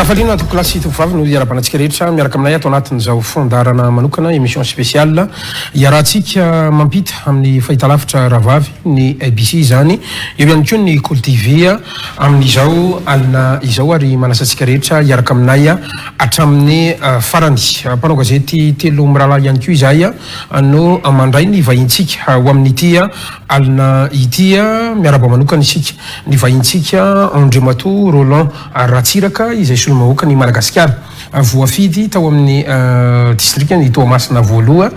Ankafaliana tompokolahy sy tompovavy no iarahabana antsika rehetra miaraka aminay ato anatin'izao fandaharana manokana, émission spéciale, iarahantsika mampita amin'ny fahitalavitra rahavavy ny ABC izany, eo ihany koa ny Kolo TV amin'izao alina izao ary manasa antsika rehetra hiaraka aminay hatramin'ny farany. Mpanao gazety telo mirahalahy ihany koa izahay no mandray ny vahintsika ho amin'ity alina ity. Miarahaba manokana isika ny vahintsika Andriamatoa Roland Ratsiraka izay solomahoakan'i Madagasikara voafidy tao amin'ny distrikan'i Toamasina voaloha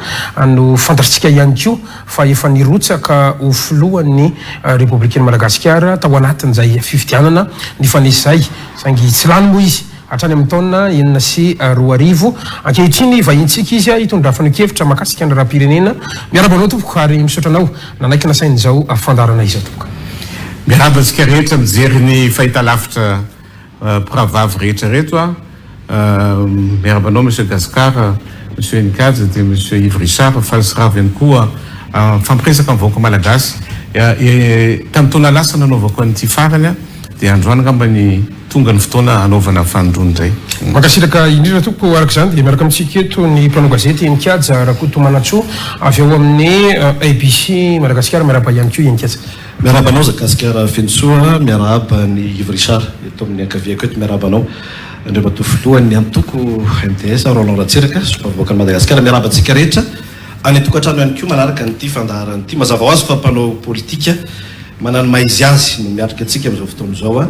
no fantatritsika ihany koa fa efa nirotsaka ho filohan'ny Repoblikan'i Madagasikara tao anatin'izay fifidianana nifanesy izay saingy tsy lany moa izy hatrany amin'ny taona 2006. Ankehitriny vahintsika izy hitondra fanehoan-kevitra mahakasika ny raharaham-pirenena. Miarahaba anao tompoko ary misaotra anao nanaiky nasain'izao fandaharana izao tompoko. Miarahaba antsika rehetra mijery ny fahitalavitra mpirahavavy rehetra reto a! Miarahaba anao Monsieur Gascar, Monsieur Henikajy dia Monsieur Yves Richard, faly sy ravo ihany koa mifampiresaka amin'ny vahoaka malagasy. Tamin'ny taona lasa nanaovako an'ity farany dia androany angamba ny tonga ny fotoana hanaovana fanindroany indray. Mankasitraka indrindra tompoko. Araka izany dia miaraka amintsika eto ny mpanao gazety Henikajy Rakotomanantsoa avy ao amin'ny ABC Madagasikara. Miarahaba ihany koa Henikajy. Miarahaba anao Gasikara Fenosoa, miarahaba an'i Yves Richard eto amin'ny ankaviako eto, miarahaba anao Andriamatoa Filohan'ny antoko MDS Roland Ratsiraka, Solombavambahoakan'i Madagasikara, miarahaba antsika rehetra any an-tokantrano ihany koa manaraka an'ity fandaharana ity. Mazava ho azy fa mpanao politika manana ny maha izy azy no miatrika antsika amin'izao fotoana izao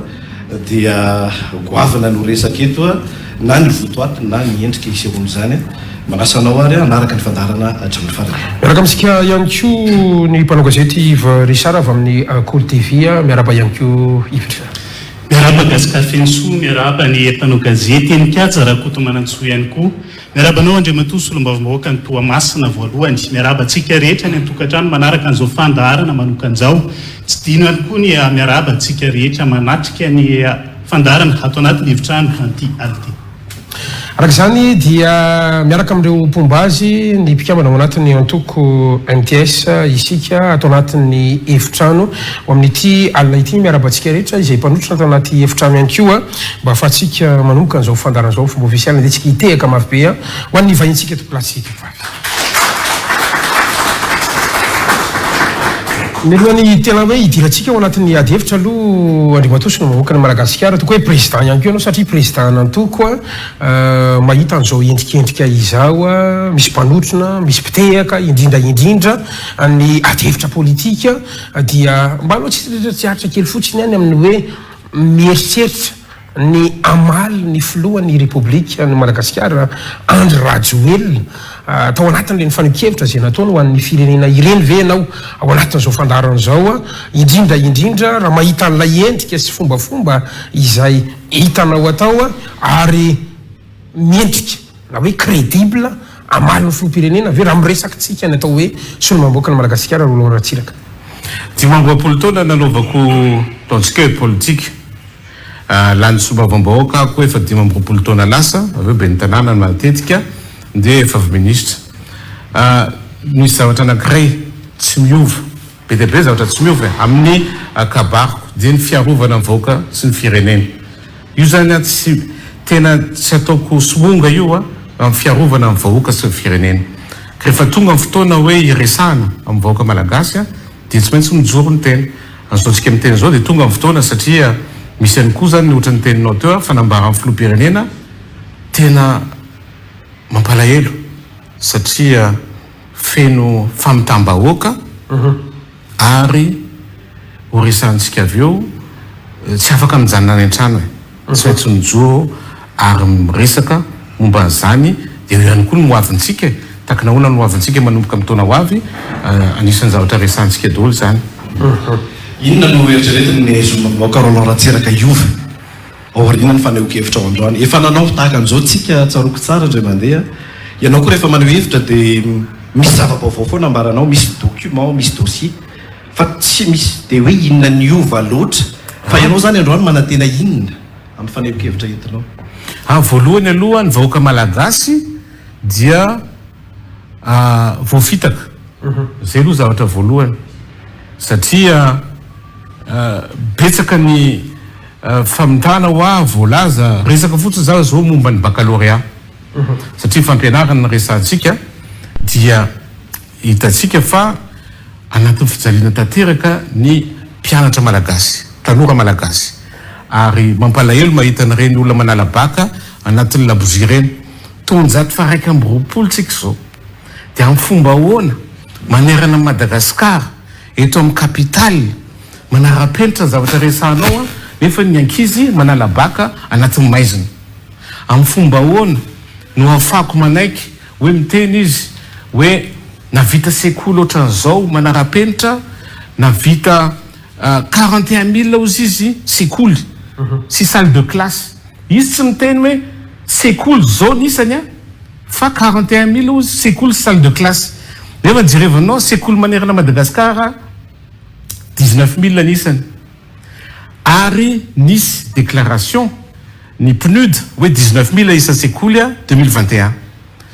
dia goavana no resaka eto na ny votoatiny na ny endrika isehoan'izany. Manasa anao ary hanaraka ny fandaharana hatramin'ny farany. Miaraka amintsika ihany koa ny mpanao gazety Yves Richard avy amin'ny Kolo TV. Miarahaba ihany koa Yves Richard. Miarahaba Gascar Fenosoa, miarahaba ny mpanao gazety Heninkaja Rakotomanantsoa ihany koa. Miarahaba anao Andriamatoa Solombavambahoakan'i Toamasina voalohany. Miarahaba antsika rehetra any an-tokantrano manaraka an'izao fandaharana manokana izao. Tsy dino ihany koa ny miarahaba antsika rehetra manatrika ny fandaharana ato anatin'ny efitrano an'ity alina ity. Araka izany dia miaraka amin'ireo mpomba azy ny mpikambana ao anatin'ny antoko mts isika ato anatin'ny efitrano ho amin'ity alina ity. Miarahaba antsika rehetra izay mpanotrona ato anaty efitrano ihany koa mba ahafahantsika manomboka an'izao fandaharana izao fomba ofisialy. Andeha tsika hitehaka mafy be ho an'ny vahintsika tompolahy sy tovovavy. Mialohan'ny tena hoe hidirantsika ao anatin'ny ady hevitra aloha Andriamatoa Solombavambahoakan'i Madagasikara, tokony hoe président ihany koa ianao satria président an'antoko mahita an'izao endrikendrika izao, misy mpanotrona, misy mpitehaka, indrindra indrindra ny ady hevitra politika dia mba aleo tsy aritra kely fotsiny ihany amin'ny hoe mieritreritra ny hamaly ny filoha ny Repoblika ny Madagasikara Andry Rajoelina tao anatin'ireny fanehoan-kevitra izay nataony ho an'ny firenena ireny ve ianao ao anatin'izao fandaharana izao indrindra indrindra raha mahita an'ilay endrika sy fombafomba izay hitanao atao ary mendrika na hoe crédible hamaly ny filoham-pirenena ve raha miresaka tsika ny atao hoe solombavambahoakan'i Madagasikara Roland Ratsiraka. 25 taona nanaovako ataontsika hoe politika. Lany solombavambahoaka aho koa efa 25 taona lasa, avy eo ben'ny tanàna matetika, dia efa avy minisitra. Misy zavatra anankiray tsy miova, be dia be zavatra tsy miova e, amin'ny kabariko, dia ny fiarovana ny vahoaka sy ny firenena. Io izany an, tsy, tena tsy ataoko somonga io an, amin'ny fiarovana ny vahoaka sy ny firenena. Ka rehefa tonga ny fotoana hoe hiresahana amin'ny vahoaka malagasy an, dia tsy maintsy mijoro ny tena. Azontsika miteny izao dia tonga ny fotoana satria misy ihany koa izany ohatran'ny niteninao teo fanambaran'ny filoham-pirenena tena mampalahelo satria feno famitam-bahoaka ary ho resahantsika avy eo tsy afaka mijanona any an-trano e, tsy maintsy mijoro ary miresaka momba an'izany dia eo ihany koa ny hoavintsika e, takina ahoana ny hoavintsika manomboka amin'ny taona ho avy, anisan'ny zavatra resahantsika daholo izany. Inona no eritreretin'ny Solombavambahoaka Roland Ratsiraka hiova aorian'ny fanehoan-kevitrao androany? Efa nanao tahaka an'izao tsika tsaroako tsara indray mandeha, ianao koa rehefa maneho hevitra dia misy zava-baovao foana ambaranao, misy document, misy dossier fa tsy misy dia hoe inona niova loatra fa ianao izany androany manantena inona? Amin'ny fanehoan-kevitra entinao. Ah, voalohany aloha ny vahoaka malagasy dia voafitaka. Izay aloha zavatra voalohany. Satria betsaka ny. Famitana hoa voalaza, resaka fotsiny za zao momba ny baccalauréat satria fampianarana no resahantsika dia hitantsika fa anatin'ny fijaliana tanteraka ny mpianatra malagasy, tanora malagasy ary mampalahelo mahita an'ireny olona manala bac anatin'ny labozia ireny. Taonjato faha 21 tsika izao dia amin'ny fomba ahoana manerana an'i Madagasikara eto amin'ny capitale Manara-penitra ny zavatra resahanao an, nefa ny ankizy manala baka anatin'ny maizina. Amin'ny fomba ahoana no ahafahako manaiky hoe miteny izy hoe navita sekoly ohatran'izao manara-penitra, navita 41 mille hozy izy sekoly sy salle de classe. Izy tsy miteny hoe sekoly zao ny isany an, fa 41 mille hozy sekoly sy salle de classe. Nefa jerevanao sekoly manerana Madagascar 19 000 ny isany ary nisy déclaration ny PNUD hoe 19 000 isan-tsekoly 2021.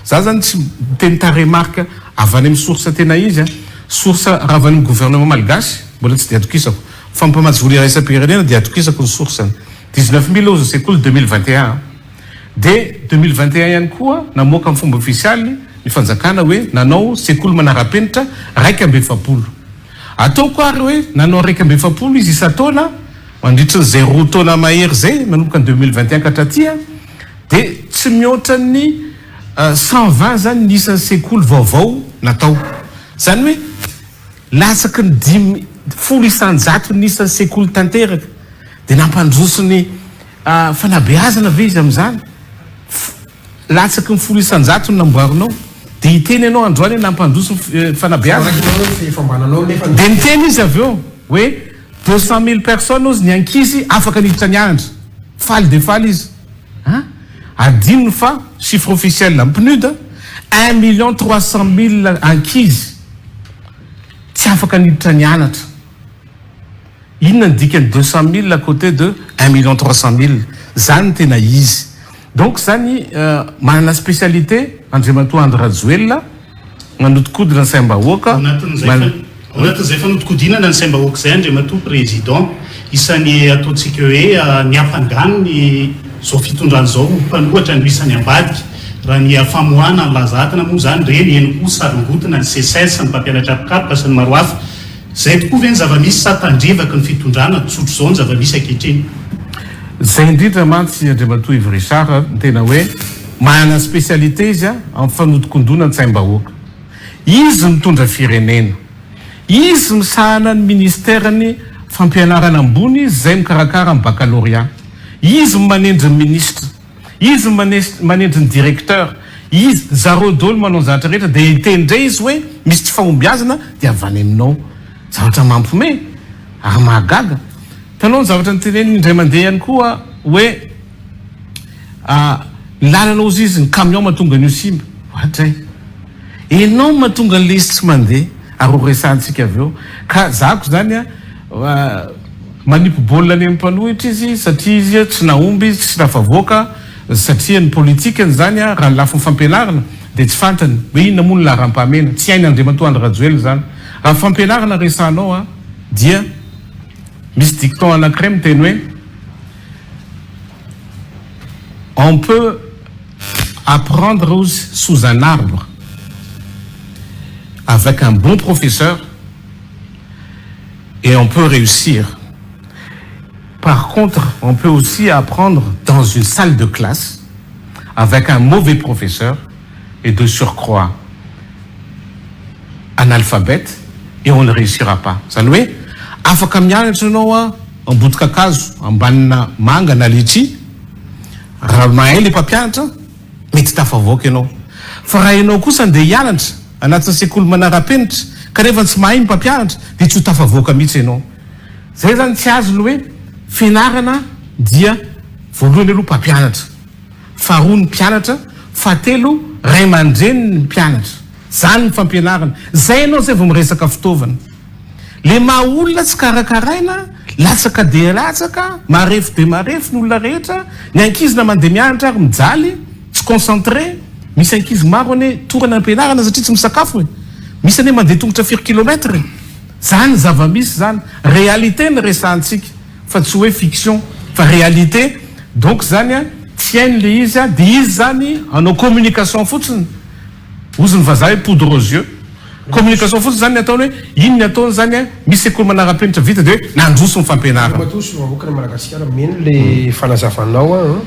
Za zany tsy miteny tarehimarika avy any amin'ny source tena izy a, source raha avy any amin'ny gouvernement malgache mbola tsy dia atokisako fa mpamatsy vola iraisam-pirenena dia atokisako ny source-ny. 19 000 ozy ny sekoly 2021 dia 2021 ihany koa namoaka amin'ny fomba ofisialy ny fanjakana hoe nanao sekoly manara-penitra 41. Ataoko ary hoe nanao 41 izy isan-taona mandritry ny izay roa taona mahery izay manomboka ny 2021 ka hatraty dia tsy mihoatra ny 120 izany ny isan'ny sekoly vaovao natao. Izany hoe latsaky ny 50% ny isan'ny sekoly tanteraka. Dia nampandroso ny fanabeazana ve izy amin'izany? Latsaky ny 10% no namboarinao. Dia hiteny ianao androany hoe nampandroso ny fanabeazana. Dia niteny izy avy eo hoe 200 000 personnes hozy ny ankizy afaka niditra nianatra. Faly dia faly izy. An? Adinony fa chiffre officiel amin'ny PNUD, 1 300 000 ankizy tsy afaka niditra nianatra. Inona ny dikany 200 000 à côté de 1 300 000? Zany ny tena izy. Donc zany manana spécialité Andriamatoa Andry Rajoelina manodikodina ny saim-bahoaka. Ao anatin'izay fanodikodinana ny saim-bahoaka izay, Andriamatoa Président, isan'ny ataontsika hoe niampangany ny izao fitondrana izao ho mpanohatra no isan'ny ambadika raha ny famoahana ny laza adina moa izany ireny eny koa sarongotina ny SECES, ny mpampianatra mpikaroka sy ny maro hafa. Izay tokoa ve ny zava-misy sa tandrevaky ny fitondrana tsotra izao ny zava-misy ankehitriny? Izay indrindra mantsy Andriamatoa Yves Richard no tena hoe manana spécialité izy amin'ny fanodikondona ny tsaim-bahoaka. Izy mitondra firenena. Izy misahana ny ministeran'ny fampianarana ambony izy izay mikarakara ny baccalauréat. Izy no manendry ny ministra. Izy no manendry ny directeur. Izy, zareo daholo manao ny zavatra rehetra dia hiteny indray izy hoe misy tsy fahombiazana dia avy any aminao. Zavatra mampiomehy ary mahagaga. Hitanao ny zavatra noteneniny indray mandeha ihany koa hoe ny lalana hozy izy ny camion mahatonga an'io simba. Ohatray. Enao no mahatonga an'ilay izy tsy mandeha ary ho resahantsika avy eo. Ka zako zany a manipy baolina any amin'ny mpanohitra izy satria izy tsy nahomby, tsy tafavoaka satria ny politikany zany raha ny lafiny fampianarana dia tsy fantany hoe inona moa ny laharam-pahamehana. Tsy hainy Andriamatoa Andry Rajoelina zany. Raha fampianarana resahanao dia misy dicton anankiray miteny hoe on peut apprendre sous un arbre avec un bon professeur et on peut réussir. Par contre, on peut aussi apprendre dans une salle de classe avec un mauvais professeur et de surcroît analphabète et on ne réussira pas. Zany hoe afaka mianatra ianao a ambody kakazo ambanina manga na litchi, raha mahay le mpampianatra mety tafavoaka ianao, fa raha ianao kosa andeha hianatra anatin'ny sekoly manara-penitra kanefa tsy mahay ny mpampianatra dia tsy ho tafavoaka mihitsy ianao. Zay zany tsy azony hoe fianarana dia voalohany aloha mpampianatra, faharoa ny mpianatra, fahatelo ray aman-dreny ny mpianatra. Zany ny fampianarana. Zay ianao zay vao miresaka fitaovana. Le maha olona tsy karakaraina, latsaka dia latsaka, marefo dia marefo ny olona rehetra, ny ankizy na mandeha mianatra ary mijaly, tsy concentré, misy ankizy maro anie torana am-pianarana satria tsy misakafo e, misy anie mandeha tongotra firy kilomètre e, zany zava-misy zany, réalité no resahantsika fa tsy hoe fiction. Fa réalité donc zany a tsy hainy le izy a de izy zany hanao communication fotsiny, hozy ny vazaha hoe poudre aux yeux. Communication fotsiny zany ny ataony hoe iny ny ataony zany a misy sekoly manara-penitra vita de hoe nandroso ny fampianarana. Andriamatoa Solombavambahoakan'i Madagasikara, mino le fanazavanao an.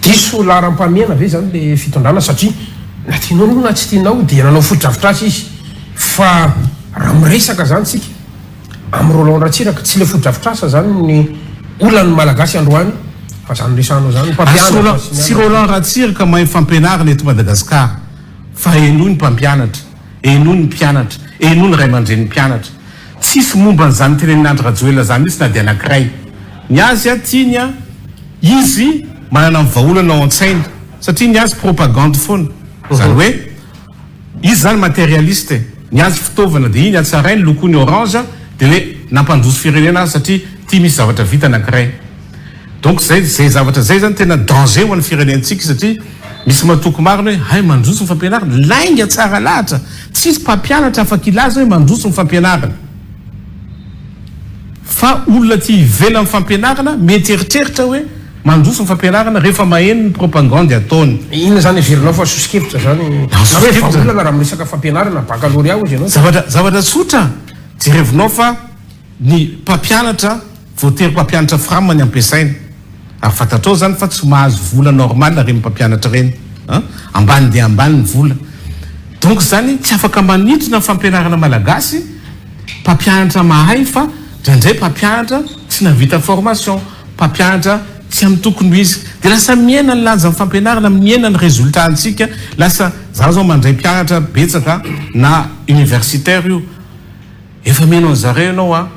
Diso laharam-pahamehana ve zany le fitondrana satria na tianao aloha na tsy tianao dia nanao fotodrafitrasa izy fa raha miresaka zany tsika Amin'i Roland Ratsiraka, tsy ilay fotodrafitrasa izany ny olan'ny Malagasy androany fa izany resahanao izany, ny mpampianatra sy ny Tsy Roland Ratsiraka mahay fampianarana eto Madagascar fa henoy ny mpampianatra, henoy ny mpianatra, henoy ny ray aman-drenin'ny mpianatra. Tsisy momba an'izany tenenin'i Andry Rajoelina izany mihitsy na dia anankiray. Ny azy a tiany a izy manana ny vahaolana ao an-tsainy satria ny azy propagande foana. Izany hoe. Izy zany materialiste e! Ny azy fitaovana dia iny hatsarainy lokoiny orange dia hoe nampandroso firenena azy satria ity misy zavatra vita anakiray. Donc zay zay zavatra zay zany tena danger ho an'ny firenentsika satria misy matoky marina hoe hay mandroso ny fampianarana. Lainga tsara lahatra! Tsisy mpampianatra afaka hilaza hoe mandroso ny fampianarana. Fa olona aty ivelan'ny fampianarana mety eritreritra hoe mandroso ny fampianarana rehefa maheno ny propangandy ataony. Inona izany heverinao fa soso-kevitra izany na hoe vahaolana raha miresaka fampianarana baccalauréat hozy ianao? Zavatra zavatra tsotra, jerevinao fa ny mpampianatra voatery mpampianatra fram ny ampiasaina ary fantatrao izany fa tsy mahazo vola normal ireny mpampianatra ireny an, ambany dia ambany ny vola donc izany tsy afaka manintona ny fampianarana malagasy Mpampianatra mahay fa ndraindray mpampianatra tsy nahavita formation, mpampianatra tsy amin'ny tokony ho izy. Dia lasa mihena ny lanjan'ny fampianarana, mihena ny résultat antsika, lasa, za zao mandray mpianatra betsaka na universitaire io, efa mino an'zareo ianao an,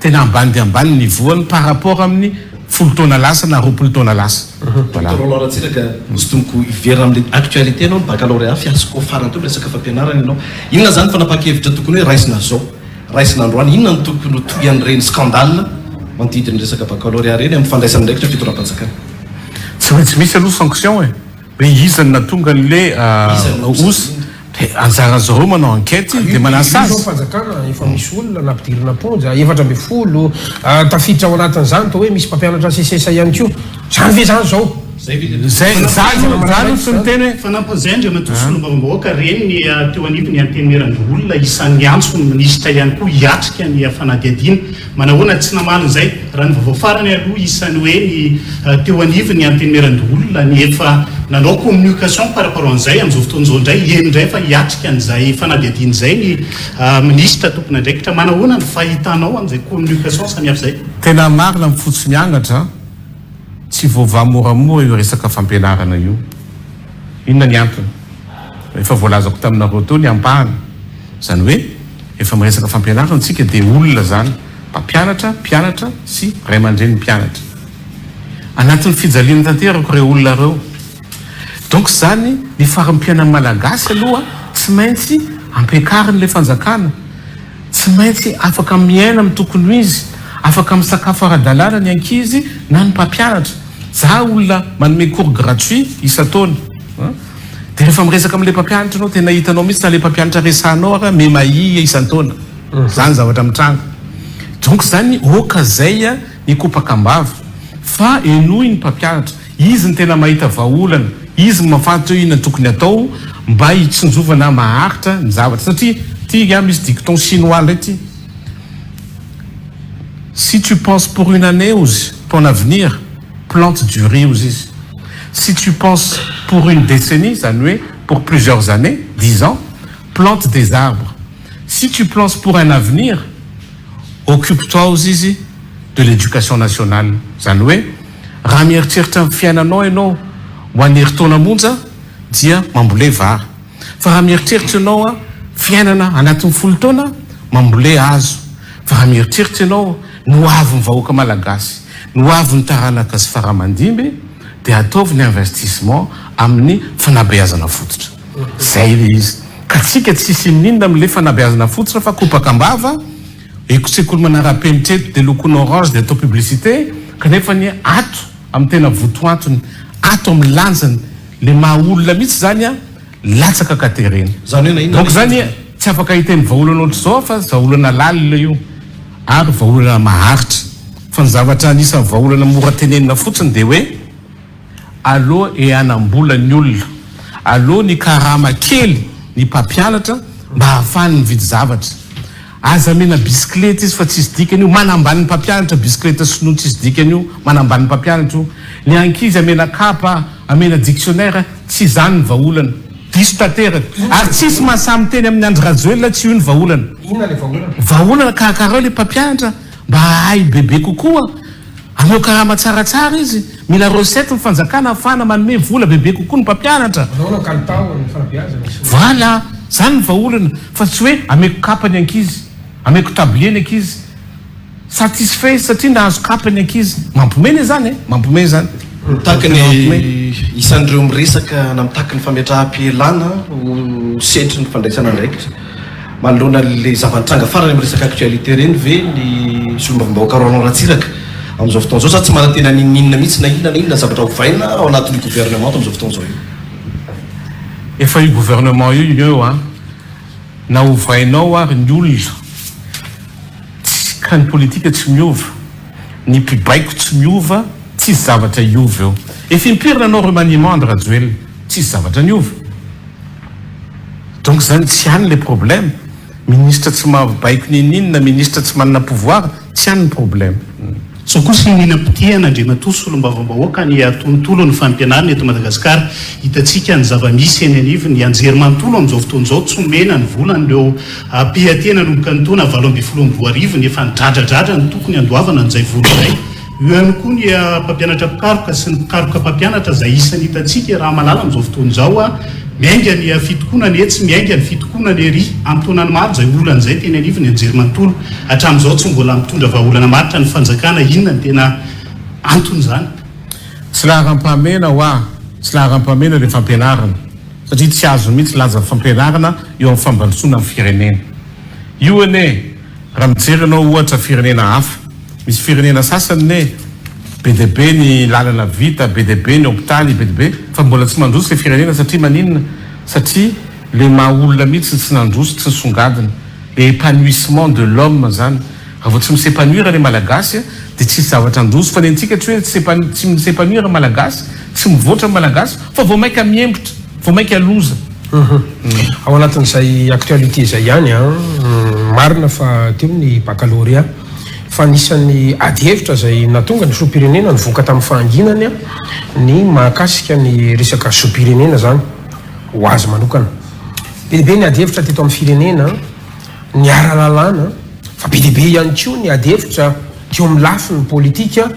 tena ambany dia ambany ny niveau-ny par rapport amin'ny folo taona lasa na 20 taona lasa. Voilà. Docteur Roland Ratsiraka, hosintomiko hiverina amin'ilay actualité ianao, ny baccalauréat, fiasco farany teo miresaka fampianarana ianao. Inona izany fanapahan-kevitra tokony hoe raisina zao, raisina androany? Inona no tokony ho tohian'ireny scandale manodidina ny resaka baccalauréat ireny amin'ny fandraisana andraikitra fitondram-panjakana? Tsy maintsy misy aloha sanction e! Hoe iza no nahatonga an'le osa? Dia anjaran'zareo manao enquête dia manasazy. Io zao fanjakana efa misy olona nampidirina am-ponja 14 tafiditra ao anatin'izany toa hoe misy mpampianatra SECES ihany koa. Zany ve zany zao? Zay za aloha tsy miteny hoe. Fanampin'izay Andriamatoa Solombavambahoaka, reny ny teo anivon'ny Antenimierandoholona isan'ny niantso ny minisitra ihany koa hiatrika ny fanadihadiana. Manahoana tsy namaly izay? Raha ny vaovao farany aloha isan'ny hoe ny teo anivon'ny Antenimierandoholona ny efa nanao communication par rapport an'izay, amin'izao fotoana izao indray heno indray fa hiatrika an'izay fanadihadiana izay ny minisitra tompon'andraikitra. Manahoana ny fahitanao an'izay communication samihafa izay? Tena marina ny fo tsy miangatra an! Tsy voavaha moramora io resaka fampianarana io. Inona ny antony? Efa voalazako taminareo teo ny ampahany. Izany hoe efa miresaka fampianarana tsika dia olona izany, mpampianatra, mpianatra sy ray aman-dreny mpianatra. Anatin'ny fijaliana tanteraka ireo olona ireo. Donc izany ny farim-piainan'ny Malagasy aloha tsy maintsy ampiakarin'ilay fanjakana. Tsy maintsy afaka miaina amin'ny tokony ho izy, afaka misakafo ara-dalàna ny ankizy na ny mpampianatra. Za olona manome cours gratuit isan-taona. Dia rehefa miresaka amin'ilay mpampianatra ianao, tena hitanao mihitsy na ilay mpampianatra resahanao ary mimahia isan-taona. Izany zavatra mitranga. Donc izany oka izay ny kopaka am-bava fa henoy ny mpampianatra. Izy no tena mahita vahaolana, izy no mahafantatra hoe inona no tokony atao mba hitsinjovana maharitra ny zavatra. Satria ity angaha misy dicton chinois indray ity, Si tu penses pour une année ozy ton avenir, plante du riz ozy izy. Si tu penses pour une décennie, izany hoe pour plusieurs années, 10 ans, plante des arbres. Si tu penses pour un avenir, occupe-toi ozy izy de l'éducation nationale. Izany hoe raha mieritreritra ny fiainanao ianao ho an'ny herintaona monja dia mambole vary. Fa raha mieritreritra ianao fiainana anatin'ny 10 taona, mambole hazo. Fa raha mieritreritra ianao ny ho avin'ny vahoaka malagasy, ny ho avin'ny taranaka sy fara aman-dimby dia ataovy ny investissement amin'ny fanabeazana fototra. Izay ilay izy. Ka tsika tsisy inoninona amin'ilay fanabeazana fototra fa kopaka am-bava, eko sekoly manara-penitra eto dia lokoina orange dia atao publicité, kanefa anie ato amin'ny tena votoantony, ato amin'ny lanjany, le maha olona mihitsy izany an, latsaka ka terena. Izany hoe na inona Donc na izany inona. tsy afaka hiteny vahaolana ohatr'izao aho fa vahaolana lalina io ary vahaolana maharitra. Fa ny zavatra anisan'ny vahaolana mora tenenina fotsiny dia hoe aleo hanam-bola ny olona, aleo ny karama kely ny mpampianatra mba hahafahany mividy zavatra. Aza amena bisikileta izy fa tsisy dikany io, manambany ny mpampianatra bisikileta sinoa tsisy dikany io, manambany ny mpampianatra io. Ny ankizy amena kapa, amena dictionnaire, tsy izany ny vahaolana. Diso tanteraka. Ary tsisy mahasahy miteny amin'i Andry Rajoelina tsy io ny vahaolana. Inona ilay vahaolana? Vahaolana karakarao ilay mpampianatra mba hahay bebe kokoa, ameo karama tsaratsara izy, mila recette ny fanjakana ahafahana manome vola bebe kokoa ny mpampianatra. Manao ahoana ny kalitao ny fanabeazana sy ny. Voilà! Zany ny vahaolana fa tsy hoe ameko kapa ny ankizy, ameko tablier ny ankizy. Satisfait satria nahazo kapa ny ankizy. Mampome anie zany e! Mampome zany. Mitaky ny isan'ireo miresaka na mitaky ny fametraham-pialana ho setrin'ny fandraisana andraikitra manoloana ilay zava-nitranga farany amin'ny resaka actualité ireny ve ny solombavambahoaka Roland Ratsiraka amin'izao fotoana izao sa tsy manantena n'inon'inona mihitsy na inona na inona zavatra ovaina ao anatin'io gouvernemanta amin'izao fotoana izao io? Efa io gouvernement io eo an! Na ovainao ary ny olona tsy ka ny politika tsy miova, ny mpibaiko tsy miova, tsisy zavatra hiova eo. Efa impiry nanao remaniement Andry Rajoelina, tsisy zavatra niova. Donc zany tsy any le problème, ministre tsy mahabaiko n'inon'inona, ministre tsy manana pouvoir, tsy any ny problème. Izao kosa ny nampitihana Andriamatoa Solombavambahoaka ny tontolon'ny fampianarana eto Madagasikara. Hitantsika ny zava-misy eny anivon'ny anjerimanontolo amin'izao fotoana izao, tsy omena ny volan'ireo PAT nanomboka ny taona 2018 nefa nidradradradra ny tokony handoavana an'izay vola izay. Eo ihany koa ny mpampianatra mpikaroka sy ny mpikaroka mpampianatra izay isan'ny hitantsika raha malala amin'izao fotoana izao. Miainga ny fitokonana etsy, miainga ny fitokonana ery. Am-taonany maro izay olana izay teny anivon'ny anjerimanontolo. Hatramin'izao tsy mbola mitondra vahaolana maharitra ny fanjakana. Inona no tena anton'izany? Tsy laharam-pahamehana hoa, tsy laharam-pahamehana ilay fampianarana satria tsy azo mihitsy laza fampianarana eo amin'ny fampandrosoana ny firenena. Io anie raha mijery ianao ohatra firenena hafa, misy firenena sasany ne be dia be ny lalana vita, be dia be ny hopitaly, be dia be fa mbola tsy mandroso ilay firenena satria maninona? Satria le maha olona mihitsy tsy nandroso, tsy nisongadina. Le épanouissement de l'homme zany. Raha vao tsy mi-s'épanouir le malagasy dia tsisy zavatra handroso. Fa ny antsika tsy hoe tsy mi-s'épanouir ny malagasy, tsy mivoatra ny malagasy fa vao maika miembotra, vao maika loza. Ao anatin'izay actualité izay ihany an, marina fa teo ny baccalauréat fa anisan'ny adihevitra izay nahatonga ny filoham-pirenena nivoaka tamin'ny fahanginany ny mahakasika ny resaka zom-pirenena izany ho azy manokana. Be dia be ny adihevitra teto amin'ny firenena, ny ara-lalàna, fa be dia be ihany koa ny adihevitra teo amin'ny lafiny politika.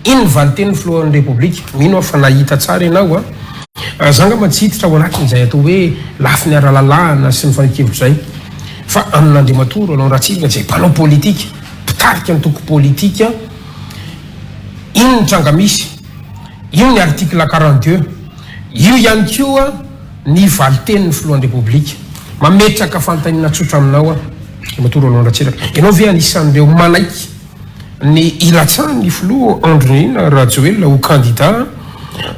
Iny ny valin-tenin'ny filohan'ny Repoblika. Mino aho fa nahita tsara ianao a. Za angamba tsy hiditra ao anatin'izay atao hoe lafiny ara-lalàna sy ny fanehoan-kevitra izay. Fa amin'Andriamatoa Roland Ratsiraka izay mpanao politika, mpitarika antoko politika, iny ny tranga misy. Io ny article 42. Io ihany koa ny valin-tenin'ny filohan'ny Repoblika. Mametraka fanontaniana tsotra aminao aho, Andriamatoa Roland Ratsiraka. Ianao ve anisan'ireo manaiky ny hilatsahan'ny filoha Andry Nirina Rajoelina ho kandida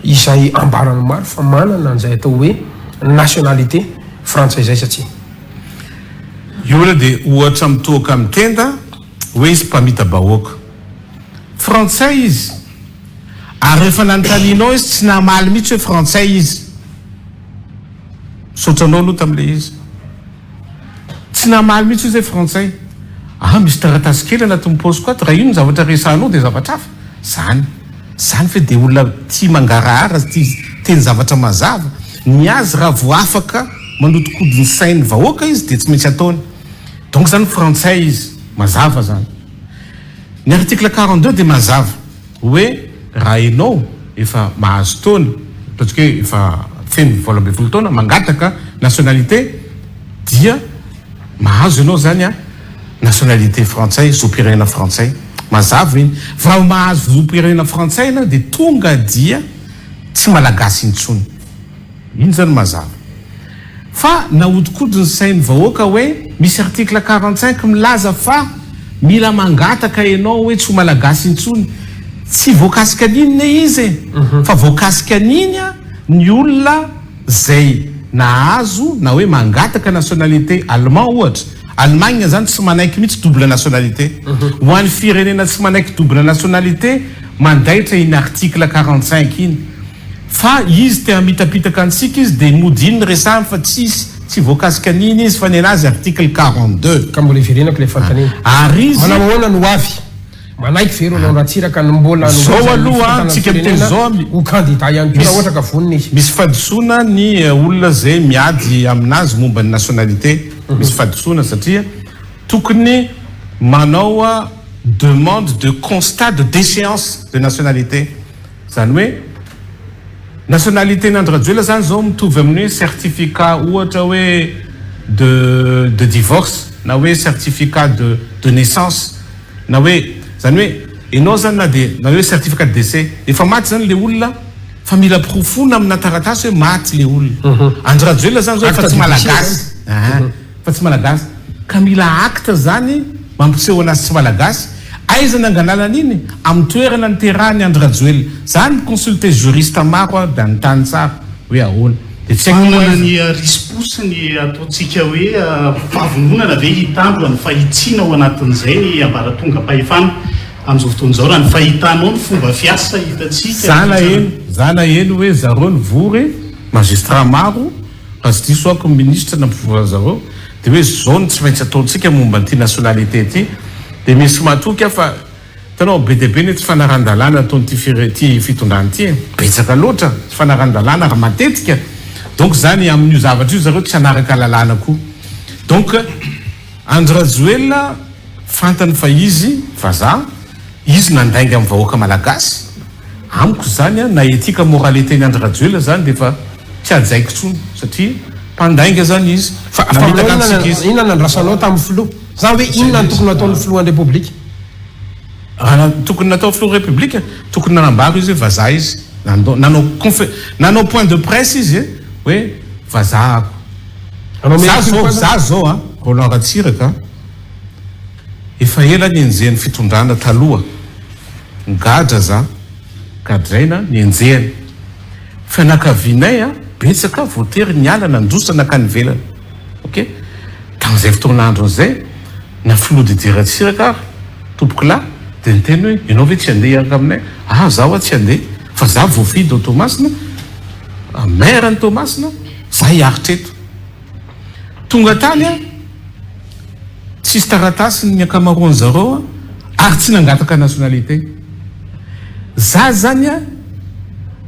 izay ambaran'ny maro fa manana an'izay atao hoe nationalité frantsay izay sa tsia? Io aloha dia ohatra mitohoka amin'ny tenda hoe izy mpamita-bahoaka. Frantsay izy. Ary rehefa nanontanianao izy tsy namaly mihitsy hoe frantsay izy. Misaotra anao aloha tamin'ilay izy. Tsy namaly mihitsy izy hoe frantsay. Ah misy taratasy kely anatin'ny paosiko ato, raha io no zavatra resahanao dia zavatra hafa. Zany. Zany ve dia olona tia mangarahara, tia teny zavatra mazava. Ny azy raha vao afaka manodinkodiny sain'ny vahoaka izy dia tsy maintsy ataony. Donc zany frantsay izy. Mazava zany. Ny article 42 dia mazava hoe raha enao efa mahazo taona, ataontsika hoe efa feno 18 taona, mangataka nationalité dia mahazo enao zany a nationalité frantsay, zom-pirenena frantsay. Mazava iny. Vao mahazo zom-pirenena frantsay enao dia tonga dia tsy malagasy intsony. Iny zany mazava. Fa nahodinkodiny sain'ny vahoaka hoe misy article 45 milaza fa mila mangataka enao hoe tsy ho malagasy intsony. Tsy voakasika an'iny ne izy e! Fa voakasika an'iny ny olona zay nahazo na hoe mangataka nationalité allemand ohatra. Allemagne zany tsy manaiky mihitsy double nationalité. Ho an'ny firenena tsy manaiky double nationalité, mandaitra iny article 45 iny. Fa izy te hamitapitaka antsika izy dia mody iny resahiny fa tsisy, tsy voakasika an'iny izy fa nenazy article 42. Ka mbola iverenako ilay fanontaniana. Ary izy. Manao ahoana no ho avy? Manaiky ve Roland Ratsiraka ny mbola Zao hanomezan'ny aloha fitantanana ny tsika miteny firenena zao ho kandida ihany koa raha misy ohatra ka vonona izy? misy fahadisoana ny olona zay miady aminazy momba ny nationalité. Misy fahadisoana satria tokony manao demande de constat de déchéance de nationalité. Zany hoe nationalité n'Andry Rajoelina zany zao mitovy amin'ny hoe certificat ohatra hoe de de divorce na hoe certificat de de naissance na hoe zany hoe enao zany na de na hoe certificat de décès efa maty zany le olona fa mila porofoina amina taratasy hoe maty le olona. Andry Rajoelina zany zao efa Acte tsy de décès malagasy zany. Fa tsy malagasy ka mila acte zany mampiseho anazy tsy malagasy. Aiza nangalalana iny? Amin'ny toerana niterahany Andry Rajoelina. Za ni consulter juriste maro aho dia anontany tsara hoe ahoana. Dia tsy haiko Manana aiza. ny risi-po sy ny ataontsika hoe fahavononana ve hitandro ny fahitsiana ao anatin'izay ny ambaratongam-pahefana amin'izao fotoana izao raha ny fahitanao ny fomba fiasa hitantsika Za nandritra naheno, za naheno hoe zareo nivory, magistrat maro, raha tsy diso ako ministra nampivory anzareo, dia hoe zao no tsy maintsy ataontsika momba an'ity nationalité ity, dia misy matoky aho fa hitanao be dia be ny tsy fanarahan-dalàna ataon'ity fire ity fitondrana ity e, betsaka loatra tsy fanarahan-dalàna ary matetika, donc zany amin'io zavatra io zareo tsy hanaraka lalàna koa, donc Andry Rajoelina fantany fa izy vazaha, izy nandainga amin'ny vahoaka malagasy, amiko zany na éthique moralité ny Andry Rajoelina zany dia efa tsy hajaiko intsony satria mpandainga zany izy, Fa fa namitaka inona antsika izy. inona nandrasanao tamin'ny filoha? Za hoe inona no tokony nataon'ny filohan'ny Repoblika? Raha tokony natao filoha Repoblika, tokony nanambara izy hoe vazaha izy, nandao nanao confe nanao point de presse izy hoe vazaha ako. Anao Za mea zao, culpa za zany? zao an, Roland Ratsiraka, efa ela nenjehan'ny fitondrana taloha, nigadra za, gadraina, nenjehana. Fianakavianay an, betsaka voatery niala nandositra nankany ivelany. Ok, tamin'izay fotoana androny izay, na filoha Didier Ratsiraka ary, tompokolahy, dia niteny hoe, ianao ve tsy handeha hiaraka aminay? Ah, za hoa tsy handeha, fa za voafidy ao Toamasina, maire an'i Toamasina, za hiaritra eto. Tonga tany aho, tsisy taratasy ny ankamaroan zareo ary tsy nangataka nationalité. Za zany a,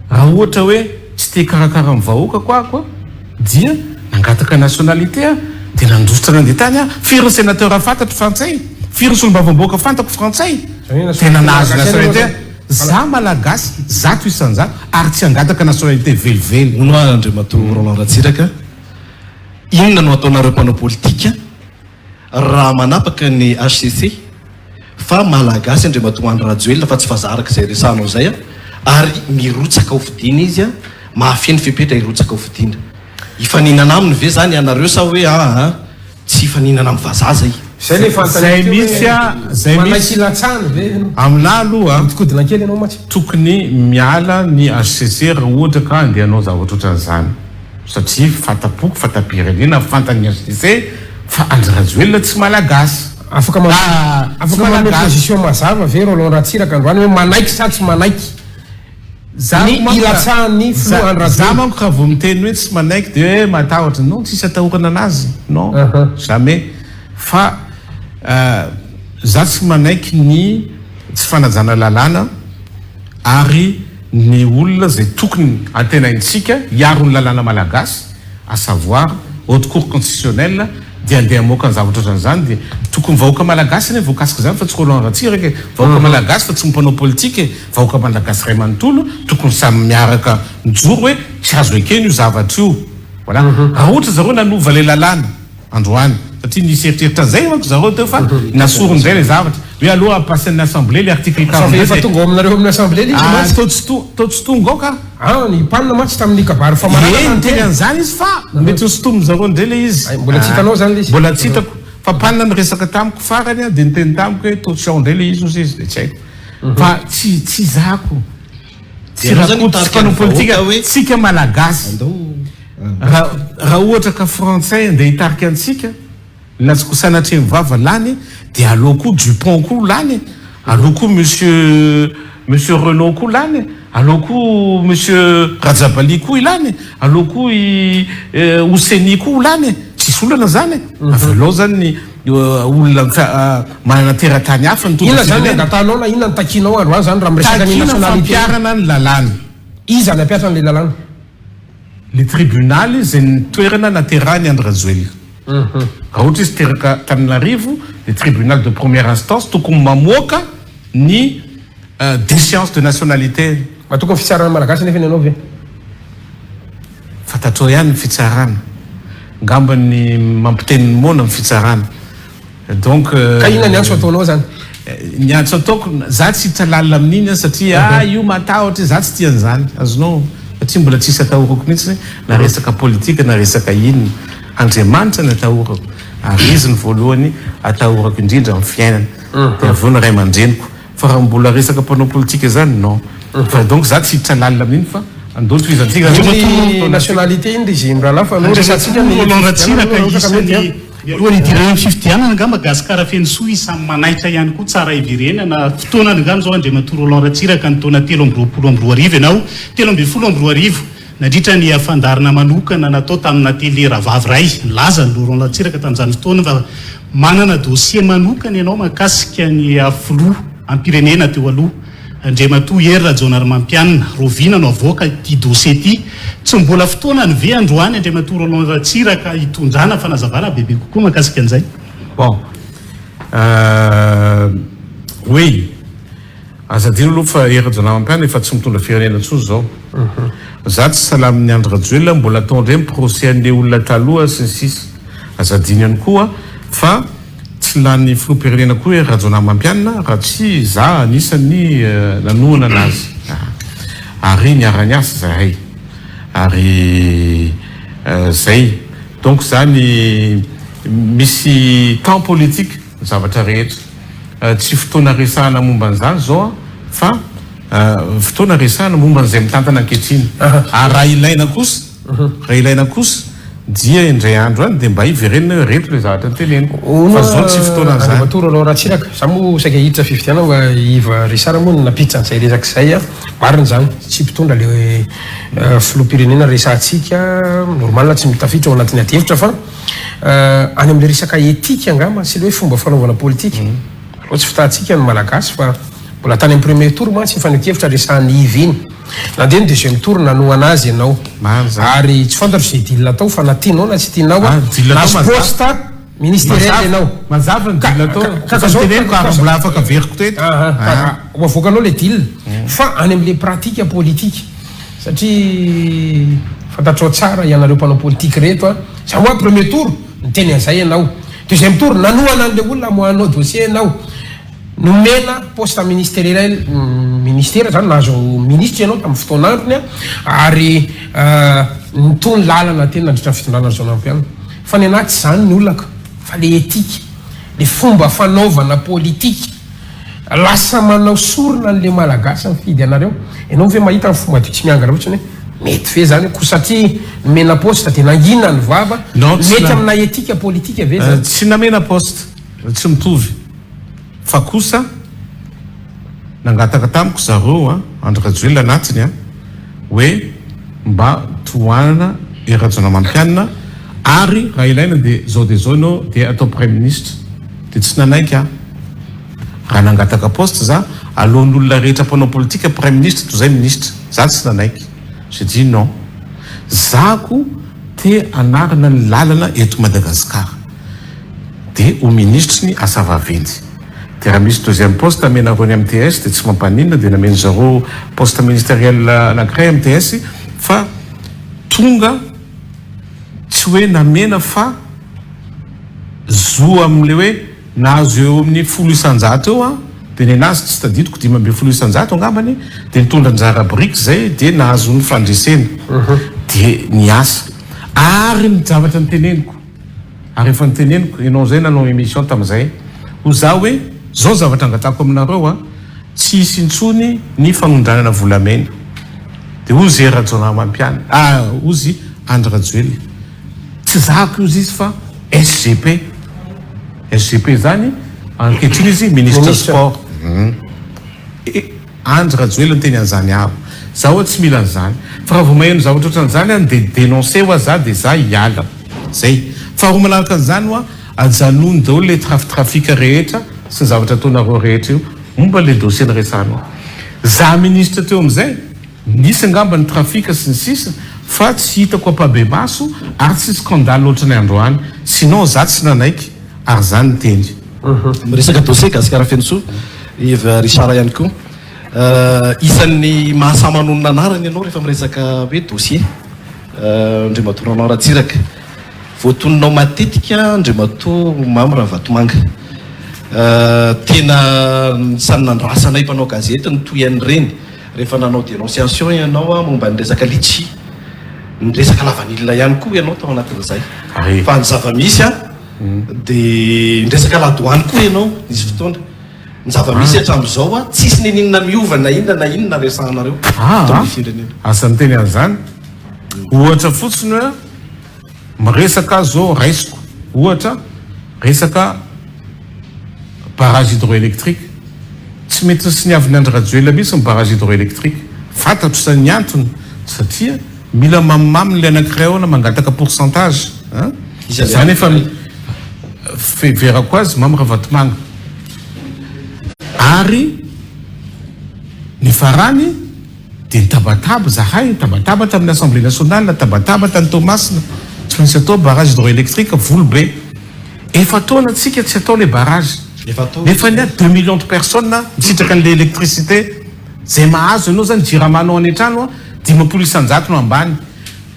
raha ohatra hoe tsy te hikarakara ny vahoakako ako a, dia nangataka nationalité aho, dia nandositra nandeha tany aho. Firy ny sénateur fantatro frantsay? Firy ny solombavambahoaka fantako frantsay? Tena nahazo nationalité aho. Za malagasy 100% ary tsy hangataka nationalité velively. Hono hoa Andriamatoa Roland Ratsiraka, inona no ataonareo mpanao politika raha manapaka ny HCC fa malagasy Andriamatoa Andry Rajoelina fa tsy vazaha araka izay resahanao izay ary mirotsaka ho fidiana izy, mahafeno fepetra hirotsaka ho fidiana. Hifaninana aminy ve izany ianareo sa hoe aa Tsy hifaninana amin'ny vazaha zay. Zay le Zay fanontaniako teo mihitsy hoe a, zay manaiky mihitsy. hilatsahany ve ianao? Aminah aloha Mihodinkodina kely ianao mantsy. tokony miala ny HCC raha ohatra ka andeha hanao zavatra ohatran'izany satria fanta-poko, fanta-pirenena, fantan'ny HCC fa Andry Rajoelina tsy malagasy. Afaka manome Ah, tsy afaka manome malagasy. position mazava ve Roland Ratsiraka androany hoe manaiky sa tsy manaiky? Za Ny manko raha hilatsahan'ny za filoha Andry za Rajoelina. manko raha vao miteny hoe tsy manaiky dia hoe matahotra, non tsisy atahorana anazy, non jamais fa za tsy manaiky ny tsy fanajana lalàna ary ny olona zay tokony antenaintsika hiaro ny lalàna malagasy à savoir haute cour constitutionnelle dia andeha hamoaka ny zavatra ohatran'izany dia tokony vahoaka malagasy anie voakasik'izany fa tsy Roland Ratsiraka e, vahoaka malagasy fa tsy mpanao politika e, vahoaka malagasy iray manontolo tokony samy miaraka mijoro hoe tsy azo ekena io zavatra io, voilà, raha ohatra zareo nanova ilay lalàna androany satria nisy eritreritra an'izay manko zareo teo fa nasoriny indray ilay zavatra hoe aloha passer-n'ny assemblée le article Fa 42 efa dia tonga ao aminareo amin'ny assemblée ilay izy ah mantsy. toa tsy to toa tsy tonga ao ka. Ah, ny panina mantsy tamin'ny kabary famaranana Eny, ny teny teny. an'izany izy fa mety ho sintomin-dry zareo indray ilay izy. Ay, mbola tsy hitanao izany ilay izy? Mbola tsy hitako. Fa panina niresaka tamiko farany dia niteny tamiko hoe toa tsy ao indray ilay izy hozy izy dia tsy haiko. Fa tsy tsy zako. Tsy Ianao zany Rakoto, tsy hitarika ny mpanao politika, vahoaka hoe tsika Malagasy. andao. Raha raha ohatra ka frantsay andeha hitarika antsika. Latsiko sanatria ny vava lany dia aleo koa Dupont koa lany, aleo koa monsieur monsieur Renaud koa lany, aleo koa monsieur Rajabali koa lany, aleo koa i Housseni koa ho lany, tsisy olana zany e, avelao zany ny olona manana teratany hafa nitondra Inona zany ny firenena. angatahanao na inona ny takianao androany zany raha miresaka ny Takiana nationalité? fampiharana ny lalàna. Iza ny hampiatra an'ilay lalàna? Le tribunaly izay ny toerana naterahan'i Andry Rajoelina. Raha ohatra izy teraka Antananarivo dia tribunal de première instance tokony mamoaka ny déchéance de nationalité. Matoky ny fitsarana malagasy nefa ianao ve? Fantatrao ihany ny fitsarana. Ngamba ny mampiteny ny moana ny fitsarana. Donc. Ka inona ny antso ataonao zany? Ny antso ataoko, za tsy hiditra lalina amin'iny an satria ah io matahotra io, za tsy tia an'izany, azonao? Satria mbola tsisy atahorako mihitsy na resaka politika na resaka inona. Andriamanitra no atahorako ary Izy no voalohany atahorako indrindra amin'ny fiainana. Dia avy eo ny ray aman-dreniko. Fa raha mbola resaka mpanao politika izany non. Fa donc za tsy hiditra lalina amin'iny fa andao tohizantsika Iny nationalité iny ry izy mirahalahy fa aloha resahantsika ny Roland fifidianana Ratsiraka aloha raha ohatra ka mety an. isan'ny Mialohan'ny hidirana amin'ny fifidianana angamba Gasikara Fenosoa isan'ny manaitra ihany koa tsara hiverenana fotoanany angamba izao Andriamatoa Roland Ratsiraka ny taona 2023 ianao 2013 nandritra ny fandaharana manokana natao tamina télé rahavavy iray nilaza ny Laurent Ratsiraka tamin'izany fotoana fa manana dossier manokana ianao mahakasika ny filoha am-pirenena teo aloha Andriamatoa Hery Rajaonarimampianina, rahoviana no avoaka ity dossier ity? Tsy mbola fotoanany ve androany Andriamatoa Roland Ratsiraka hitondrana fanazavana bebe kokoa mahakasika an'izay? Bon. Oui. Aza adino aloha fa Hery Rajaonarimampianina efa tsy mitondra firenena intsony izao. Za tsy sahala amin'i Andry Rajoelina mbola atao indray ny procès an'ilay olona taloha sy ny sisa. Aza adino ihany koa fa Tsy lany filoham-pirenena koa i Rajaonarimampianina raha tsy za anisan'ny nanohana anazy ary niara-niasa zahay ary zay donc zany misy temps politique ny zavatra rehetra tsy fotoana resahana momba an'izany zao fa fotoana resahana momba an'izay mitantana ankehitriny ary raha ilaina kosa Raha ilaina kosa dia indray andro any dia mba hiverenana hoe reto ilay zavatra noteneniko Hono fa zao tsy fotoanan'izany. Andriamatoa Roland Ratsiraka, za moa saika hiditra fifidianana fa Yves Richard moa no nampiditra an'izay resaka izay a, marina izany, tsy mpitondra le filoham-pirenena resahantsika, normal tsy tafiditra ao anatin'ny adihevitra fa any amin'ilay resaka éthique angamba sy ilay hoe fomba fanaovana politika, aleo tsy fitahantsika ny Malagasy fa mbola tany amin'ny premier tour mantsy iny fanehoan-kevitra resahan'i Yves iny. Nandeha ny deuxième tour nanohana azy ianao. Marina zany. Ary tsy fantatro izay deal atao fa na tianao na tsy tianao Ah, deal atao nahazo mazava. poste ministériel Mazava, ianao. mazava ny Ka- deal atao. ka- ka- Efa zao- noteneniko ka- ary mbola afaka averiko teto. Ah, ah, Ah. ka- ho avoakanao le deal. Fa any amin'le pratique politique satria fantatrao tsara ianareo mpanao politique reto a, za hoa premier tour niteny an'izay ianao. Deuxième tour nanohana an'le olona amoahanao dossier ianao. Nomena poste ministeriel, ministera zany, nahazo ministra ianao tamin'ny fotoan'androny ary nitohy ny lalana teny nandritra ny fitondrana Rajaonampianina. Fa ny anahy tsy izany ny olako fa le éthique, le fomba fanaovana politique. Lasa manao sorona an'le Malagasy mifidy anareo. Ianao ve mahita ny fomba tsy miangana fotsiny hoe mety ve zany koa satria nomena poste dia nangina ny vava, Non, tsy mety na- amina éthique politique ve zany? Tsy namena poste, tsy mitovy. Fa kosa nangataka tamiko zareo an, Andry Rajoelina anatiny an, hoe mba tohanana i Rajaonamampianina ary raha ilaina dia zao dia zao ianao dia atao praiminisitra. Dia tsy nanaiky aho. Raha nangataka poste za, alohan'ny olona rehetra mpanao politika praiminisitra toy izay minisitra. Za tsy nanaiky. J'ai dit non. Za ko te hanarina ny lalana eto Madagascar. dia ho minisitry ny asa vaventy. Dia raha misy deuxième poste amenareo ny MTS dia tsy mampaninona dia nameno zareo poste ministériel anankiray MTS fa tonga tsy hoe namena fa zo amin'ilay hoe nahazo eo amin'ny 10% eo an dia nenazy tsy tadidiko 15% angambany dia nitondra anjara biriky izay dia nahazo ny fandresena dia niasa ary ny zavatra noteneniko Ary efa noteneniko, ianao izay nanao émission tamin'izay, ho za hoe, zao zavatra angatahako aminareo a, tsy hisy intsony ny fanondranana volamena. Dia hozy Hery Rajaonarimampianina, ah hozy Andry Rajoelina, tsy zahako hozy izy fa SGP. SGP zany, ankehitriny izy ministre sport. Andry Rajoelina niteny an'izany aho. Za oa tsy mila an'izany. Fa raha vao maheno zavatra ohatran'izany aho dia denoncer oa za dia za hiala. Zay. Faharoa manaraka an'izany oa, ajanony daholo le trafitrafika rehetra sy ny zavatra ataonareo rehetra io momba le dossier niresahanao. Za ministre teo amin'izay, nisy angamba ny trafika sy ny sisa fa tsy hitako ampabemaso ary tsy scandale ohatran'ny androany. Sinon za tsy nanaiky ary za niteny. Miresaka dossier Gasikara Fenosoa, Yves Richard ihany koa. Isan'ny mahasahy manonona anarana ianao rehefa miresaka hoe dossier, Andriamatoa Roland Ratsiraka. Voatoninao matetika Andriamatoa Mamy Ravatomanga. Tena isan'ny nandrasanay mpanao gazety ny toy an'ireny rehefa nanao dénonciation ianao momba ny resaka litchi. Niresaka lavanila ihany koa ianao tao anatin'izay. Fa ny zava-misy Dia niresaka ladoany koa ianao nisy fotoana. Ny zava-misy hatramin'izao a, tsisy n'inon'inona miova na inona na inona resahanareo eto amin'ny firenena. Aza miteny an'izany. Ohatra fotsiny hoe miresaka aho zao raisiko ohatra resaka barrage hydroélectrique. Tsy mety nosoniavin'i Andry Rajoelina mihitsy ny barrage hydroélectrique. Fantatro sa ny antony satria Mila mamimamy le anakiray ao na mangataka pourcentage an! Zany efa fiheverako azy Mamy Ravatomanga. Ary ny farany dia nitabataba zahay, nitabataba tamin'ny Assemblée nationale, nitabataba tany Toamasina, tsy maintsy atao barrage hydroélectrique Volobe. Efa taona tsika tsy atao le barrage. Nefa ny deux millions de personnes misitraka an'le électricité. Zay mahazo ianao zany jirama nao any antrano a, 50% no ambany.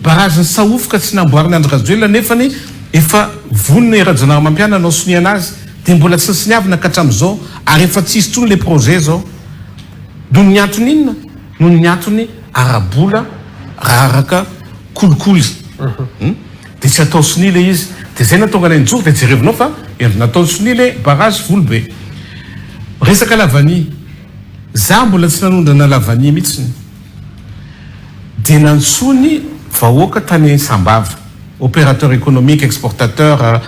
Barrage ny Sahofoka tsy namboarin'i Andry Rajoelina nefany efa vonona i Rajaonarimampianina hanao sonia anazy dia mbola tsy nosoniavina ka hatramin'izao ary efa tsisy intsony le projet zao. Noho ny antony inona? Noho ny antony ara-bola raha araka kolikoly. Dia tsy atao sonia le izy. Dia zay nahatonga anay nijoro dia jerevinao fa nataony sonia le barrage Volobe. Resaka lavania. Za mbola tsy nanondrana lavania mitsiny. Dia nantsoiny vahoaka tany Sambava, opérateur économique, exportateur,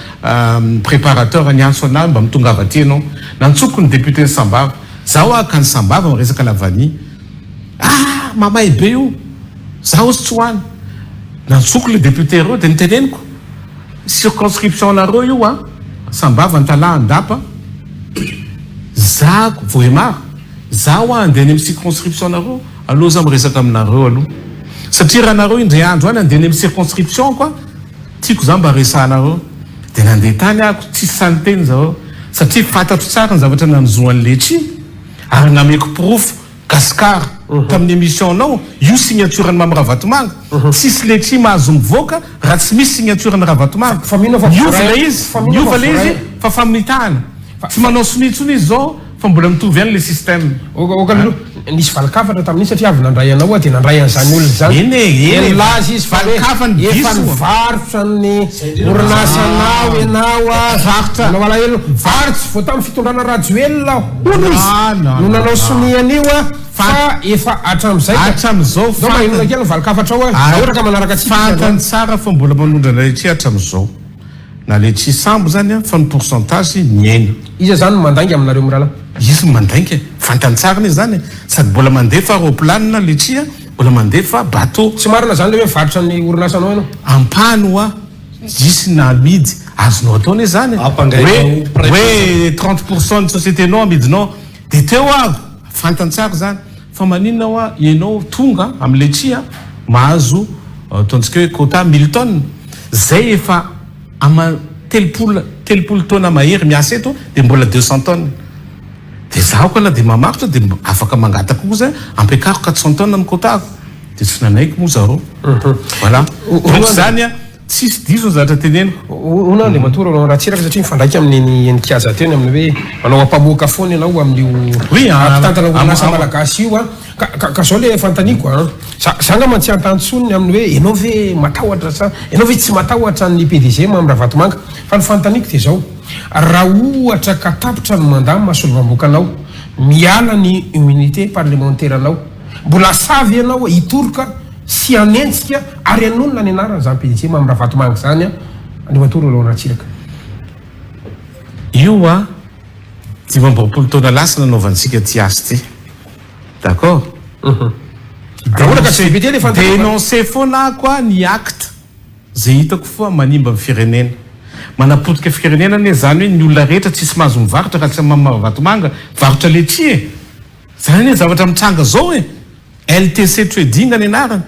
préparateur niantso anah mba mitongava aty ianao. Nantsoko ny député ny Sambava. Za hoa akany Sambava miresaka lavania. Ah! Mamay be io. Za ozy tsy ho any. Nantsoko le député reo dia niteneniko, circonscription nareo io an, Sambava, Antalaha, Andapa. Za Vohemar, za hoa andeha any amin'ny circonscription nareo, aloha za miresaka aminareo aloha. Satria raha nareo indray andro any andeha any amin'ny circonscription ko aho, tiako za mba resahanareo. Dia nandeha tany aho, tsisy sahy niteny zareo. Satria fantatro tsara ny zavatra nanjo an'i Letchi, ary nameko porofo. Gascar, tamin'ny émission nao, io signature an'i Mamy Ravatomanga, tsisy letchi mahazo mivoaka raha tsy misy signature an'i Ravatomanga. Niova ilay izy, niova ilay izy fa famitahana. Tsy manao sonia intsony izy zao fa mbola mitovy ihany le système. Ok aloha, nisy valin-kafatra tamin'iny satria avy nandray anao aho dia nandray an'izany olona izany. Eny e, eny e. Dia nilaza izy fa hoe efa nivarotra ny orinasanao ianao a, nanao alahelo. Ary tsy vao tamin'ny fitondrana Rajoelina hono izy no nanao sonia an'io a, fa efa hatramin'izay ka. Hatramin'izao Ndao mba henoina kely ny valin-kafatrao a, raha ohatra ka manaraka antsika izy androany. Fantany tsara fa mbola manondrana letchi hatramin'izao. Na letchi sambo zany a, fa ny pourcentage nihena. Iza zany no mandainga aminareo mirahalahy? Izy no mandainga e, fantany tsara anie zany e, sady mbola mandefa roplanina letchi a, mbola mandefa bateau. Tsy marina zany le hoe mivarotra ny orinasanao ianao? Ampahany hoa Hisy na amidy, azonao atao anie zany e, hoe hoe 30 pour cent ny société nao amidinao, de teo aho fantany tsara zany, fa maninona hoa ianao tonga am letchi a mahazo ataontsika hoe quota mille tonnes, zay efa ama 30 30 taona mahery miasa eto de mbola 200 tonnes, de zaho ka na de mamarotra de afaka mangataka koa zay ampiakaro 400 tonnes ny quota-ko, de tsy nanaiky moa zareo, voilà, donc zany a. Tsisy diso ny zavatra teneniko. Hono Andriamatoa Roland Ratsiraka satria mifandraika amin'iny Enikiaza teo ny amin'ny hoe manao ampamoaka foana ianao amin'io mpitantana orinasa malagasy io an. Ka ka zao le fanontaniako an. Za za angamba tsy hanontany intsony ny amin'ny hoe ianao ve matahotra sa ianao ve tsy matahotra ny PDG Mamy Ravatomanga. Fa ny fanontaniako dia izao, raha ohatra ka tapitra ny mandat maha solombavambahoakanao, miala ny immunité parlementaire anao, mbola sahy ve ianao hitoroka sy hanenjika ary hanonona ny anaran'izany PDG Mamy Ravatomanga izany Andriamatoa Roland Ratsiraka. Io a 25 taona lasa nanaovantsika ty asa ty. D'accord? Raha ohatra ka tsy député le fanontaniana. Dénoncer foana aho koa ny acte zay hitako fa manimba ny firenena. Manapotika firenena anie zany hoe ny olona rehetra tsisy mahazo mivarotra raha tsy amin'ny Mamy Ravatomanga, varotra letchis e! Zany anie zavatra mitranga zao e! LTC Trading ny anarany.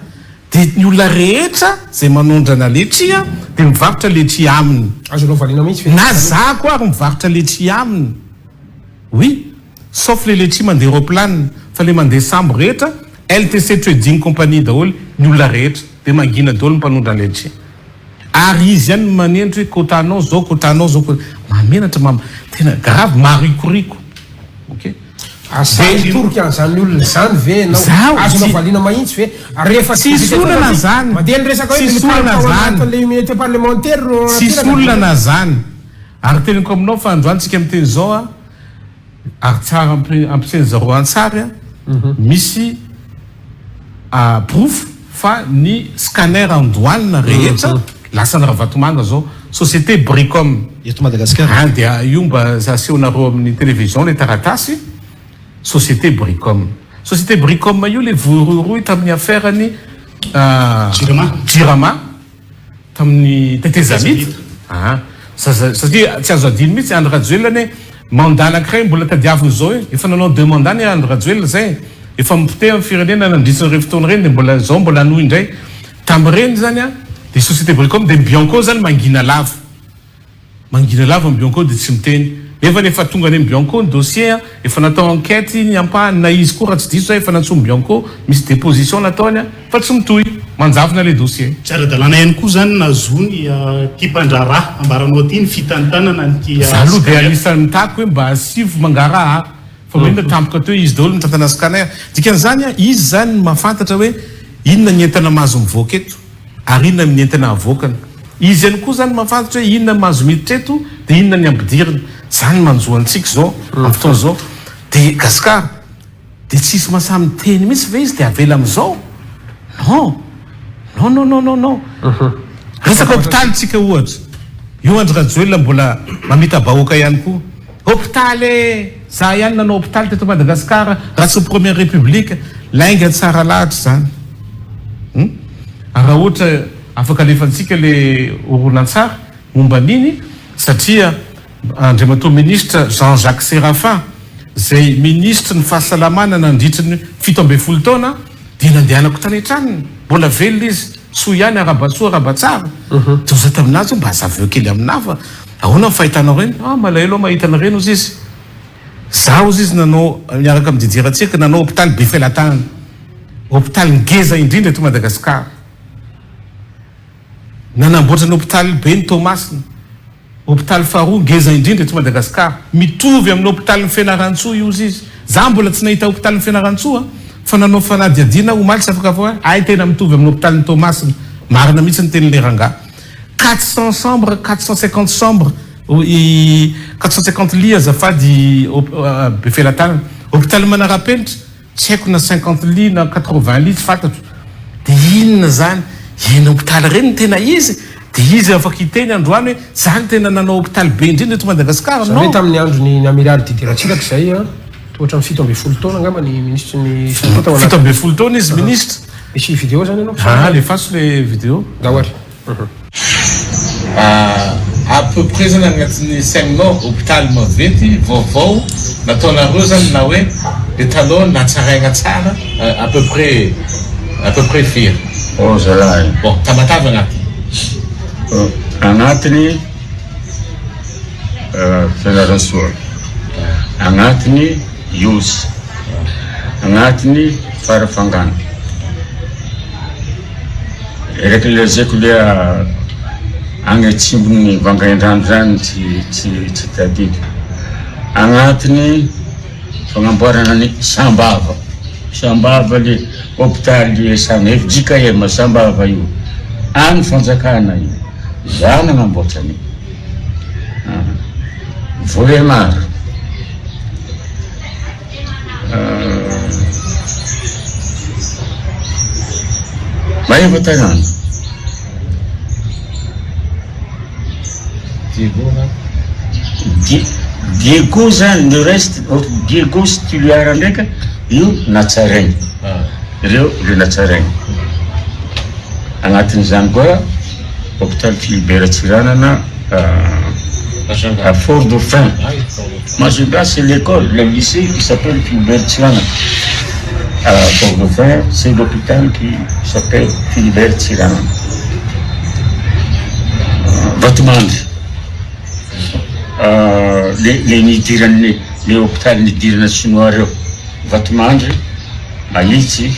Dia ny olona rehetra zay manondrana letchis dia mivarotra letchis aminy. Azonao valiana mihitsy ve Na zany? za koa ary mivarotra letchis aminy. Oui. Sauf le letchis mandeha roplanina fa le mandeha sambo rehetra LTC Trading Company daholo ny olona rehetra dia mangina daholo ny mpanondra letchis. Ary izy ihany no manendry hoe quota nao zao quota nao zao quota mahamenatra mam tena grave maharikoriko ok. Asa hitorika an'izany olona izany ve ianao? Zaho Azonao tsy valiana mahitsy ve? Rehefa tsy Tsisy député tonga olana aty, zany mandeha ny resaka hoe Tsisy milokaloka olana ao zany anatin'ilay immunité parlementaire ro Tsisy Ratsiraka dia olana zany Ary teneniko aminao fa androany tsika miteny zao a Ary tsara ampiasainy zareo antsary a, misy porofo fa ny scanner en douane rehetra lasan'i Ravatomanga zao, société Bricom. Eto Madagasikara. An dia io mba asehonareo amin'ny télévision le taratasy, société Bricom. Société Bricom io le voarohirohy tamin'ny affaire ny Jirama. Jirama. Tamin'ny tetezamita aa satria tsy azo adino mihitsy Andry Rajoelina anie mandat anakiray mbola tadiaviny zao e, efa nanao deux mandats anie Andry Rajoelina zay e, efa mipoteha ny firenena nandritra ireny fotoana ireny de mbola zao mbola hanohy indray, tamin'ireny zany a de société Bricom de ny Bianco zany mangina lava. Mangina lava ny Bianco dia tsy miteny. Nefa efa tonga any amin'ny Bianco ny dossier an, efa natao enquête ny ampahany na izy koa raha tsy diso za efa nantsoin'ny Bianco, misy déposition nataony an, fa tsy mitohy, manjavona ilay dossier. Tsy ara-dalàna ihany koa izany nahazoany ity mpandraharaha ambaranao ity ny fitantanana an'ity Za aloha dia scanner. anisan'ny mitaky hoe mba asivo mangarahara fa maninona tampoka teo izy daholo mitantana scanner. Dikan'izany an, izy izany no mahafantatra hoe inona ny entana mahazo mivoaka eto. Ary inona ny entana avoakany? Izy ihany koa izany mahafantatra hoe inona ny mahazo miditra eto dia inona ny ampidirina. Izany no manjo antsika izao amin'ny fotoana izao. Dia Gasikara, dia tsisy mahasahy miteny mihitsy ve izy dia avela amin'izao? Non! Non non non non non! Resaka hopitaly tsika ohatra. Io Andry Rajoelina mbola mamita-bahoaka ihany koa. Hopitaly e! Za ihany nanao hopitaly teto Madagascar raha tsy ny première république. Lainga tsara lahatra izany. Hum. Ary raha ohatra afaka alefantsika le horonantsary momba an'iny satria Andriamatoa Minisitra Jean Jacques Séraphin izay Minisitry ny fahasalamana nandritry ny 17 taona dia nandehanako tany an-tranony, mbola velona izy, soa ihany, arahaba-tsoa, arahaba-tsara. Dia hoy za tamin'azy hoe mba hazavao kely aminà fa ahoana ny fahitanao ireny? Ah, malahelo aho mahita an'ireny hozy izy. Za hozy izy nanao, miaraka amin'i Didier Ratsiraka, nanao hopitaly Befelatanana. Hopitaly ngeza indrindra eto Madagasikara. Nanamboatra ny hopitaly be ny Toamasina. Hopitaly faharoa ngeza indrindra eto Madagasikara. Mitovy amin'ny hopitalin'i Fianarantsoa io hozy izy. Za mbola tsy nahita hopitalin'i Fianarantsoa fa nanao fanadihadiana omaly tsy afaka hoe hay tena mitovy amin'ny hopitalin'i Toamasina. Marina mihitsy ny tenin'ilay rangahy. 400 chambres, 450 chambres, i 450 lits azafady Befelatanana. Hopitaly Manarapenitra. Tsy haiko na 50 lits na 80 lits tsy fantatro. Dia inona izany? Eny hopitaly ireny no tena izy? Dia izy afaka hiteny androany hoe za no tena nanao hopitaly be indrindra eto Madagasikara? Izany hoe Non. tamin'ny andron'i ny Amiraly Didier Ratsiraka izay an, toa hatramin'ny 17 taona angamba ny minisitry ny santé tao anatin'ny. 17 taona izy minisitra. Misy vidéo izany ianao? Ah, alefaso le vidéo. Ndao ary. À peu près zany agnatin'ny saigninao hopitaly maventy vaovao nataonareo zany na hoe le taloha natsaraigna tsara à peu près à peu près firy? Oh zalahy. Bon Tamatave agnatiny. Agnatiny Fianarantsoa, agnatiny Ihosy, agnatiny Farafangana. Eraky ny lazaiko dia agny atsimon'ny Vangaindrano zany tsy tsy tsy tadidiko. Agnatiny fagnamboarana ny Sambava, Sambava le hopitaly samy fjkm Sambava io, any fanjakana io, za nagnamboatra an'io. Vohemar. Maevatanàna. Diego zany le reste Diego sy Tuléar ndraika io natsaraigny. Ireo le natsaraigny. Agnatin'izany koa hôpital Philibert Tsiranana à Fort Dauphin. Majunga c'est l'école, le lycée qui s'appelle Philibert Tsiranana. À Fort Dauphin, c'est l'hôpital qui s'appelle Philibert Tsiranana. Vatomandry. Le le nidiran'ny le hôpital nidirana chinois reo. Vatomandry, Mahitsy.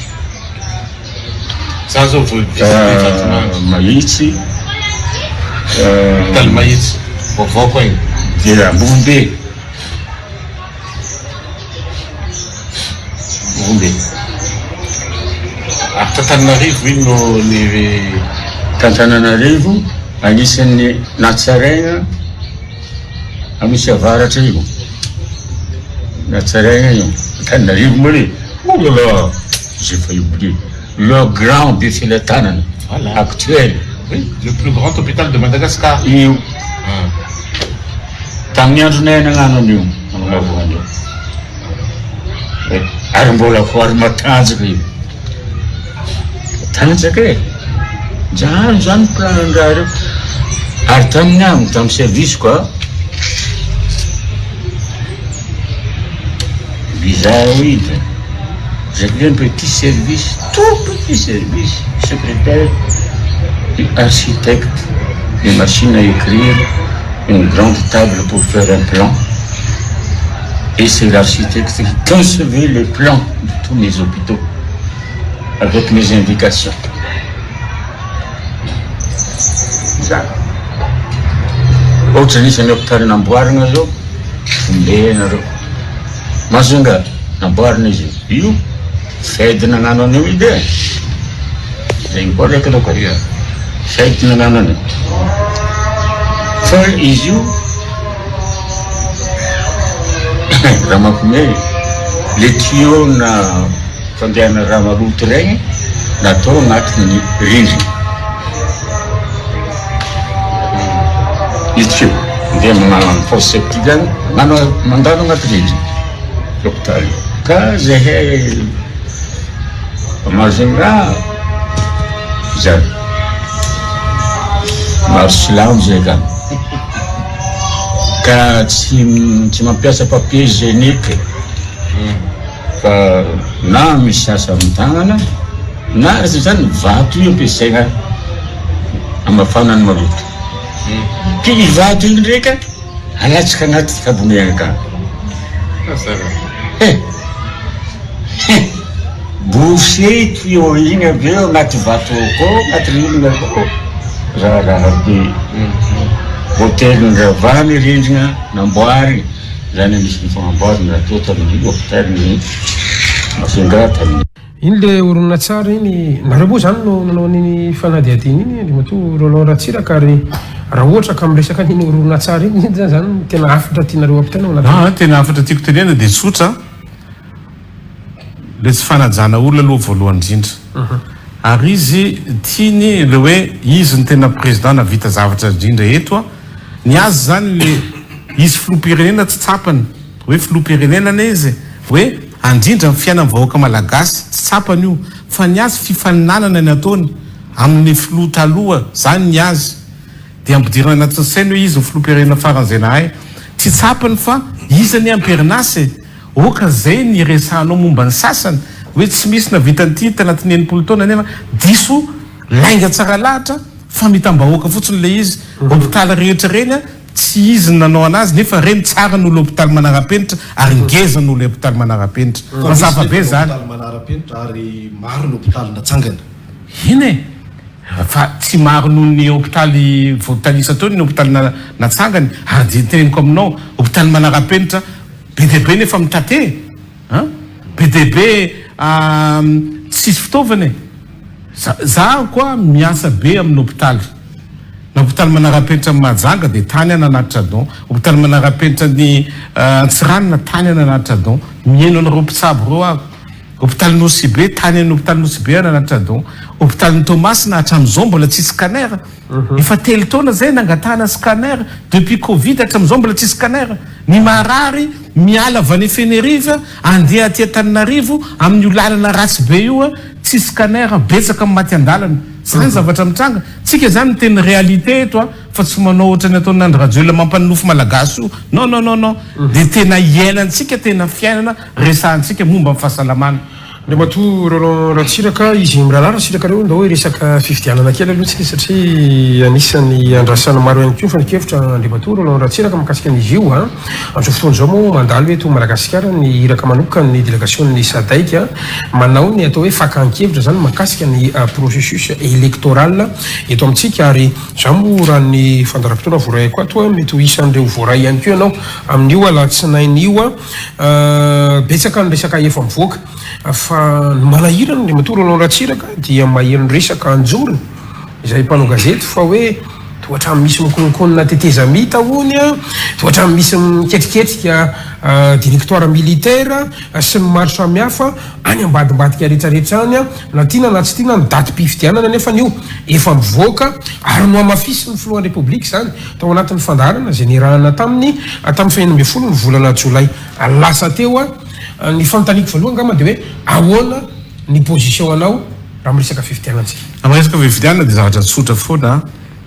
Za zao vao visité Vatomandry. Mahitsy. Hôpital Mahitsy. Vaovao koa igny. Dia Ambovombe. Ambovombe. Ary Tantananarivo ino ny. Tantananarivo anisan'ny natsaraina Anosy Avaratra io. Natsaraina io. Antananarivo moa le. Oh là là, j'ai failli oublier. Le grand Befelatanana Voilà. actuel. Oui, le plus grand hôpital de Madagascar. Io. Ah. Tamin'ny andronay nagnano an'io, nanaovana an'io. Ary mbola ho ary matanjaka io. Matanjaka e. Zany zany plan-draha reo. Ary tamin'ny andro, tamin'ny service quoi. Bizarroïde. J'avais un petit service, tout petit service, secrétaire et architecte, des machines à écrire, une grande table pour faire un plan. Et c'est l'architecte qui concevait les plans de tous mes hôpitaux, avec mes indications. Zany. Ohatra nisy hôpital namboarina zao, ombe nareo. Majunga namboarina izy io, Fed nagnano an'io edy e. Zegny koa ndraiky aloha ka. Fed nagnano an'io. Fa izy io raha mampiomehy, le tuyau na fandehana raha maloto regny natao agnatin'ny rindrina. Io tuyau mandeha magnano amin'ny fosse septique agny, magnano mandalo agnaty rindrina l'hôpital io. Ka zahay Majunga zany maro silamo zay ka ka tsy tsy mampiasa papier hygiénique fa na misasa amin'ny tagnana na zany vato io ampiasaina hamafana ny maloto. Ty vato iny ndraika alatsaka anaty cabinet akany. Eh! Eh! Boucher tuyau iny avy eo anaty vato akao, anaty rindrina akao. Raharaha be. Hôtel niravana rindrina, namboarina. Zany anisan'ny fagnamboarana natao tamin'ny hôpital ny Majunga tamin'ny. Iny le horonantsary iny, nareo moa zany no nanao an'iny fanadihadiana iny Andriamatoa Roland Ratsiraka ary raha ohatra ka miresaka an'iny horonantsary iny inona zany no tena hafatra tianareo ampitaina ao anatin'iny? Aa tena hafatra tiako tenenina dia tsotra, le tsy fanajana olona aloha voalohany indrindra. Ary izy tiany le hoe izy no tena président nahavita zavatra indrindra eto a, ny azy zany le izy filoham-pirenena tsy tsapany. Hoe filoham-pirenena anie izy e! Hoe handrindra ny fiainan'ny vahoaka malagasy, tsy tsapany io, fa ny azy fifaninanana ny ataony amin'ny filoha taloha, zany ny azy. Dia ampidirina anatin'ny sainy hoe izy no filoham-pirenena faran'izay nahay. Tsy tsapany fa izy anie am-perinasa e! Oka zay ny iresahanao momba ny sasany, hoe tsy misy nahavita an'ity tanatin'ny 60 taona nefa diso lainga tsara lahatra, famitam-bahoaka fotsiny ilay izy. Hopitaly rehetra ireny an! Tsy izy no nanao anazy nefa reny tsara noho le hopitaly manarapenitra ary ngeza noho le hopitaly manarapenitra. Fa misy Mazava be nefa ny zany. hopitaly manarapenitra ary maro ny hopitaly natsangana. Eny e! Fa tsy maro noho ny hopitaly voatanisa teo ny hopitaly natsangany ary dia teneniko aminao hopitaly manarapenitra be dia be nefa mitate e! An! Be dia be tsisy fitaovana e! Za za koa miasa be amin'ny hopitaly. Na hopitaly manara-penitra ny Mahajanga dia tany aho nanatitra don. Hopitaly manara-penitra ny Antsiranana tany aho nanatitra don. Mihaino an'ireo mpitsabo ireo aho. Hopitaly Nosy Be tany amin'ny hopitaly Nosy Be aho nanatitra don. Hopitalin'i Toamasina hatramin'izao mbola tsisy scanner. Efa telo taona izay nangatahana scanner. Depuis covid hatramin'izao mbola tsisy scanner. Ny marary miala avy any Fenerive andeha aty Antananarivo amin'io lalana ratsy be io, tsisy scanner, betsaka ny maty an-dalana. Zany zavatra mitranga. Tsika zany miteny réalité eto a, fa tsy manao ohatran'ny ataon'i Andry Rajoelina mampanonofy Malagasy io. Non non non non. Dia tena iainantsika, tena fiainana resahantsika momba ny fahasalamana. Andriamatoa Roland Ratsiraka, izy mirahalahy Ratsiraka ireo, ndao hiresaka fifidianana kely aloha tsika satria anisan'ny andrasan'ny maro ihany koa ny fanehoan-kevitra Andriamatoa Roland Ratsiraka mikasika an'izy io. Amin'izao fotoana izao moa mandalo eto Madagasikara ny iraka manokan'ny delegasion'ny Sadec manao ny atao hoe fakan-kevitra izany mahakasika ny processus électoral eto amintsika ary izaho moa raha ny fandaharam-potoana voaraiko ato mety ho isan'ireo voaray ihany koa ianao amin'io alatsinainy io. Betsaka ny resaka efa mivoaka fa ny manahirana Andriamatoa Roland Ratsiraka dia maheno resaka anjorony izay mpanao gazety fa hoe toa hatramin'ny misy mikononkonona tetezamita hono a, toa hatramin'ny misy miketriketrika directoire militaire sy ny maro samihafa any ambadimbadika rehetrarehetra any na tiana na tsy tiana ny datim-pifidianana nefany io efa mivoaka ary nohamafisin'ny filohan'ny Repoblika izany Tao anatin'ny fandaharana izay niarahana taminy tamin'ny faha 16 ny volana jolay lasa teo, ny fanontaniako voalohany angamba dia hoe ahoana ny position anao raha miresaka fifidianana isika? Raha miresaka fifidianana dia zavatra tsotra foana,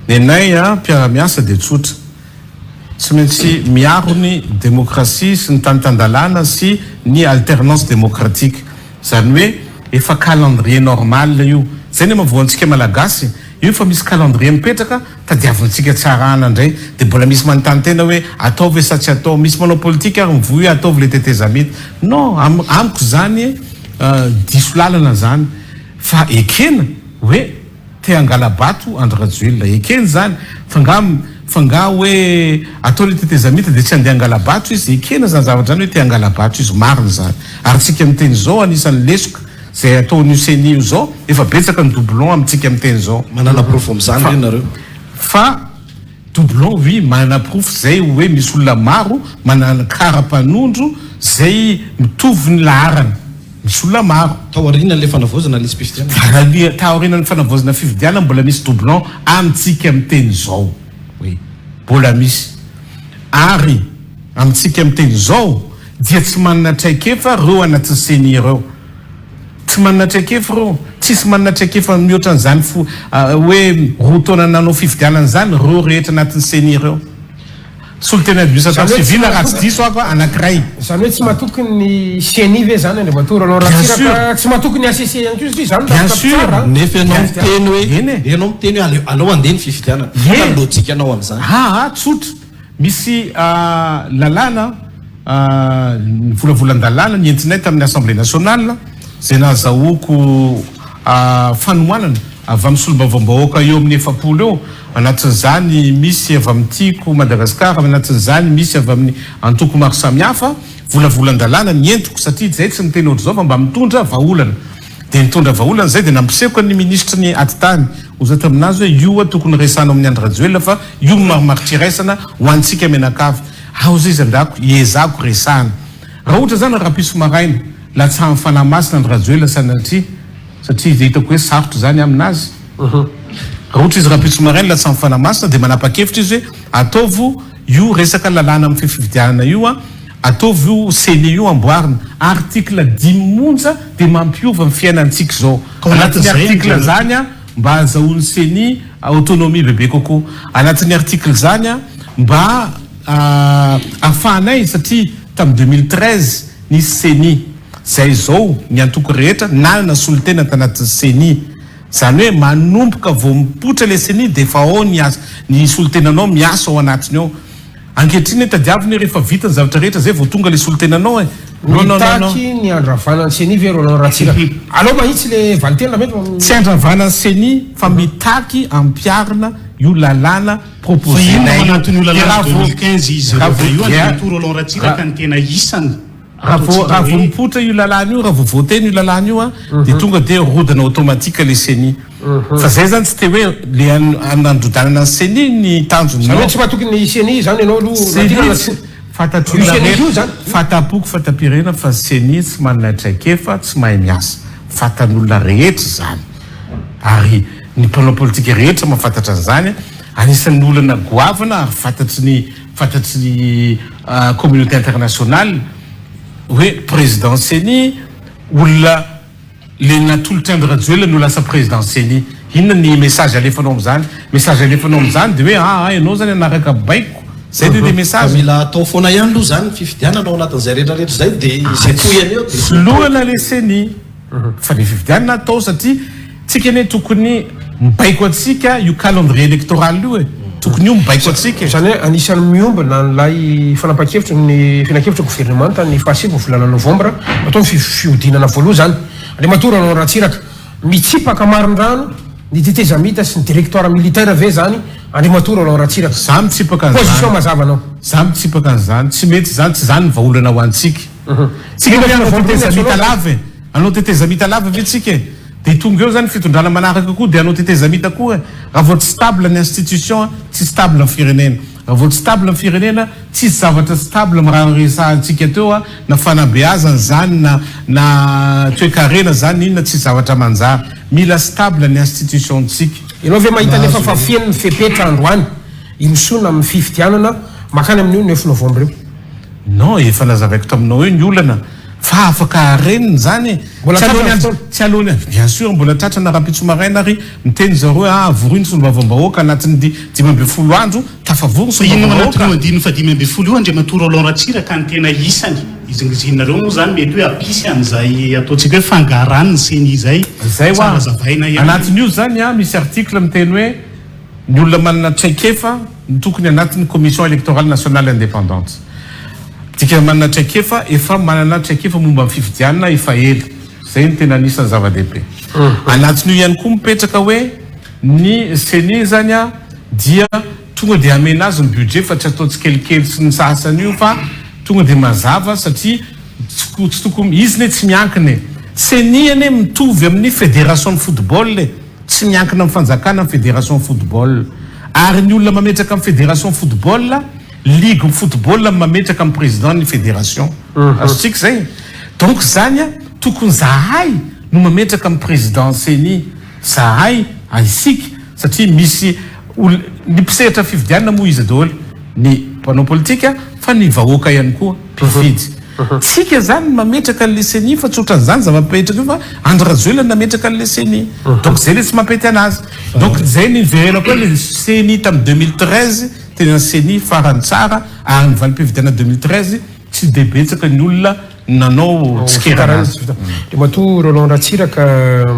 ny anay mpiara-miasa dia tsotra, tsy maintsy miaro ny demokrasia sy ny tany tan-dalàna sy ny alternance démocratique. Izany hoe efa calendrier normal io. Izay ny mahavoa antsika Malagasy, io efa misy calendrier mipetraka, tadiavintsika tsy arahana indray. Dia mbola misy manontany tena hoe atao ve sa tsy atao. Misy manao politika ary mivoy hoe ataovy ilay tetezamita. Non, amiko izany diso lalana izany. Fa ekena hoe. Te hangala-bato Andry Rajoelina. Ekeny izany, fa nga fa nga hoe atao le tetezamita dia tsy handeha hangala-bato izy? Ekena izany zavatra izany hoe te hangala-bato izy, marina izany. Ary tsika miteny izao anisan'ny lesoka izay ataon'io ceni io izao, efa betsaka ny doublon amintsika miteny izao. Manana porofo amin'izany ve nareo? Fa doublon oui, manana porofo izay hoe misy olona maro manana kara-panondro izay mitovy ny laharana. Misy olona maro. Taorian'ilay fanavaozana lisi-pifidianana. Taorian'ny fanavaozana fifidianana mbola misy doublon amintsika miteny izao. Oui. Mbola misy. Ary amintsika miteny izao dia tsy manana traikefa ireo anatin'ny ceni ireo. Tsy manana traikefa ireo. Tsisy manana traikefa mihoatra an'izany fo hoe 2 taona nanao fifidianana izany ireo rehetra anatin'ny ceni ireo. Solontena administration civile raha tsy diso aho anankiray. Izany hoe tsy matoky ny ceni ve izany Andriamatoa Roland Ratsiraka? Tsy matoky ny HCC ihany koa satria izany no Bien sûr. tsara. Nefa ianao miteny hoe ianao miteny hoe aleo handeha ny fifidianana. Inona ny lojikanao amin'izany? Aa tsotra. Misy lalàna, volavolan-dalàna nentinay tamin'ny Assemblée nationale izay nahazahoako fanohanana avy amin'ny solombavambahoaka eo amin'ny 40 eo. Anatin'izany misy avy amin'ny Tiako Madagasikara, anatin'izany misy avy amin'ny antoko maro samihafa, volavolan-dalàna ny entiko satria izay tsy miteny ohatr'izao fa mba mitondra vahaolana. Dia nitondra vahaolana izay dia nampisehoko ny minisitry ny atitany ho zay tamin'azy hoe io tokony resahana amin'ny Andry Rajoelina fa io no marimaritra iraisana ho antsika mianakavy. Ao zay izy andako iezahako resahana. Raha ohatra izany rahampitso maraina latsahan'ny Fanahy Masina Andry Rajoelina sanatria satria hitako hoe sarotra izany aminazy. Raha ohatra izy rahampitso maraina latsahan'ny Fanahy Masina dia manapa-kevitra izy hoe ataovy io resaka lalàna amin'ny fifidianana io an, ataovy io ceni io amboarina. Article 5 monja dia mampiova ny fiainantsika izao. Anatin'ny article izany an, mba ahazahoan'ny ceni autonomie bebe kokoa. Anatin'ny article izany an, mba ahafahanay satria tamin'ny 2013 nisy ceni. Izay izao ny antoko rehetra nanana solontena tanatin'ny ceni. Izany hoe manomboka vao mipoitra ilay ceni dia efa ao ny asa, ny solontenanao miasa ao anatiny ao. Ankehitriny hoe tadiavina hoe rehefa vita ny zavatra rehetra izay vao tonga ilay solontenanao e! Non non non non. Mitaky ny handravana ny ceni ve Roland Ratsiraka? Aleo mahitsy le valinteny raha mety. Tsy handravana ny ceni fa mitaky ampiharina io lalàna Fa inona proposer-nay ao io. anatin'io Dia lalàna raha vao 2015 izy raha ireo vao io dia Andriamatoa Roland Ratsiraka no tena isany Raha vao ataontsika raha vao hoe. mipoitra io lalàna io, raha vao voateny io lalàna io an, dia tonga dia rodana automatique le ceni. Fa zay zany tsy te hoe le hanandrodanana ny ceni ny tanjony, Zany hoe non. tsy matoky ny ceni zany ianao aloha na Ceni tiana na tsy tsia. fantatry Io olona ceni io rehetra, zany. fanta-poko fanta-pirenena fa ceni tsy manana traikefa, tsy mahay miasa. Fantan'olona rehetra izany. Ary ny mpanao politika rehetra mahafantatra an'izany. Anisan'ny olana goavana ary fantatry ny. fantatry ny communauté internationale hoe président CENI olona le natolotr'i Andry Rajoelina no lasa président CENI. Inona ny message alefanao amin'izany? Message alefanao amin'izany de hoe aa ianao zany hanaraka baiko. Zay ve le message? Fa mila atao foana ihany aloha zany ny fifidianana ao anatin'izay rehetra rehetra izay de izay tohiny eo de. Soloana le CENI. Fa le fifidianana atao satria tsika anie tokony mibaiko antsika io calendrier électoral io e. Tokony io mibaiko antsika e. Izany hoe anisan'ny miombona an'ilay fanapahan-kevitry ny filankevitry ny governemanta ny fahasivy ny volana novambra atao ny fihodinana voaloha izany. Andriamatoa Roland Ratsiraka, mitsipaka marindrano ny tetezamita sy ny directoire militaire ve izany Andriamatoa Roland Ratsiraka? Za mitsipaka an'izany. Position mazava anao. Za mitsipaka an'izany. Tsy mety izany, tsy izany ny vahaolana ho antsika. Tsika ve hanao tetezamita lava e? Hanao tetezamita lava ve tsika e? Dia tonga eo zany fitondrana manaraka koa dia hanao tetezamita koa e? Raha vao tsy stable ny institution, tsy stable ny firenena. Raha vao tsy stable ny firenena, tsisy zavatra stable am raha resahantsika teo a, na fanabeazana zany na na toekarena zany inona tsisy zavatra manjary. Mila stable ny institution ntsika. Ianao ve mahita nefa fa feno ny fepetra androany hirosoana amin'ny fifidianana makany amin'io neuf novembre io? Non, efa nazavaiko taminao eo ny olana fa afaka harenina izany e! Mbola Tsy tratra alohan'ny ny andro, fotoana. tsy alohan'ny, bien sûr mbola tratra na rahampitso maraina ary miteny zareo hoe ah vorio ny solombavambahoaka anatin'ny 15 andro, tafavory ny Fa inona ao anatin'io solombavambahoaka. andininy fahadimy ambin'ny folo io Andriamatoa Roland Ratsiraka no tena isany hizingizininareo moa izany mety hoe hampisy an'izay ataontsika hoe fangaharan'ny ceni izay, Zay tsara hoa, hazavaina ihany. anatin'io izany an misy article miteny hoe Ny olona manana traikefa no tokony anatin'ny Commission Electorale Nationale Indépendante. Dikany manana traikefa, efa manana traikefa momba ny fifidianana efa ela. Izay no tena anisan'ny zava-dehibe. Anatin'io ihany koa mipetraka hoe ny ceni izany dia tonga dia hamena azy ny budget fa tsy atao tsikelikely sy ny sasany io fa tonga dia mazava satria tsy tokony, izy anie tsy miankina e. Ceni anie mitovy amin'ny fédération ny football e. Tsy miankina amin'ny fanjakana ny fédération football. Ary ny olona mametraka ny fédération football, ligue football no mametraka ny président ny fédération. Azontsika izay? Donc izany an, tokony zahay no mametraka ny président ceni. Zahay, isika, satria misy ol, ny mpisehatra fifidianana moa iza daholo? Ny mpanao politika fa ny vahoaka ihany koa, mpifidy. Tsika zany no mametraka anle ceni fa tsy otran'izany zava-mipetraka io fa Andry Rajoelina no nametraka anle ceni. Donc zay le tsy mampety anazy. Donc zay ny niverenako hoe le ceni tamin'ny 2013 tena ceni farany tsara ary ny valim-pifidianana 2013 tsy de betsaka ny olona nanao tsikera anazy. Andriamatoa Roland Ratsiraka,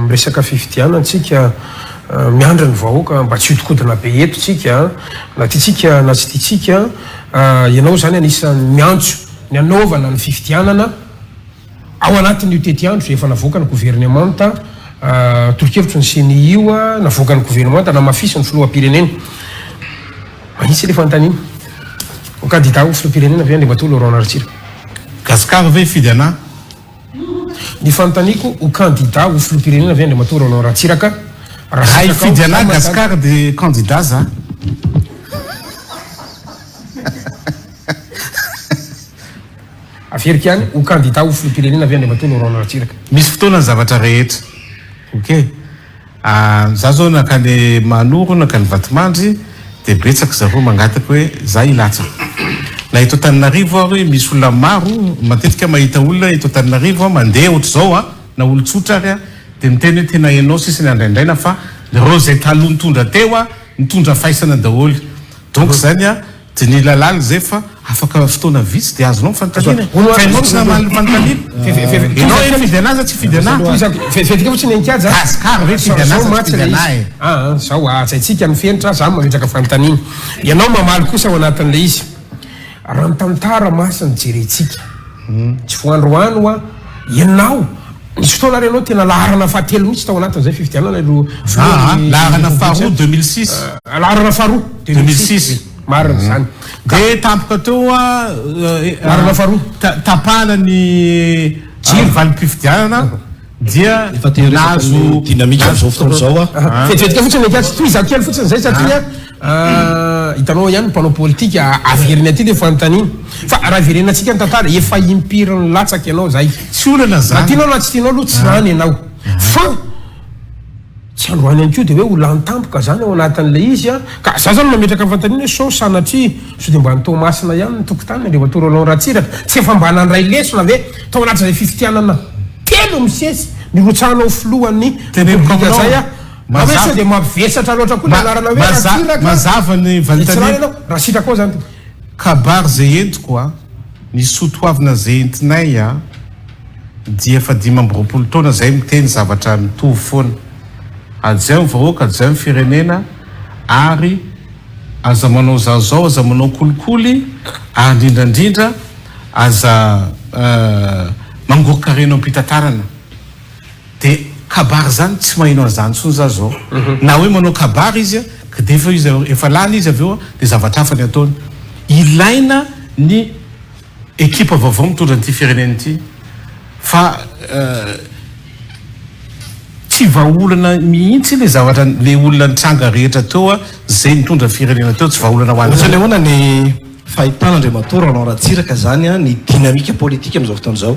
miresaka fifidianana tsika, miandry ny vahoaka mba tsy hiodikodina be eto tsika, na tiantsika na tsy tiantsika, ianao zany anisan'ny miantso ny hanaovana ny fifidianana ao anatin'io tetiandro izay efa navoakan'ny governemanta, tolo-kevitry ny Ceni io navoakan'ny governemanta namafisin'ny filoham-pirenena. Mahitsy ilay fanontaniana. Ho kandida ho filoham-pirenena ve Andriamatoa Laurent Ratsiraka? Gasikara ve hifidy anah? Ny fanontaniako, ho kandida ho filoham-pirenena ve Andriamatoa Roland Ratsiraka? Raha hifidy anah Gasikara dia kandida za. Averiko ihany, ho kandida ho filoham-pirenena ve Andriamatoa Laurent Ratsiraka? Misy fotoana ny zavatra rehetra. Ok. Za zao nankany Mahanoro, nankany Vatomandry dia betsaka zareo mangataka hoe za hilatsaka. Na eto Antananarivo ary misy olona maro, matetika mahita olona eto Antananarivo aho mandeha ohatr'izao an, na olon-tsotra ary an, dia miteny hoe tena ianao sisa ny andraindraina fa ireo izay taloha nitondra teo an, nitondra faisana daholo. Donc zany an, Diniho lalina izay fa afaka fotoana vitsy dia azonao ny fanontaniana e. Fa ianao tsy namaly ny fanontaniana. Ianao hoe hifidy anah sa tsy hifidy anah? Vetivety fotsiny Enkiaja. Gasikara ve hifidy anah sa tsy hifidy anah e? Aa zao hajaintsika ny fenitra, za mametraka fanontaniana. Ianao mamaly kosa ao anatin'ilay izy. Raha ny tantara masy no jerentsika, tsy vao androany hoa ianao, nisy fotoana ary ianao tena laharana fahatelo mihitsy tao anatin'izay fifidianana ireo filohan'ny Laharana faharoa 2006. Laharana faharoa 2006. Marina izany. Dia tampoka teo hoa Laharana faharoa. Tapahana ny jiro valim-pifidianana dia Efa te hiresaka nahazo ny dynamique amin'izao fotoana izao aho. Vetivety fotsiny Enkiaja, tohizako kely fotsiny izay satria Hitanao ihany ny mpanao politika averiny aty le fanontaniana. Fa raha verenantsika ny tantara, efa impiry nilatsaka ianao zay. Tsy olana Na zany. tianao na tsy tianao aloha tsy lany ianao. Fa. Tsy androany ihany koa dia hoe ho lany tampoka izany ao anatin'ilay izy an! Ka za zany mametraka ny fanontaniana hoe sao sanatria sao dia mba any Toamasina ihany ny tokotaniny Andriamatoa Roland Ratsiraka? Tsy efa mba nandray lesona ve tao anatin'izay fifidianana telo misesy nirotsahana ho filohan'ny Teneniko Repoblika aminao, izay aho? Fa hoe sao dia mavesatra loatra koa ny anarana hoe Ratsiraka? Mazava ny Dia tsy rariny valintaniako. ianao raha sitrakao izany tompoko. Kabary izay entiko a, ny soa toavina izay entinay a, dia efa 25 taona izay miteny zavatra mitovy foana. Hajaio ny vahoaka, hajaio ny firenena ary aza manao zao zao, aza manao kolikoly ary indrindra indrindra aza mangoron-karena eo am-pitantarana. Dia kabary zany tsy maheno an'izany intsony za zao. Na hoe manao kabary izy ka dia efa izy efa lany izy avy eo dia zavatra hafa ny ataony. Ilaina ny ekipa vaovao mitondra an'ity firenena ity fa tsy vahaolana mihitsy ilay zavatra ilay olona nitranga rehetra teo izay nitondra firenena teo tsy vahaolana ho Ohatran'ny an'izay. ahoana ny fahitana Andriamatoa Roland Ratsiraka izany ny dynamique politique amin'izao fotoana izao?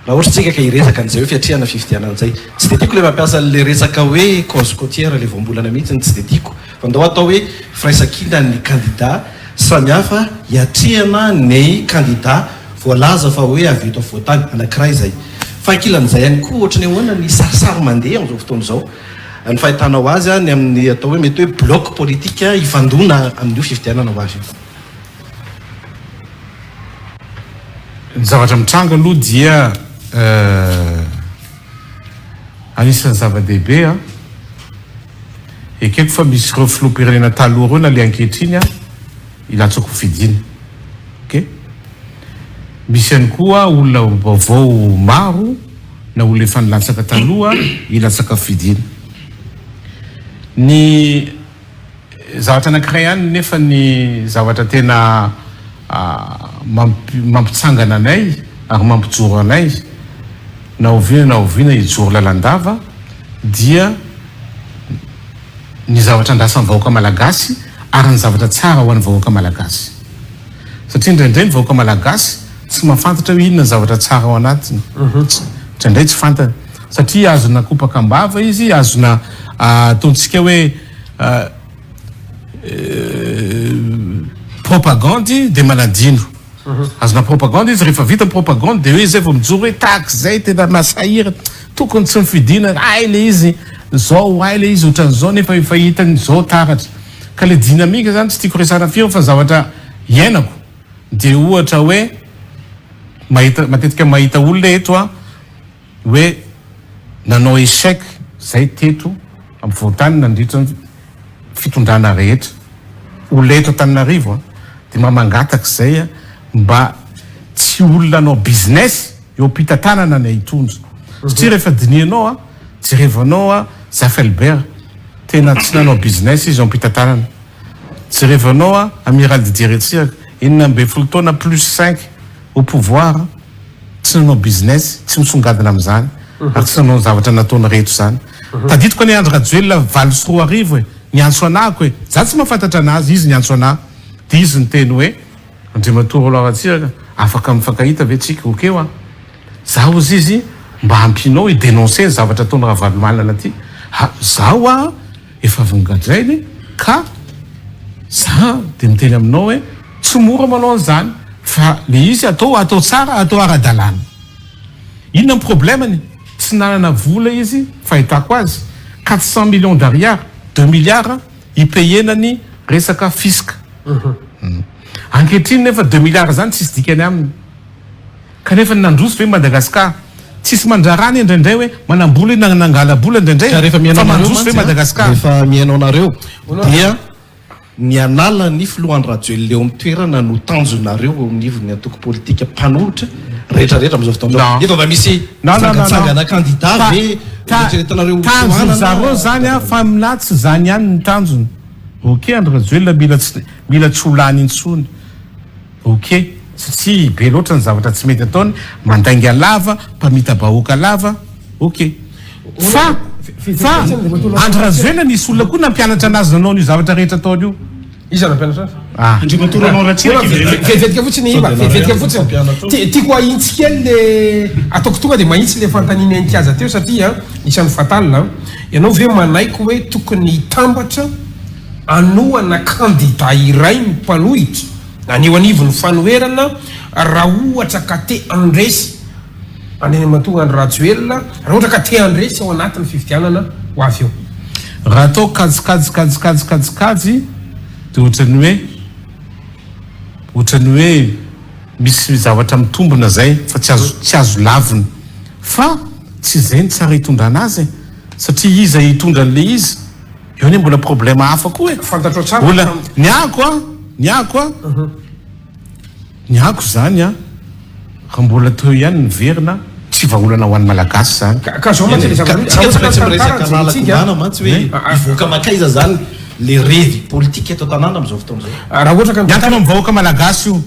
Raha ohatra tsika ka hiresaka an'izay hoe fiatrehana fifidianana izay, tsy dia tiako ilay mampiasa an'ilay resaka hoe cause côtière ilay voambolana mihitsy tsy dia tiako fa ndao atao hoe firaisankinan'ny kandida samihafa hiatrehana ny kandida voalaza fa hoe avy eto afovoantany, anankiray izay. Fa ankilan'izay ihany koa ohatry ny ahoana ny sarisary mandeha amin'izao fotoana izao, ny fahitanao azy ny amin'ny atao hoe mety hoe bloc politique hifandona amin'io fifidianana ho avy io. Ny zavatra mitranga aloha dia anisan'ny zava-dehibe an, ekeko fa misy ireo filoham-pirenena taloha ireo na le ankehitriny an, hilatsaka ho fidiana, ok, misy ihany koa olona vaovao maro na olona efa nilatsaka taloha hilatsaka fidiana. Ny Zavatra anankiray ihany nefa ny zavatra tena mampitsangana anay ary mampijoro anay na oviana na oviana hijoro lalandava dia ny zavatra andrasan'ny vahoaka malagasy ary ny zavatra tsara ho an'ny vahoaka malagasy. Satria indraindray ny vahoaka malagasy tsy mahafantatra hoe inona ny zavatra tsara ao anatiny. Indraindray tsy fantany. Satria azona kopaka am-bava izy, azona ataontsika hoe propagandy dia manadino. Azona propagandy izy, rehefa vita ny propagandy dia hoe izay vao mijoro hoe tahaka izay tena masahirana, tokony tsy nofidina, hay ilay izy izao, hay ilay izy ohatran'izao nefa efa hitany izao taratra. Ka ilay dynamique izany tsy tiako resahana firy fa zavatra iainako dia ohatra hoe mahita, matetika mahita olona eto aho hoe nanao échec zay teto ampovoantany nandritra ny fitondrana rehetra, olona eto Antananarivo an, dia mba mangataka izay an, mba tsy olona hanao business eo ampitantanana ny hitondra, satria rehefa dinihanao an, jerevanao an Zafy Albert, tena tsy nanao business izy eo ampitantanana, jerevanao an Amiral Didier Ratsiraka, 16 taona plus cinq au pouvoir, Tsy nanao business, tsy misongadina amin'izany ary tsy nanao ny zavatra nataony reto izany. Tadidiko anie Andry Rajoelina 2008 e, niantso anah ko e, za tsy mahafantatra anazy, izy niantso anah, dia izy niteny hoe, Andriamatoa Roland Ratsiraka, afaka mifankahita ve tsika? Ok hoa. Za hozy izy mba hampianao hi denoncer ny zavatra ataon'i Ravalomanana ty. Ha, za hoa efa avy nogadrainy ka za dia miteny aminao hoe tsy mora manao an'izany fa le izy atao atao tsara atao ara-dalàna. Inona ny problème-ny? Tsy nanana vola izy fahitako azy, 400 millions d'ariary, deux milliards hi-payer-na ny resaka fisc. Ankehitriny nefa deux milliards zany tsisy dikany aminy. Kanefa nandroso ve Madagascar? Tsisy mandrara anie indraindray hoe manambola io na nangala-bola indraindray Ka rehefa mihaino fa anareo mandroso ve mantsy an, Madagascar? rehefa mihaino anareo dia ny hanala ny filoha Andry Rajoelina eo amin'ny toerana no tanjonareo eo anivon'ny antoko politika mpanohitra rehetra rehetra amin'izao fotoana izao. Non. Efa mba misy Non, non, non, non. tsangantsangana kandida Ta- ve ta- eritreretinareo ho Tanjon tohanana? zareo zany an, fa aminà tsy zany ihany ny tanjona. Ok Andry Rajoelina mila tsy mila tsy ho lany intsony. Ok, satria be loatra ny zavatra tsy mety ataony, mandainga lava, mpamita-bahoaka lava, ok. Fa, fa Andry Rajoelina nisy olona koa nampianatra anazy nanao an'io zavatra rehetra ataony io. Iza nampianatra azy? Ah. Andriamatoa Roland Ratsiraka Mbola vetivetiky fotsiny Iva, vetivetiky fotsiny. Tiako ahitsy kely le ataoko tonga dia mahitsy le fanontaniana eny kiaza teo satria isan'ny fatal an. Ianao ve manaiky hoe tokony hitambatra hanohana kandida iray ny mpanohitra na ny eo anivon'ny fanoherana raha ohatra ka te handresy Andriamatoa Andry Rajoelina raha ohatra ka te handresy ao anatin'ny fifidianana ho avy eo. Raha atao kajikajy kajikajy kajikajy dia ohatran'ny hoe ohatran'ny hoe misy zavatra mitombina zay fa tsy azo tsy azo lavina fa tsy izay no tsara hitondrana azy e! Satria iza hitondra an'le izy? Eo anie mbola problème hafa koa e! Fantatrao tsara Mbola ny ahako an, ny ahako an, Ny ako zany an, raha mbola teo ihany ny verina, tsy vahaolana ho an'ny Malagasy zany. Ka zao mantsy le zava-misy, Tsika tsy maintsy miresaka lalan-kobana mantsy hoe hivoaka mankaiza zany le revy politika eto an-tanàna amin'izao fotoana izao. Raha ohatra ka Miankina amin'ny vahoaka Malagasy io.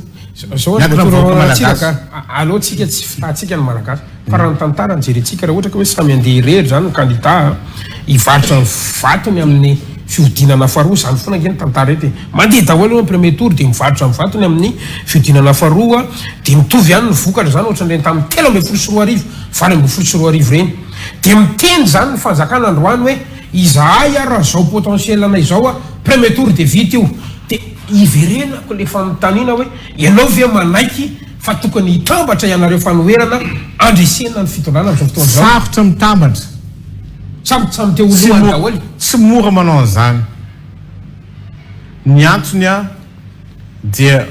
Zao Miankina amin'ny vahoaka Malagasy. Ratsiraka, aleo tsika tsy fitahantsika ny Malagasy. Fa raha ny tantara no jerentsika, raha ohatra ka hoe samy handeha irery izany ny kandida hivarotra ny vatony amin'ny fihodinana faharoa, izany foana ange ny tantara eto e. Mandeha daholo aloha ny premier tour dia mivarotra ny vatony amin'ny fihodinana faharoa dia mitovy ihany ny vokatra izany ohatran'ireny tamin'ny 2013, 2018 ireny. Dia miteny izany ny fanjakana androany hoe izahay ary raha izao potentiel anay izao a, premier tour dia vita io. Dia iverenako ilay fanontaniana hoe ianao ve manaiky Fa tokony hitambatra ianareo fanoherana handresena ny fitondrana amin'izao fotoana izao. Sarotra mitambatra. Samy samy te ho lohany daholo. Tsy mora manao an'izany. Ny antony an dia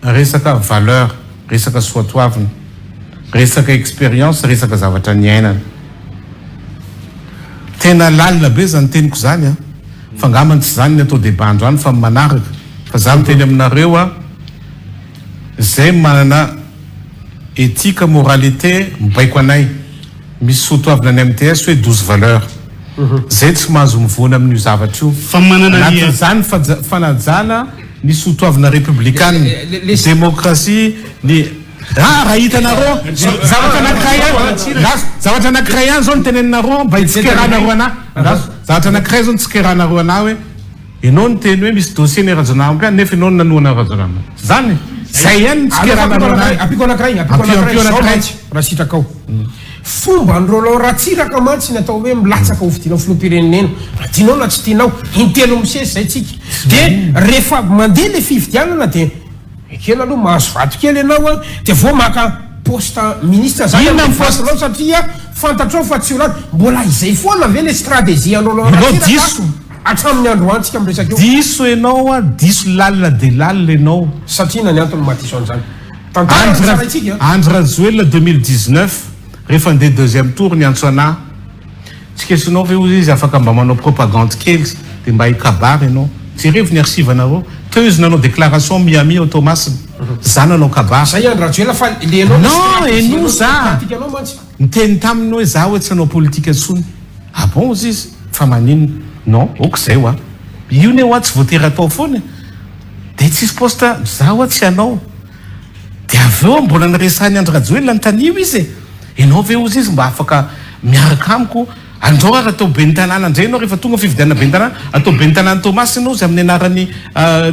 resaka valeur, resaka soatoavina, resaka expérience, resaka zavatra niainana. Tena lalina be izany teniko izany an. Fa angambany tsy izany ny atao débat androany fa ny manaraka. Fa za miteny aminareo an. Zay manana ethique, moralité mibaiko anay. Misy soatoavina ny MTS hoe 12 valeurs. Zay tsy mahazo mivoana amin'io zavatra io. Fa manana ny. Anatin'izany fanajana ny soatoavina repoblikana, demokrasia, ny. Ah raha hitanareo zavatra anankiray ihany, andraso, zavatra anankiray ihany zao no teneninareo mba hitsikeranareo anah, andraso, zavatra anankiray zao no tsikeranareo anah hoe. Enao niteny hoe misy dossier ny Rajaonarimampianina nefa enao no nanohana an'i Rajaonarimampianina. Tsy zany e? Zay ihany no tsikeranareo anahy. Ampiko anankiray, ampiko anankiray, zao mantsy raha sitrakao. Fomba an'i Roland Ratsiraka mantsy ny atao hoe milatsaka ho fidiana filoham-pirenena. Na tianao na tsy tianao, intelo misesy zay tsika. Dia rehefa mandeha le fifidianana dia. Ekena aloha mahazo vato kely ianao an, dia vao maka poste ministre zany Inona amin'ny ny poste? vatonao satria fantatrao fa tsy ho lany. Mbola izay foana ve le stratégie an'i Roland Ianao Ratsiraka diso. hatramin'ny androantsika miresaka io? Diso ianao an, diso lalina dia lalina ianao. Satria inona ny antony maha diso an'izany? Tantara no Andry tsaraintsika an. Andry Rajoelina 2019 rehefa andeha deuxième tour niantso anah. Tsy kesinao ve ozy izy afaka mba manao propagande kely de mba hikabary ianao. Jerevo ny archive nareo. Teo izy nanao déclaration Miami ao Toamasina. Za nanao kabary. Zay Andry Rajoelina fa le enao Non, stratégie henoa anao za. pratique anao mantsy. Niteny taminy hoe za hoe tsy hanao politika intsony. Ah bon ozy izy? Fa maninona? Non, ok zay hoa. Io ne hoa tsy voatery atao foana e. De tsisy poste za hoa tsy hanao. De avy eo mbola niresahan'i Andry Rajoelina anontanio izy e. Enao ve ozy izy mba afaka miaraka amiko andrao ary atao ben'ny tanàna ndray enao rehefa tonga fifidianana ben'ny tanàna atao ben'ny tanàna Toamasina enao ozy amin'ny anaran'ny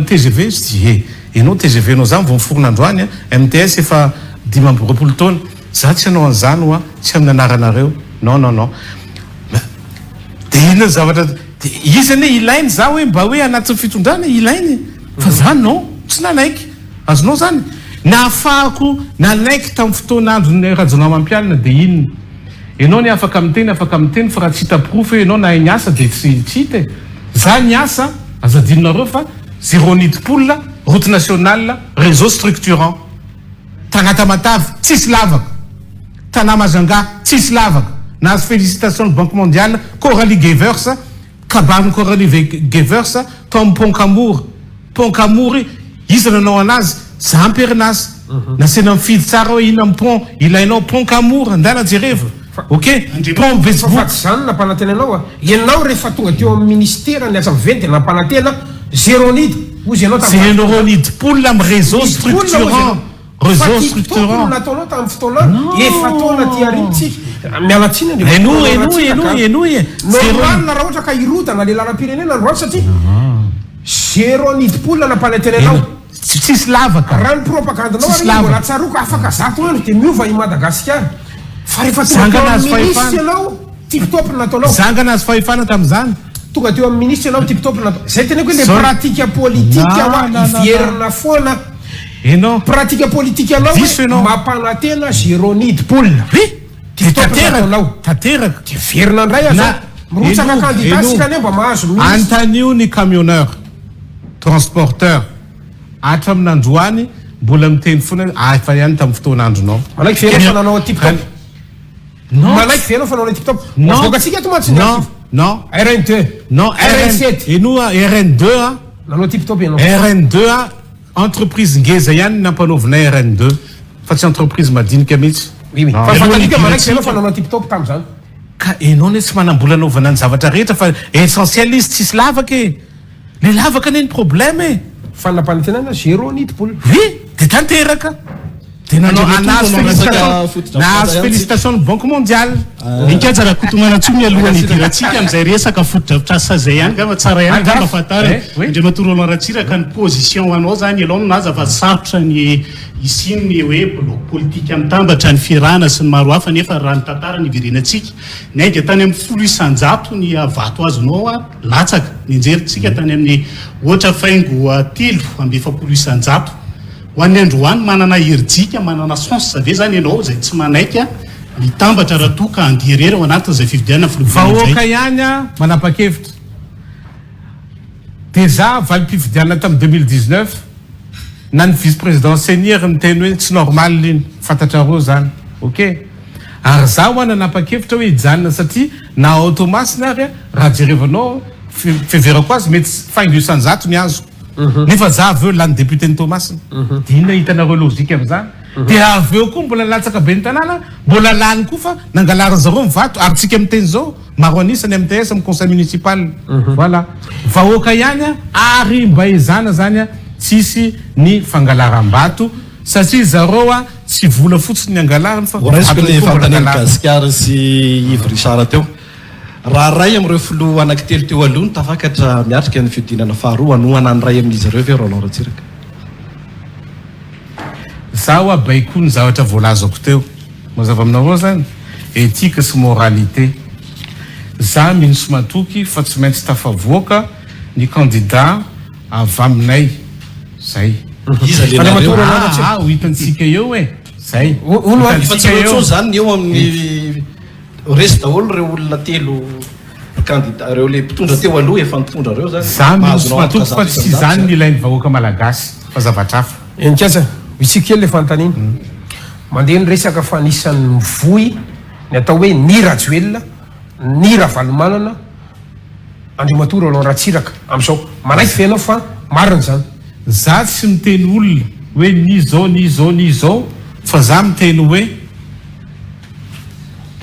tgv izy ie enao tgv nao zany vao niforona androany a MTS efa 25 taona za tsy hanao an'izany hoa tsy amin'ny anaranareo non non non de inona ny zavatra de izy anie ilainy za hoe mba hoe anatin'ny fitondrana ilainy fa za non tsy nanaiky Azonao zany? Nahafahako nanaiky tamin'ny fotoana andron'i Rajaonarimampianina dia inona? Enao anie afaka miteny afaka miteny fa raha tsy hita porofo hoe enao nahay niasa dia tsy tsy hita e! Za niasa, aza adinonareo fa zéro nid poule, route nationale, réseau structurant. Tana Tamatave, tsisy lavaka. Tana Majunga, tsisy lavaka. Nahazo félicitation ny Banque mondiale, Coralie Gevers, Kabarin'i Coralie Gevers tao amin'ny Pont Kamory. Pont Kamory, iza nanao anazy? Za am-perinasa. Nasaina mifidy tsara hoe inona ny pont ilainao. Pont Kamory, andana jerevo. Ok, pont Betsiboka. Fa tsy izany no nampanantena anao a! Ianao rehefa tonga teo amin'ny ministera ny asa vaventy dia nampanantena zéro nid, hozy ianao tamin'izany Zéro fotoana izany. nid poule amin'ny réseau Nid poule hozy structurant. ianao. Fa Réseau TikTok no structurant. nataonao tamin'ny fotoana efa-taona aty aoriana tsika. Miala tsiny Andriamatoa Henoy, Roland henoy, Ratsiraka henoy, a. henoy e. Normal raha ohatra ka hirodana le lalam-pirenena androany satria. Zéro nidi-polina nampanantenanao. Tsisy lavaka. Raha ny propagande-nao Tsisy ary mbola lavaka. tsaroako afaka 100 andro dia miova i Madagasikara. Fa rehefa tonga Zanga teo nahazo amin'ny minisitra fahefana. ianao, tip top no nataonao. Zanga nahazo fahefana tamin'izany. Tonga teo amin'ny minisitra ianao, tip top no natao. Zay teneko hoe le Zao- pratique politique Na, hoa na, na, na. hiverina foana. Enao. Pratique politique anao Diso hoe ianao. mampanantena zéro nidi-polina. Oui. Tip top no Tanteraka. nataonao. Tanteraka. Dia verina indray aza. Na- Mirotsaka Eno, candidat eno. sika anie mba mahazo ministre. Antanio ny camionneur, transporteur, hatramin'ny androany mbola miteny foana hoe ah, efa ihany tamin'ny fotoan'andronao. Manaiky ve ianao fa nanao tip top? Non. Manaiky ve ianao fa nanao tip top? Non. Avoakantsika eto mantsy ny Non. archive. Non. RN2. Non, RN7. Eno a RN2 a. Nanao tip top ianao. RN2 a, entreprise ngeza ihany ny nampanaovinay RN2 fa tsy entreprise madinika mihitsy. Oui, oui. Non. Fa fantatsika manaiky ve ianao fa nanao tip top tamin'izany? Ka enao ne tsy manam-bola anaovana ny zavatra rehetra fa essentiel izy tsisy lavaka e. Le lavaka anie ny problème e. Fa nampanantenana zéro nidi-polina. Oui, de tanteraka. De nanao Andriamatoa nahazo Roland félicitation, Resaka nahazo fotodrafitrasa félicitation ny Banque mondiale. Mikatsa Rakotomanantsoa mialohan'ny hidirantsika amin'izay resaka fotodrafitrasa izay ihany angamba tsara ihany angamba fantarina. Eh, oui. Andriamatoa Roland Ratsiraka ny position anao zany ianao milaza fa sarotra ny hisian'ny hoe bloc politique mitambatra ny fiarahana sy ny maro hafa nefa raha ny tantara ny iverenantsika niainga tany amin'ny 10% ny vato azonao a latsaka nianjerintsika tany amin'ny ohatra faingo 43%. Ho an'ny androany manana herijika manana chance ve zany ianao izay tsy manaika mitambatra raha toa ka handeha irery ao anatin'izay fifidianana filoham-pirenena Vahoaka izay? ihany a manapa-kevitra. Déjà valim-pifidianana tamin'ny 2019 na ny vice président CENI ary niteny hoe tsy normal iny, fantatrareo zany. Ok. Ary zaho a nanapa-kevitra hoe hijanona satria na ao Toamasina ary a raha jerevanao fiheverako azy mety faingo isan-jato ny azoko. Nefa za avy eo lany député ny Toamasina. De inona hitanareo logique amin'izany? De avy eo koa mbola latsaka ben'ny tanàna, mbola lany koa fa nangalarin zareo ny vato ary tsika miteny zao maro an'isa ny MTS amin'ny conseil municipal. Voilà. Vahoaka ihany a, ary mba ezahana zany a tsisy ny fangalaram-bato satria zareo a tsy vola fotsiny ny angalariny fa Ho raisiko vato le koa mbola fanontanian'i angalariny. Gasikara sy Yves Richard teo. Raha iray amin'ireo filoha anankitelo teo aloha no tafakatra miatrika ny fihodinana faharoa, hanohana ny iray amin'izy ireo ve Roland Ratsiraka? Zaho a baikoa ny zavatra voalazako teo. Mazava aminareo zany? Éthique sy moralité. Za mino sy matoky fa tsy maintsy tafavoaka ny candidat avy aminay. Zay. Iza le nareo? Ah, ah, ho hitantsika eo e. Zay. Hono a, Efa tsy Hitantsika eo eo. intsony zany ny eo amin'ny resy daholo ireo olona telo candidat ireo le mpitondra teo aloha efa nitondra ireo zany. Za mino sy Mahazo matoky antoka fa tsy 100% zany ny ilain'ny vahoaka malagasy fa zavatra hafa. Enikasa, misy kely le fanontaniana. Mandeha ny resaka fa anisan'ny mivoy ny atao hoe ny Rajoelina, ny Ravalomanana, Andriamatoa Roland Ratsiraka amin'izao. Manaiky ve ianao fa marina izany? Za tsy miteny olona hoe ny zao ny zao ny zao fa za miteny hoe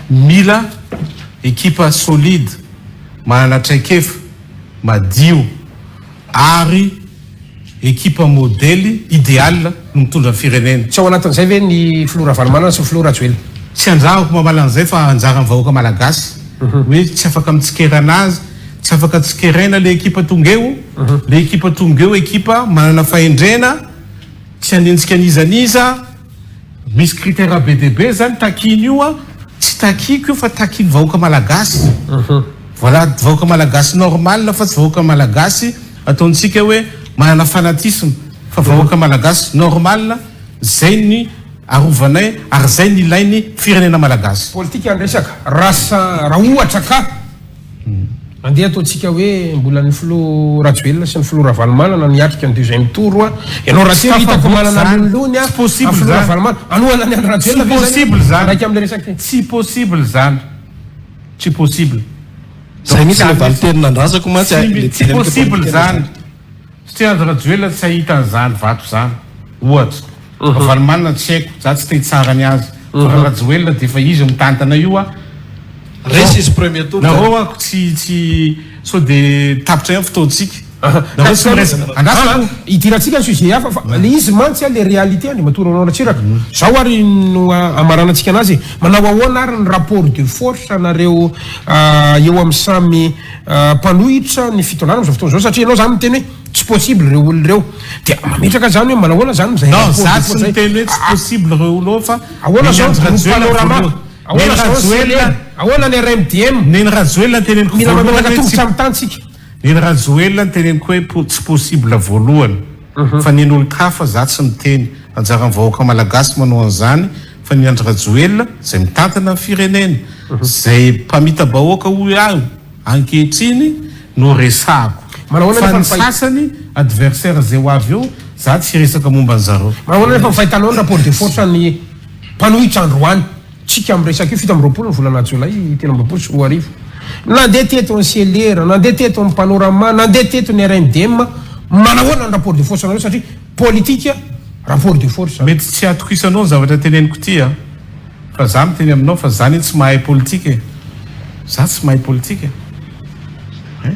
mila ekipa solide, manana traikefa, madio ary ekipa modely idéal no mitondra ny firenena. Tsy ao anatin'izay ve ny filoha Ravalomanana sy ny filoha Rajoelina? Tsy anjarako mamaly an'izay fa anjaran'ny vahoaka malagasy hoe tsy afaka mitsikera anazy, tsy afaka tsikeraina le ekipa tonga eo, le ekipa tonga eo ekipa manana fahendrena, tsy hanenjika an'iza n'iza, misy critère be dia be zany takiany io a, tsy takiko io fa takian'ny vahoaka malagasy. Voilà, vahoaka malagasy normal fa tsy vahoaka malagasy ataontsika hoe manana fanatisme fa vahoaka malagasy normal zay ny arovanay ary zay ny ilain'ny firenena malagasy. Politika ny resaka, raha sa raha ohatra ka andeha ataontsika hoe mbola ny filoha Rajoelina sy ny filoha Ravalomanana niatrika ny deuxième tour a, ianao raha Tsy hitako tafavoaka manana zany. lonilony a, Tsy possible amin'ny filoha zany. Ravalomanana, anohana ny Andry Tsy Rajoelina ve zany? possible zany. Manaiky amin'ilay resaka ity? Tsy possible zany. Tsy possible. Zay mihitsy le valinteny nandrazako mantsy Tsy le tsy dynamique possible politique zany. Satria Andry Rajoelina tsy hahita an'izany vato zany. Ohatra. Ravalomanana tsy haiko, za tsy te hitsara ny azy. Fa raha Rajoelina dia efa izy mitantana io a. Resy izy premier tour. Nareo ako tsy tsy sao dia tapitra ihany fotoantsika. Nareo tsy miresaka. Andraso aloha. Hidirantsika ny sujet hafa fa le izy mantsy a le réalité Andriamatoa Roland Ratsiraka. Zao ary no hamaranantsika anazy e. Manao ahoana ary ny rapport de force anareo eo amin'ny samy mpanohitra ny fitondrana amin'izao fotoana izao satria ianao zany miteny hoe tsy possible ireo olona ireo. Dia mametraka zany hoe manao ahoana zany izay Non, rapport de za force tsy zay. niteny hoe tsy possible ireo olona ireo fa Ahoana ny zao Andry groupe Rajoelina Panorama? voalohany. Ahoana Neny zao Rajoelina, CLR? Ahoana ny RMDM? Neny Rajoelina teneniko Mila voalohany mametraka hoe tsy tongotra amin'ny tany tsika. Neny Rajoelina no teneniko hoe po tsy possible voalohany fa neny olon-kafa za tsy miteny, anjaran'ny vahoaka malagasy manao an'izany fa ny Andry Rajoelina zay mitantana ny firenena, zay mpamita-bahoaka hoy aho ankehitriny no resahako Manao ahoana fa nefa ny ny fahi. sasany adversaire zay ho avy eo za tsy hiresaka momba an'zareo. Manao ahoana nefa ny fahitanao ny rapport de force ny mpanohitra androany? Tsika miresaka io 27 ny volana jolay 2023. Nandeha teto ny CLR, nandeha teto ny Panorama, nandeha teto ny RMDM, manahoana ny rapport de force anareo satria politika rapport de force zany. Mety tsy hatokisanao ny zavatra teneniko ity a! Fa za miteny aminao fa za anie tsy mahay politika e! Za tsy mahay politika e!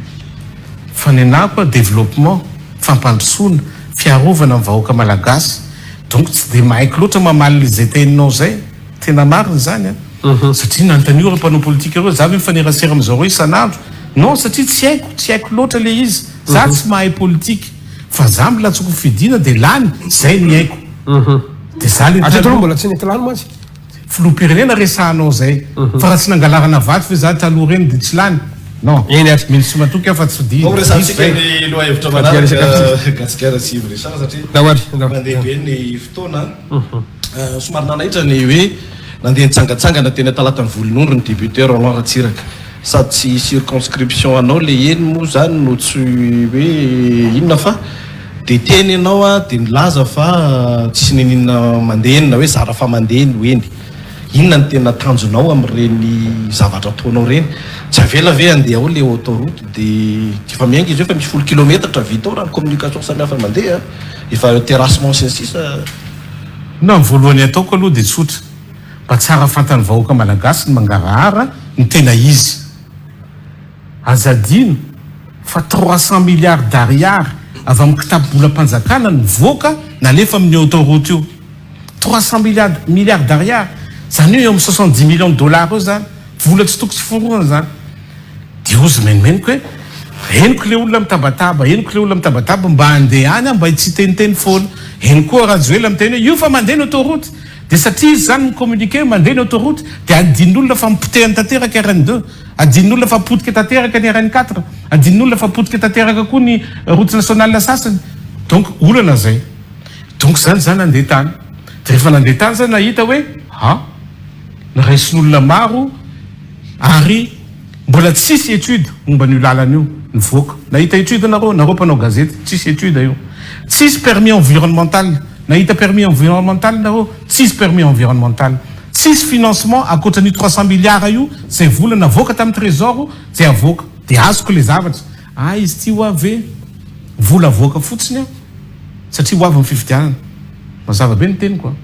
Fa ny anah koa développement, fampandrosoana, fiarovana ny vahoaka malagasy. Donc tsy dia mahaiko loatra mamaly izay teninao izay. Tena marina izany an! Satria nanontaniako ireo mpanao politika ireo, za ve mifanerasera amin'izareo isan'andro? Non, satria tsy haiko, tsy haiko loatra ilay izy. Za tsy mahay politika. Fa za milatsaka ho fidiana dia lany, zay ny haiko. Dia za le Hatreto aloha taloha. mbola tsy nety lany mantsy. Filoham-pirenena resahanao zay. Fa raha tsy nangalarana vato ve za taloha reny dia tsy lany? Non. Eny ary. Mino sy matoky aho fa tsy Ho diso resahantsika zay. ny lohahevitra Fa dia resaka manaraka fotsiny. Gasikara sy Yves Richard satria Ndao ary, ndao. mandeha be ny fotoana. Somary nanaitra ny hoe nandeha nitsangantsangana teny Antalatan'ny Volonondry ny député Roland Ratsiraka. Sady tsy circonscription anao le eny moa zany no tsy hoe inona fa de teny ianao de nilaza fa tsisy niniana mandeha eny na hoe zara fa mandeha no eny. Inona no tena tanjonao amin'ireny zavatra ataonao ireny? Tsy avela ve handeha ao le autoroute de efa miainga izy io efa misy folo kilometatra vita ao raha ny communication samihafa mandeha efa terrassement sy ny sisa. Non, ny voalohany ataoko aloha dia tsotra, mba tsara fantan'ny vahoaka malagasy ny mangarahara ny tena izy. Aza adino fa 300 milliards d'ariary avy amin'ny kitapo-bolam-panjakana nivoaka nalefa amin'io autoroute io. 300 milliards milliards d'ariary, izany hoe eo amin'ny 70 millions de dollars eo izany, vola tsy toko tsy forohana izany. Dia hozy menomenoko hoe, henoko ilay olona mitabataba, henoko ilay olona mitabataba, mba handeha any aho mba tsy hiteniteny foana. Henoko koa Rajoelina miteny hoe io fa mandeha ny autoroute. Dia satria izy izany mi-communiquer hoe mandeha ny autoroute, dia adinon'olona fa mipotehany tanteraka RN deux, adinon'olona fa potika tanteraka ny RN quatre, adinon'olona fa potika tanteraka koa ny route nationale sasany. Donc olana izay. Donc izany za nandeha tany. Dia rehefa nandeha tany za nahita hoe ha, noraisin'olona maro ary mbola tsisy étude momba an'io lalana io nivoaka. Nahita étude nareo? Nareo mpanao gazety, tsisy étude io. Tsisy permis environnemental. Nahita permis environnemental nareo? Tsisy permis environnemental. Tsisy financement ankoatran'io 300 milliards io izay vola navoaka tamin'ny trésor izay avoaka. Dia azoko ilay zavatra. Ah izy ity hoa ve vola avoaka fotsiny an? Satria ho avy ny fifidianana. Mazava be ny teniko an.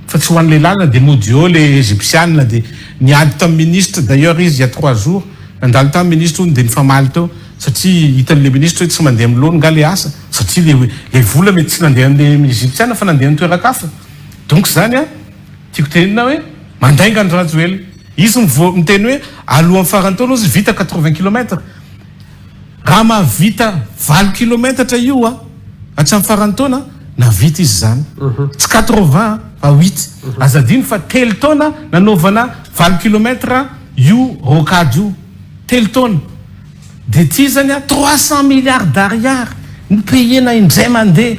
Fa tsy ho an'ilay lalana dia mody eo ilay Egyptiana dia niady tamin'ny ministre d'ailleurs izy il y a trois jours nandalo tamin'ny ministre hono dia nifamaly teo satria hitan'ilay ministre hoe tsy mandeha amin'ny laoniny nga ilay asa satria ilay ilay vola mety tsy nandeha amin'ilay Egyptiana fa nandeha amin'ny toeran-kafa. Donc izany an tiako tenenina hoe mandainga ny Rajoelina. Izy mivo miteny hoe alohan'ny faran'ny taona ozy vita 80 kilomètres. Raha mahavita valo kilometatra io a, hatramin'ny faran'ny taona, nahavita izy izany. Tsy quatre-vingts fa huit. Aza adino fa telo taona nanaovana valo kilomètre io rocade io. Telo taona. Dia ity izany a, 300 milliards d'ariary no-payer-na indray mandeha.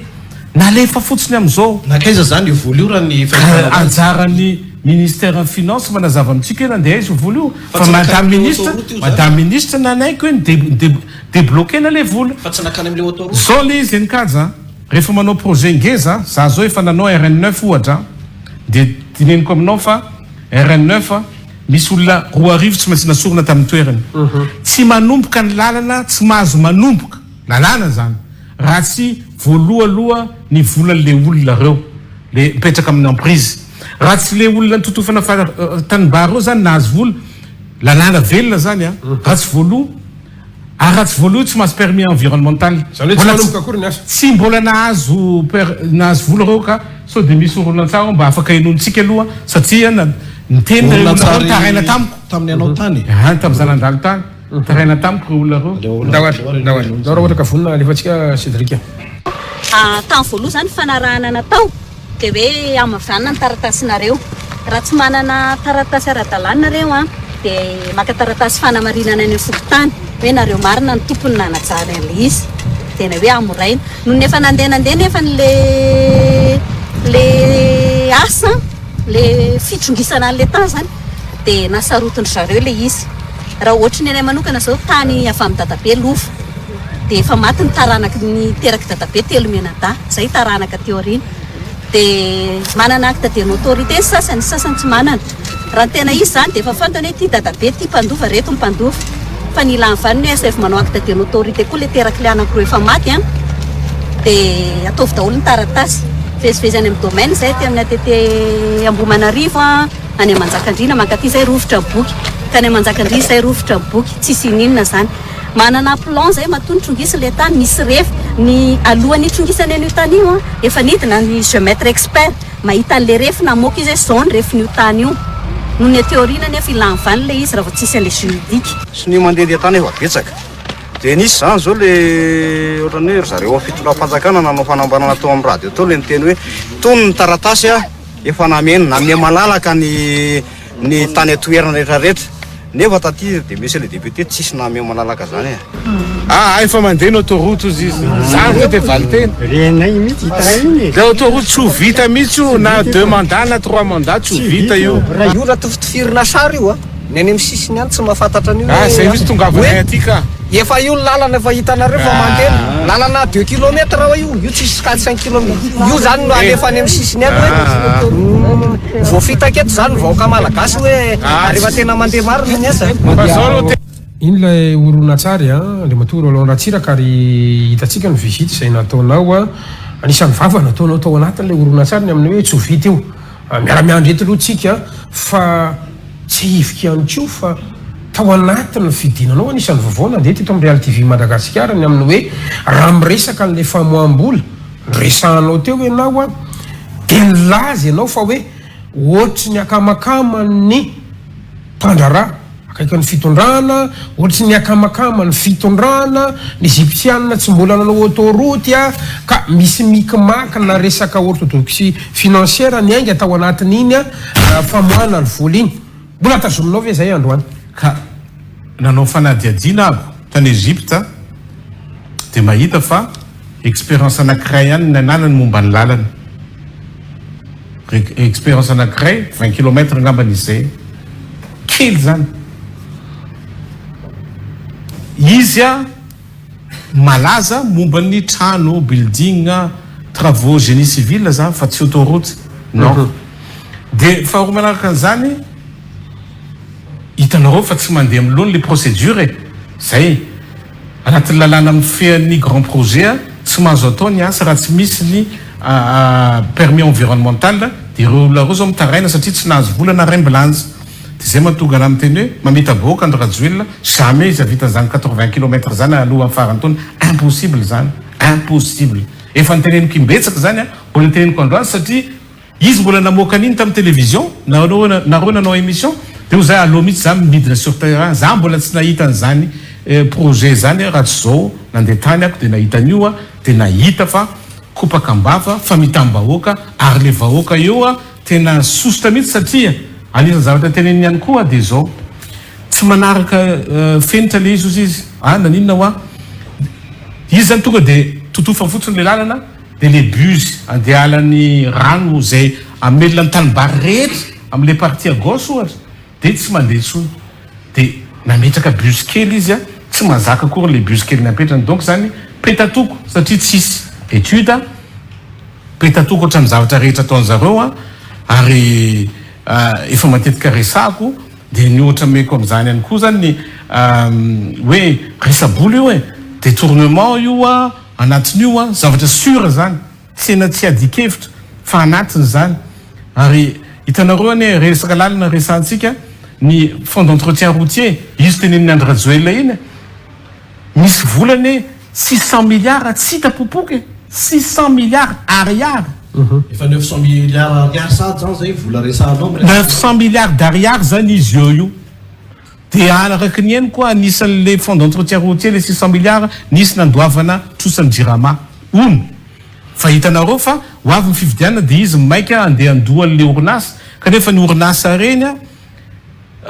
Nalefa fotsiny amin'izao. Nankaiza izany io vola io raha ny fahitana azy? Anjaran'ny ministère ny finance manazava amintsika hoe nandeha aiza io vola io Fa fa tsy madame nankany amin'ilay ministre autoroute io zany? madame ministre nanaiky hoe ni-debloquer-na ilay vola. Fa tsy nankany amin'ilay autoroute? Zao ilay izy Enkaja a, rehefa manao projet ngeza, za zao efa nanao RN neuf ohatra a, dia teneniko aminao fa RN neuf a, misy olona 2000 tsy maintsy nasorina tamin'ny toerany. Tsy manomboka ny lalana, tsy mahazo manomboka, lalàna zany. Raha tsy voaloa aloha ny volan'le olona reo le mipetraka amin'ny emprise. Raha tsy le olona nitotofana tanimbary reo zany nahazo vola, lalàna velona zany an, raha tsy voaloa. Ary raha tsy voaloa tsy mahazo permis environnemental. Izany hoe tsy manomboka akory ny asa. Tsy mbola nahazo per nahazo vola ireo ka sao dia misy horonantsary ao mba afaka henointsika aloha satria na niteny ireo olona ireo nitaraina tamiko. Tamin'ny anao tany? Any tamin'izaho nandalo tany. Nitaraina tamiko ireo olona ireo. Ndao ary, ndao ary. Ndao raha ohatra ka vonona alefantsika Cédric. Tamin'ny voalohany izany ny fanarahana natao dia hoe hamavanina ny taratasinareo. Raha tsy manana taratasy ara-dalàna nareo an, dia maka taratasy fanamarinana any amin'ny fokontany hoe nareo marina no tompony nanajary an'ilay izy. Dia ilay hoe hamoraina. Nony efa nandeha nandeha nefa le le asa, le fitrongisana an'ilay tany izany dia nasarotin-dry zareo ilay izy. Raha ohatry ny anay manokana izao, tany avy amin'i dadabe lova. Dia efa maty ny taranaky ny terak'i dadabe telo mianadahy, izay taranaka aty aoriana. Dia manana acte de notoriété ny sasany, ny sasany tsy manana. Raha ny tena izy izany dia efa fantany hoe ity dadabe ity mpandova, ireto ny mpandova. Fa ny ilàny vaniny hoe asaivo manao acte de notoriété koa ilay terak'ilay anankiroa efa maty an, dia ataovy daholo ny taratasy. Mivezivezy any amin'ny domaine izahay aty amin'ny ATT Ambohimanarivo an, any Manjakandriana mankaty izay rovitra ny boky. Ka any Manjakandriana izay rovitra ny boky, tsisy ininona izany. Manana plan zay matoa nitrongisy le tany misy refy ny alohan'ny hitrongisany an'io tany io an efa nidina ny geomètre expert mahita an'le refy namoaka izy hoe zao ny refin'io tany io noho ny aty aoriana nefa ilany vaniny le izy raha vao tsisy an'le juridique. Sonia mandehandeha tany efa betsaka. Dia nisy izany izao le ohatran'ny hoe ry zareo ao fitondram-panjakana nanao fanambarana tao amin'ny radio tao le niteny hoe tony ny taratasy efa nameno nanome malalaka ny ny tany an-toerana rehetra rehetra nefa taty de monsieur le député tsisy nameho malalaka zany e. Ah efa mandeha ny autoroute ozy izy. Zany ve de valiteny? Renay mihitsy hita iny e. Le autoroute tsy ho vita mihitsy io na deux mandats na trois mandats tsy ho vita io. Io raha tofitifirina sary io a, ny any amin'ny sisiny any tsy mahafantatra an'io Ah zay mihitsy tongavanay aty ka. Efa io ny lalana efa hitanareo fa mandeha, lalana deux kilomètres hoa io, io tsisy quatre cinq kilomètres, io zany no alefa any amin'ny sisiny any hoe voafitaka eto zany ny vahoaka malagasy hoe ary efa tena mandeha marina ny asa. Iny ilay horonantsary an, Andriamatoa Roland Ratsiraka ary hitantsika ny visite izay nataonao an, anisan'ny vava nataonao tao anatin'ilay horonantsary ny amin'ny hoe tsy ho vita io. Miara-miandry eto aloha tsika fa tsiahiviko ihany koa fa tao anatin'ny fidinanao anisan'ny vaovao nandeha teto amin'ny Real TV Madagasikara ny amin'ny hoe raha miresaka an'ilay famoaham-bola noresahanao teo ianao an dia nilaza ianao fa hoe ohatry ny akamakama ny mpandraharaha Akaikin'ny fitondrana, ohatry ny akamakama ny fitondrana, ny Egyptiana tsy mbola nanao autoroute ka misy micmac na resaka orthodoxie financière niainga tao anatin'iny famoahana ny vola iny. Mbola tazominao ve izay androany? Ka nanao fanadihadiana aho tany Egypte dia mahita fa expérience anankiray ihany ny ananany momba ny lalana. Expérience anankiray, 20 kilomètres angambany izy izay. Kely izany. Izy malaza momba ny trano, building, travaux génie civil zany fa tsy autoroute. Non. Dia faharoa manaraka an'izany, hitanareo fa tsy mandeha amin'ny laoniny le procédure e. Zay. Anatin'ny lalàna mifehy ny grand projet, tsy mahazo atao ny asa raha tsy misy ny permis environnemental, dia ireo olona ireo izao mitaraina satria tsy nahazo vola na raimbilanja. Dia izay mahatonga anah miteny hoe mamita-bahoaka Andry Rajoelina, jamais izy hahavita an'izany 80 kilomètres izany alohan'ny faran'ny taona, impossible izany, impossible. Efa noteneniko imbetsaka izany, mbola teneniko androany satria Izy mbola namoaka an'iny tamin'ny télévision, nareo nareo nanao émission, de hoy za aleo mihitsy za midina sur terrain, za mbola tsy nahita an'izany projet zany raha tsy zao nandeha tany ako de nahita an'io aho, de nahita fa kopaka am-bava, famitam-bahoaka, ary le vahoaka eo a tena sosotra mihitsy satria anisan'ny zavatra teneniny ihany koa de zao, tsy manaraka fenitra le izy ozy izy, ah naninona hoa, izy zany tonga de totofany fotsiny le lalana, Dia le buse andehalan'ny rano izay hamelona ny tanimbary rehetra amin'ilay partie à gauche ohatra dia tsy mandeha intsony. Dia nametraka buse kely izy an, tsy mahazaka akory ilay buse kely napetrany. Donc izany petatoko satria tsisy étude, petatoko ohatran'ny zavatra rehetra ataon'zareo an, ary efa matetika resahako dia ny ohatra omeko amin'izany ihany koa izany ny hoe resa-bola io e, détournement io an, Anatin'io an, zavatra sûr zany, tsena tsy iadian-kevitra fa anatiny zany, ary hitanareo anie resaka lalina resahantsika, ny fonds d'entretien routier, izy tenenin'i Andry Rajoelina iny, Misy vola anie 600 milliards tsy hita popoka e! 600 milliards ariary! Efa 900 milliards ariary sahady zany zay vola resahanao miresaka. 900 milliards d'ariary zany izy eo io. Dia araka ny henoko anisan'le fonds d'entretien routier le 600 milliards nisy nandoavana trosan'ny jirama hono. Fa hitanareo fa ho avy ny fifidianana dia izy maika handeha handoa an'le orinasa kanefa ny orinasa reny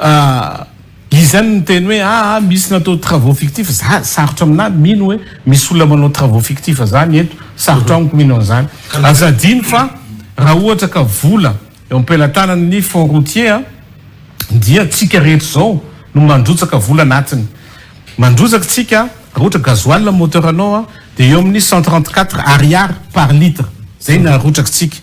a izy ihany no niteny hoe aa misy natao travaux fictifs, za sarotra aminah mino hoe misy olona manao travaux fictifs zany eto, sarotra amiko mino an'izany. Aza adino fa raha ohatra ka vola eo am-pelatanan'ny fonds routier a dia tsika rehetra izao no mandrotsaka vola anatiny. Mandrotsaka tsika raha ohatra gasoil ny moteur anao a dia eo amin'ny 134 ariary par litre, zay ny arotsaka tsika.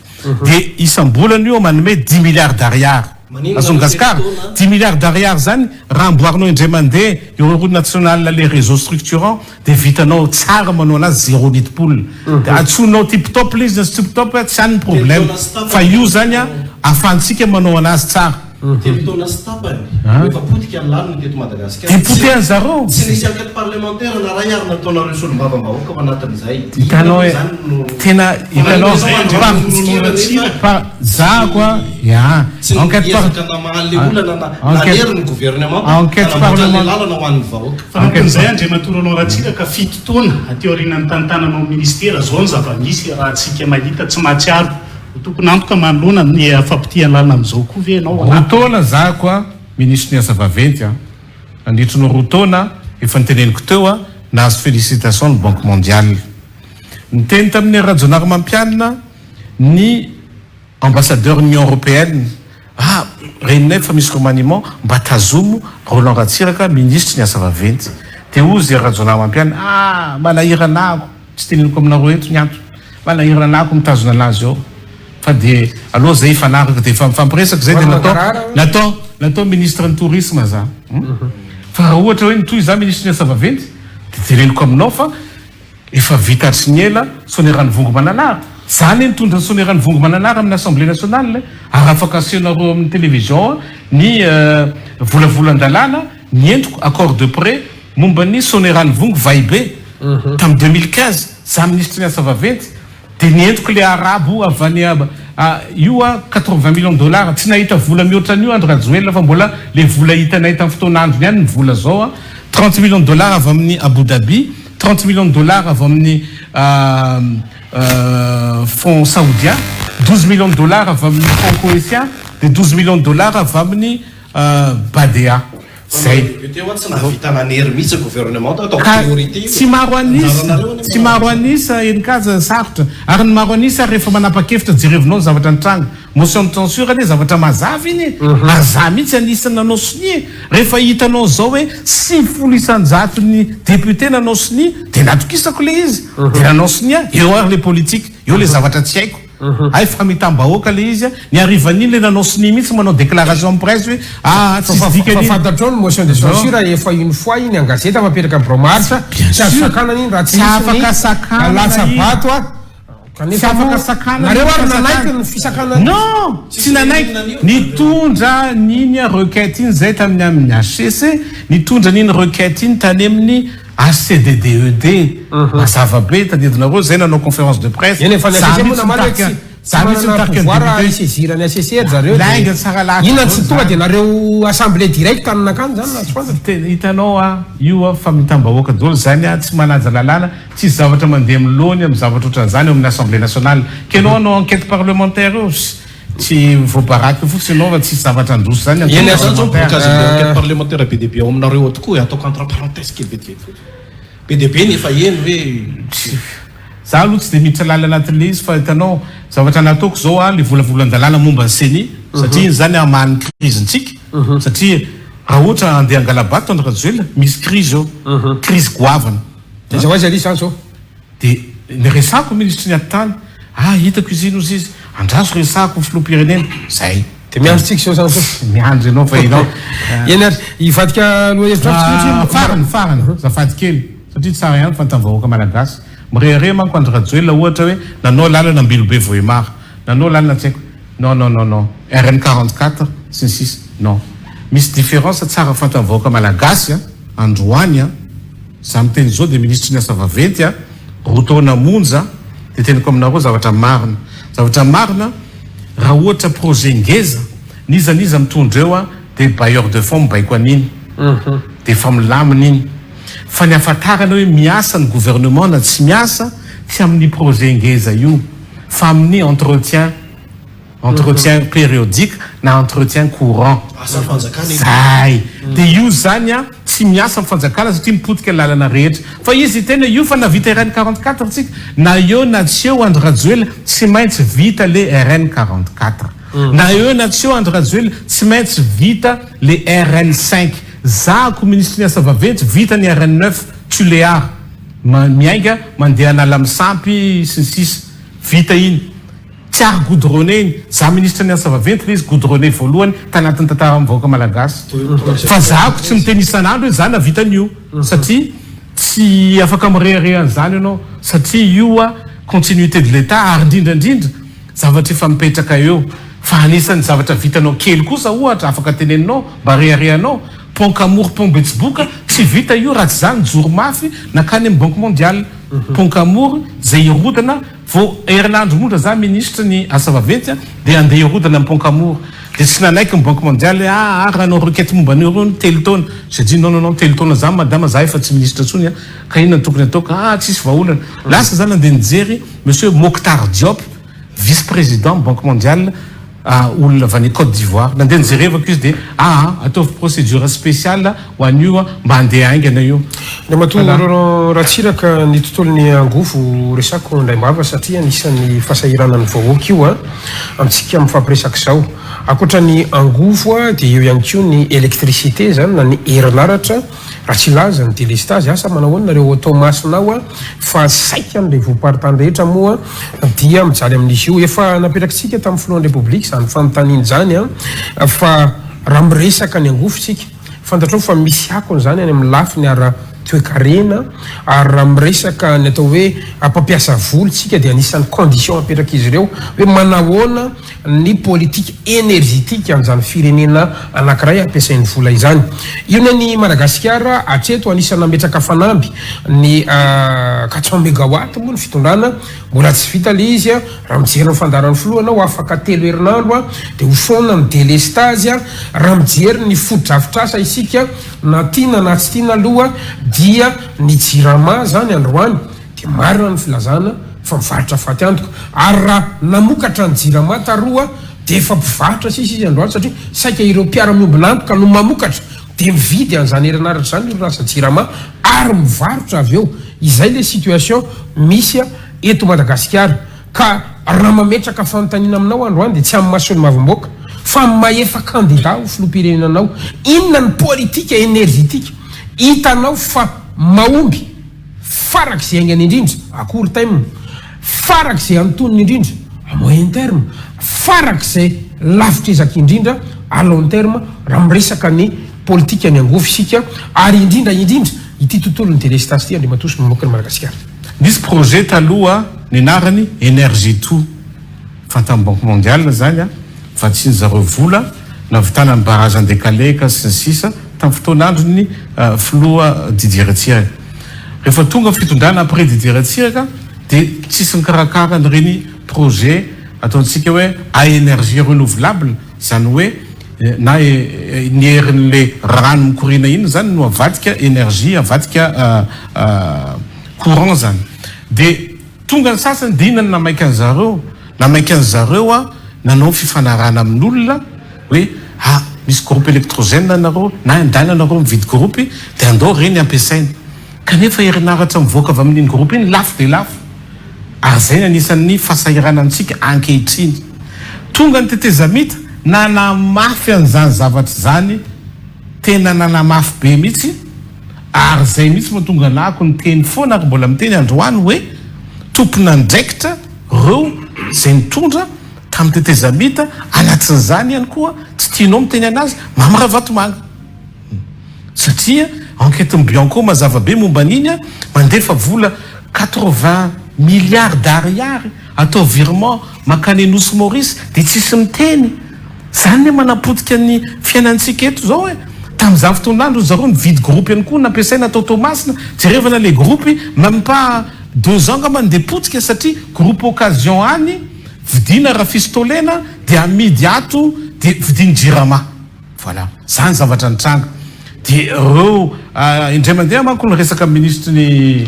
Dia isam-bolana io manome dix milliards d'ariary. Azon'i Gasikara? Dix milliards d'ariary zany raha amboarinao indray mandeha eo route nationale le réseau structurant dia vitanao tsara manao anazy zéro nid poule. Dia antsoinao tip top le izy na tsy tip top tsy any ny problème fa io zany ahafahantsika manao anazy tsara. Telo taona sy tapany no efa potika ny lalana teto Madagasikara. Dia potehan'ny zareo. Tsy nisy enquête parlementaire na ray ary nataonareo solombavambahoaka ao anatin'izay. Hitanao e, tena hitanao fa za koa ya Tsy enquête par niezaka namaha le olana na nanery ny gouvernement enquête hanamboatra le parlementaire lalana ho an'ny vahoaka. Fanampin'izay, Andriamatoa Roland Ratsiraka, fito taona aty aorianan'ny nitantananao ny ministera, izao ny zava-misy raha-tsika mahita tsy mahatsiaro Ho tompon'antoka manoloana ny fampitihana lalana amin'izao koa ve ianao Roa taona za koa minisitry ny asa vaventy an! Nandritry ny roa taona, efa noteneniko teo an, nahazo félicitation ny banque mondiale. Niteny tamin'i Hery Rajaonarimampianina ny ambassadeur ny Union européenne, ah reninay fa misy remaniement, mba tazomo Roland Ratsiraka minisitry ny asa vaventy. Dia hozy Hery Rajaonarimampianina, ah manahirana aho, tsy teneniko aminareo eto ny antony. Manahirana ahy ko mitazona anazy eo fa de aleo zay hifanaraka de efa mifampiresaka zay de natao natao natao ministre ny tourisme za fa raha ohatra hoe nitohy za ministre ny asa vaventy de jereniko aminao fa efa vita hatry ny ela Sonerano Vongo Mananara za anie nitondra ny Sonerano Vongo Mananara amin'ny assemblée nationale ary afaka asehonareo amin'ny télévision ny volavolan-dalàna ny entiko accord de prêt momba ny Sonerano Vongo Vahibe tamin'ny 2015 Za minisitry ny asa vaventy de nentiko le arabo avy any io a 80 millions dollars tsy nahita vola mihoatra an'io Andry Rajoelina fa mbola le vola hitanay tamin'ny fotoana androny ihany ny vola zao a 30 millions dollars avy amin'ny Abu Dhabi 30 millions dollars avy amin'ny fonds saoudien 12 millions dollars avy amin'ny fonds koetien de 12 millions dollars avy amin'ny Badea. Zay. Député hoa tsy nahavita nanery mihitsy gouvernement atao Ka priorité io. tsy maro an'isa, Anjaranareo anie tsy maro an'isa Heninkaja sarotra. Ary ny maro an'isa ary rehefa manapa-kevitra jerevinao ny zavatra nitranga. Motion de censure anie zavatra mazava iny e. Ary za mihitsy anisan'ny nanao sonia e. Rehefa hitanao zao hoe 90 isan-jaton'ny député nanao sonia dia natokisako le izy. Dia nanao sonia, eo ary le politique, eo le zavatra tsy haiko. Hay famitam-bahoaka le izy a, ny harivan'iny le nanao sonia mihitsy manao déclaration am presse hoe aa tsisy dikany Fa iny. fantatrao ny motion de censure efa une fois iny en gazety mapetraka ny birao maharitra, Bien tsy azo sûr. sakanana iny raha tsy Tsy misy afaka ny sakanana iny. latsa-bato a. Tsy afaka sakanana Nareo iny ary fa nanaiky sakanana. ny fisakanana. Non! Tsy nanaiky. Nitondra an'iny requête iny zay tamin'ny amin'ny HCC, nitondra an'iny requête iny tany amin'ny HCDDED, mazava be, tadidinareo zay nanao conférence de presse, Eny e, fa ny za HCC moa mihitsy namaly hoe nitarika, tsy za tsy mihitsy manana nitarika ny pouvoir député. hi-saisir ny HCC ry zareo Lainga dia tsara lahatra inona tsy daholo tonga zany. dia nareo assemblée directe no nankany zany na tsy fantatra. Tena hitanao a, io a famitam-bahoaka daholo zany a, tsy manaja lalàna, tsisy zavatra mandeha amin'ny laony amin'ny zavatra ohatran'izany eo amin'ny assemblée nationale. K'enao hanao enquête parlementaire eo, Tsy voabaraka eo fotsiny ianao fa tsisy zavatra handroso zany ny Eny zany zao parlementaire. blocage ny enquête parlementaire be dia be ao aminareo ao tokoa e, ataoko entre parenthèse kely vetivety fotsiny. Be dia be ny efa heno hoe. Za aloha tsy dia miditra lalina anatin'ilay izy fa hitanao zavatra nataoko zao a, le volavolan-dalàna momba ny ceni satria iny zany hamaha ny crise-ntsika satria raha ohatra handeha hangala-bato Andry Rajoelina misy crise eo, crise goavana. Dia aiza ho aiza ilay izy zany zao? Dia niresahako ny minisitry ny atitany, ah hitako izy iny hozy izy, andraso resahako ny filoham-pirenena, zay. Dia miandry tsika izao zany koa. Miandry ianao fa ianao. Eny ary, hivadika lohahevitra hafa tsika satria. Farany, farany, azafady kely, satria tsara ihany fantan'ny vahoaka malagasy. Mirehareha manko Andry Rajoelina ohatra hoe nanao lalana Ambilobe Vohemar, nanao lalana tsy haiko, non non non non, RN 44 sy ny sisa, non. Misy différence tsara fantan'ny vahoaka malagasy an, androany an. Za miteny izao dia minisitry ny asa vaventy a, roa taona monja dia teniko aminareo zavatra marina. Zavatra marina raha ohatra projet ngeza, n'iza n'iza mitondra eo a dia bailleur de fonds mibaiko an'iny. Dia efa milamina iny. Fa ny ahafantarana hoe miasa ny gouvernement na tsy miasa tsy amin'ny projet ngeza io fa amin'ny entretien. Entretien périodique na entretien courant. Asan'ny fanjakana iny. Zay. Dia io zany an, tsy miasa amin'ny fanjakana satria mipotika ny lalana rehetra. Fa izy tena io fa nahavita RN 44 tsika. Na eo na tsy eo Andry Rajoelina, tsy maintsy vita le RN 44. Na eo na tsy eo Andry Rajoelina, tsy maintsy vita le RN 5. Zahako minisitry ny asa vaventy, vita ny RN 9, Tulear. Miainga mandeha Analamisampy sy ny sisa. Vita iny. Tsy ary goudronné iny. Za ministre ny asa vaventy le izy goudronné voalohany tanatin'ny tantaran'ny vahoaka malagasy. Fa za ko tsy miteny isan'andro hoe za nahavita an'io satria tsy afaka mirehareha an'izany ianao satria io a continuité de l'Etat ary indrindra indrindra zavatra efa mipetraka eo. Fa anisan'ny zavatra vitanao kely kosa ohatra afaka teneninao mba reharehanao, pont Kamory pont Betsiboka tsy vita io raha tsy za nijoro mafy nankany amin'ny banque mondiale. Pont Kamory zay hirodana Vao herinandro monja za minisitry ny asa vaventy dia andeha hirodana ny pont Kamory. Dia tsy nanaiky ny banque mondiale hoe aa raha hanao requête momba an'io ireo 3 taona. J'ai dit non non non 3 taona za madama za efa tsy minisitra intsony a, ka inona no tokony ataoko? Aa tsisy vahaolana. Lasa za nandeha nijery monsieur Mokhtar Diop, vice président banque mondiale, olona avy any Cote d'Ivoire. Nandeha nijerevako izy dia aa ataovy procédure spéciale ho an'io mba handeha haingana io. Andriamatoa Roland Ratsiraka, ny tontolon'ny angovo resako indraim-bava satria anisan'ny fahasahiranan'ny vahoaka io amintsika mifampiresaka izao. Ankoatra ny angovo dia eo ihany koa ny électricité izany na ny herinaratra. Raha tsy hilaza ny delestazy, asa manao ahoana nareo ao Toamasina ao fa saika ny revom-paritany rehetra moa dia mijaly amin'izy io. Efa napetrakitsika tamin'ny filohan'ny Repoblika izany fanontaniana izany fa raha miresaka ny angovo isika, fantatrao fa misy akony izany any amin'ny lafiny ara-toekarena ary raha miresaka ny atao hoe mpampiasa vola isika dia anisan'ny condition apetrak'izy ireo hoe manahoana ny politique energetique an'izany firenena anankiray ampiasainy vola izany. Io ny an'i Madagasikara hatreto anisan'ny nametraka fanamby ny 400 megawatt moa ny fitondrana, mbola tsy vita ilay izy, raha mijery ny fandaharan'ny filoha ianao afaka 3 herinandro dia ho foana ny delestazy, raha mijery ny fotodrafitrasa isika na tiana na tsy tiana aloha dia ny jirama izany androany Dia marina ny filazana fa mivarotra faty antoka. Ary raha namokatra ny jirama taroa dia efa mpivarotra sisa izy androany satria saika ireo mpiara-miombon'antoka no mamokatra dia mividy an'izany herinaratra izany ny orinasa jirama ary mivarotra avy eo. Izay ilay situation misy eto Madagasikara. Ka raha mametraka fanontaniana aminao androany dia tsy amin'ny maha solombavambahoaka fa amin'ny maha efa kandida ho filoham-pirenena anao, inona ny politika energetique hitanao fa mahomby? Farak'izay haingana indrindra, à court terme, farak'izay antonony indrindra, à moyen terme, farak'izay lavitr'ezaka indrindra, à long terme, raha miresaka ny politikan'ny angovo isika, ary indrindra indrindra ity tontolon'ny delestazy ity, Andriamatoa Solombavambahoakan'i Madagasikara. Nisy projet taloha ny anarany Energie Tout, fantan'ny Banque Mondiale zany an, vatsian'ny zareo vola nahavitana ny barrage Andekaleka sy ny sisa tamin'ny fotoan'andron'ny filoha Didier Ratsiraka. Rehefa tonga ny fitondrana après Didier Ratsiraka dia tsisy nikarakara an'ireny projet ataontsika hoe à énergie renouvelable, izany hoe na ny herin'le rano mikoriana iny zany no avadika énergie, avadika courant zany. Dia Tonga ny sasany dia inona no namaika an'zareo? Namaika an'zareo aho nanao fifanarahana amin'olona hoe ah misy groupe électrogène nareo na indana nareo mividy groupe dia andao ireny ampiasaina. Kanefa herinaratra mivoaka avy amin'iny groupe iny lafo dia lafo. Ary izay no anisan'ny fahasahiranantsika ankehitriny. Tonga ny tetezamita nanamafy an'izany zavatra izany, tena nanamafy be mihitsy. Ary izay mihitsy mahatonga anahako niteny foana ary mbola miteny androany hoe tompon'andraikitra reo izay nitondra tamin'ny tetezamita, anatin'izany ihany koa tsy tianao miteny anazy Mamy Ravatomanga satria enquête-n'ny Bianco mazava be momba an'iny an, mandefa vola 80 milliards d'ariary atao virement mankany Nosy Maurice dia tsisy miteny. Zany ne manapotika ny fiainantsika eto zao e! Tamin'izany fotoana izany ry zareo nividy groupe ihany koa nampiasaina tao Toamasina, jerevana le groupe même pas 2 ans angambany dia potika satria groupe occasion any vidiana rafistolena dia amidy ato dia vidian'ny jirama. Voilà, zany zavatra nitranga. Dia ireo indray mandeha manko niresaka amin'ny minisitry ny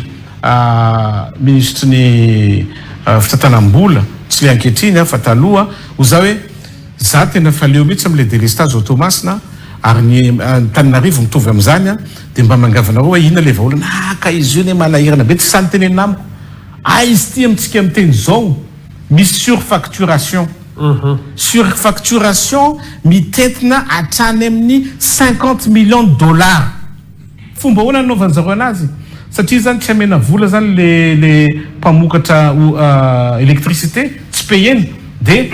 minisitry ny fitantanam-bola, tsy le ankehitriny fa taloha, hoy za hoe za tena efa leo mihitsy amin'ilay délestage ao Toamasina ary ny Antananarivo mitovy amin'izany an, dia mba miangavy anareo hoe inona ilay vahaolana, ah ka izy io anie manahirana be, tsy sahy nitenenina amiko, aiza ity amintsika miteny izao misy surfacturation. Surfacturation mitentina hatrany amin'ny 50 millions de dollars. Fomba ahoana nanaovan zareo anazy? Satria zany tsy amena vola zany le le mpamokatra électricité, tsy payena de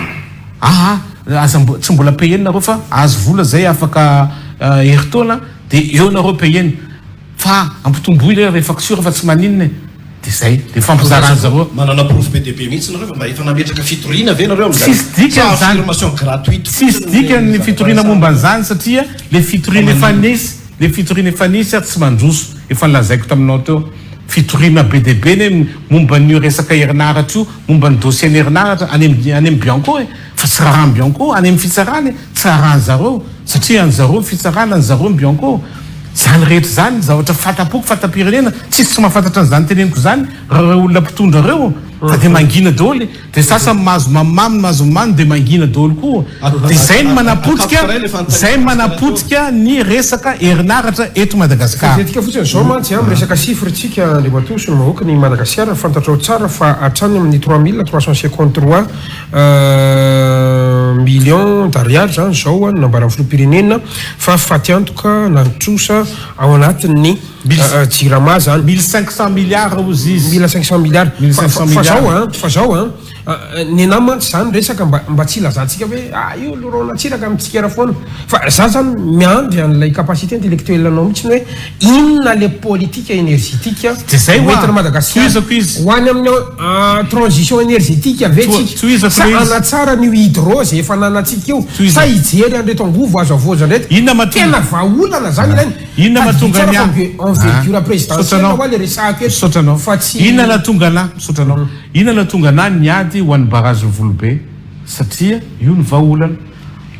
aa aza tsy mbola payena nareo fa azo vola zay afaka herintaona de eo nareo payena. Fa ampitomboy le re facture fa tsy maninona e! De zay, de fampizaran zareo. Manana porofo be dia be mihitsy nareo fa mba efa nametraka fitoriana ve nareo amin'izany? Tsisy dikany Sa zany. affirmation gratuite Tsisy fotsiny le dikany ny zavatra fitoriana resahana? momba an'izany satria le fitoriana efa nisy, le fitoriana efa nisy ary tsy mandroso, efa nolazaiko taminao teo. Fitoriana be dia be ne momba an'io resaka herinaratra io, momba ny dossier ny herinaratra any amin'ny any amin'ny Bianco e! Fa tsy raharahan'ny Bianco, any amin'ny fitsarana e! Tsy raharahan'zareo satria an'zareo ny fitsarana, an'zareo ny Bianco. Izany rehetra izany zavatra fanta-poko, fanta-pirenena, tsisy tsy mahafantatra an'izany teneniko izany raha ireo olona mpitondra ireo fa dia mangina daholo, dia sasany mahazo mamimamy, mahazo mamy dia mangina daholo koa. Dia izay no manapotika, izay no manapotika ny resaka herinaratra eto Madagasikara. Tetika fotsiny izao mantsy an, miresaka chiffre tsika Andriamatoa Solombavambahoaka ny Madagasikara, fantatrao tsara fa hatrany amin'ny 3353 Millions d'ariary zany zao no nambaran'ny filoham-pirenena fa faty antoka na ny trosa ao anatin'ny jirama zany. 1500 milliards hozy izy. 1500 milliards. 1500 Fa zao an, fa zao an, nenah mantsy zany resaka mba mba tsy hilazantsika hoe ah io Laurent Ratsiraka mitsikera foana fa za zany miandry an'ilay capacité intellectuelle anao mihitsy hoe inona le politique énergétique Dia zay hoa, hoentin'i Madagasikara tohizako izy. ho any amin'ny Transition énergétique ve tsika? Tohizako Sa le izy. hanatsara an'io hydro izay efa ananantsika io? Sa hijery an'ireto angovo azo havaozana ireto? Inona mahatonga. Tena vahaolana zany ilaina. Inona Tadidio mahatonga tsara ny fa ahy. envergure Misaotra présidentielle anao. hoa le resahako eto Misaotra anao. fa tsy. Inona nahatonga anah, misaotra anao. Inona nahatonga anah niady ho an'ny barrage Volobe? Satria io no vahaolana.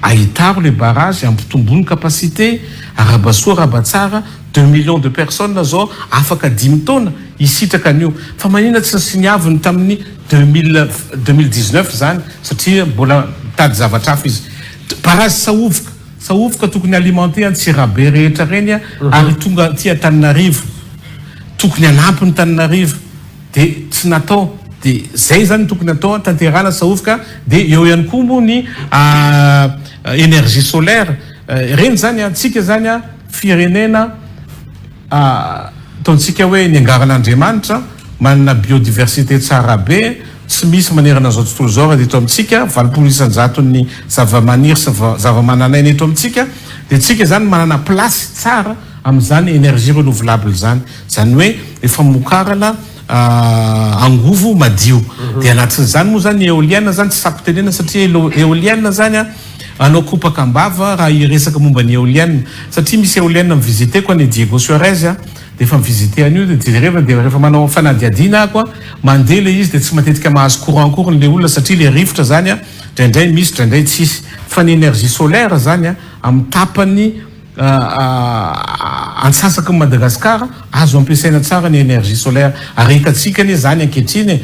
Ahitaro le barrage, ampitomboy ny capacité, arahaba soa arahaba tsara, 2 millions de personnes zao afaka dimy taona hisitraka an'io. Fa maninona tsy nosiniaviny tamin'ny 2000 2019 zany satria mbola mitady zavatra hafa izy. Barrage Sahovoka, Sahovoka tokony alimenter Antsirabe rehetra reny ary tonga aty Antananarivo. Tokony hanampy ny Tananarivo de tsy natao. De zay zany no tokony atao, tanterahana Sahovoka de eo ihany koa moa ny énergie solaire. Ireny zany antsika zany firenena ataontsika hoe niangaran'Andriamanitra, manana biodiversité tsara be, tsy misy manerana an'izao tontolo izao raha eto amintsika, 80%-n'ny zava-maniry sy zava-manan'aina eto amintsika, dia tsika izany manana place tsara amin'izany énergie renouvelable izany, izany hoe ny famokarana angovo madio, dia anatin'izany moa izany ny éolienne izany tsy sako tenenina satria éolienne izany an, Anao kopaka am-bava raha hiresaka momba ny éolienne satria misy éolienne mi-visiter-ko any Diego Suarez a, dia efa mi-visiter an'io dia jereva dia rehefa manao fanadihadiana ako a, mandeha ilay izy dia tsy matetika mahazo courant akory ilay olona satria ilay rivotra zany a indraindray misy indraindray tsisy fa ny énergie solaire zany a amin'ny tapany Antsasaky ny Madagascar azo ampiasaina tsara ny énergie solaire ary hitantsika anie zany ankehitriny e,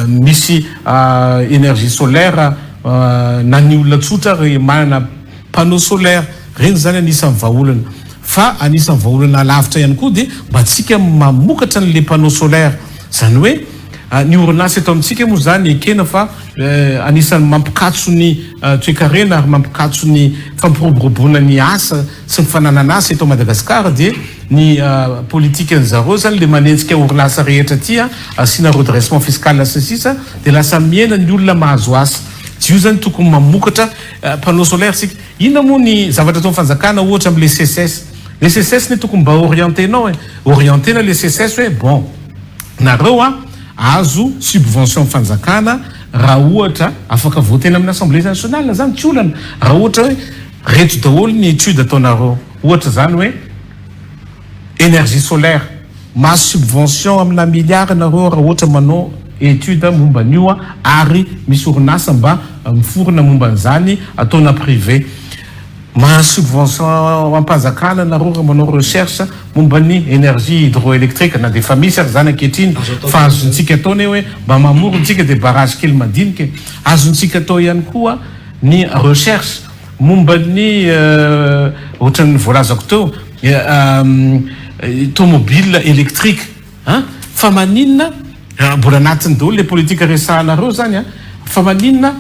misy énergie solaire na ny olona tsotra ary manana panneau solaire, reny zany anisan'ny vahaolana fa anisan'ny vahaolana lavitra ihany koa dia mba tsika mamokatra an'le panneau solaire zany hoe ny orinasa eto amintsika moa zany ekena fa Anisan'ny mampikatso ny toekarena ary mampikatso ny fampiroboroboana ny asa sy ny fananana asa eto Madagasikara dia ny politikan'ny zareo zany le manenjika orinasa rehetra aty asiana redressement fiscal sy ny sisa dia lasa mihena ny olona mahazo asa. Tsy io zany tokony mamokatra panneau solaire isika. Inona moa ny zavatra ataon'ny fanjakana ohatra amin'le SECES? Le SECES ne tokony mba orientenao e. Orientena le SECES hoe bon nareo a Azo subvention fanjakana raha ohatra afaka voter-na amin'ny assemblée nationale zany tsy olana raha ohatra hoe reto daholo ny étude ataonareo. Ohatra izany hoe énergie solaire, mahazo subvention amina milliards nareo raha ohatra manao étude momba an'io ary misy orinasa mba miforona momba an'izany ataona privé. Mahazo subvention am-panjakana nareo raha manao recherche momba ny énergie hydroélectrique na dia efa misy ary izany ankehitriny fa azontsika atao anie hoe mba mamorona tsika dia barrage kely madinika e. Azontsika atao ihany koa ny recherche momba ny ohatran'ny voalazako teo tomobile électrique an! Fa maninona mbola anatiny daholo le politique resahanareo zany an! Fa maninona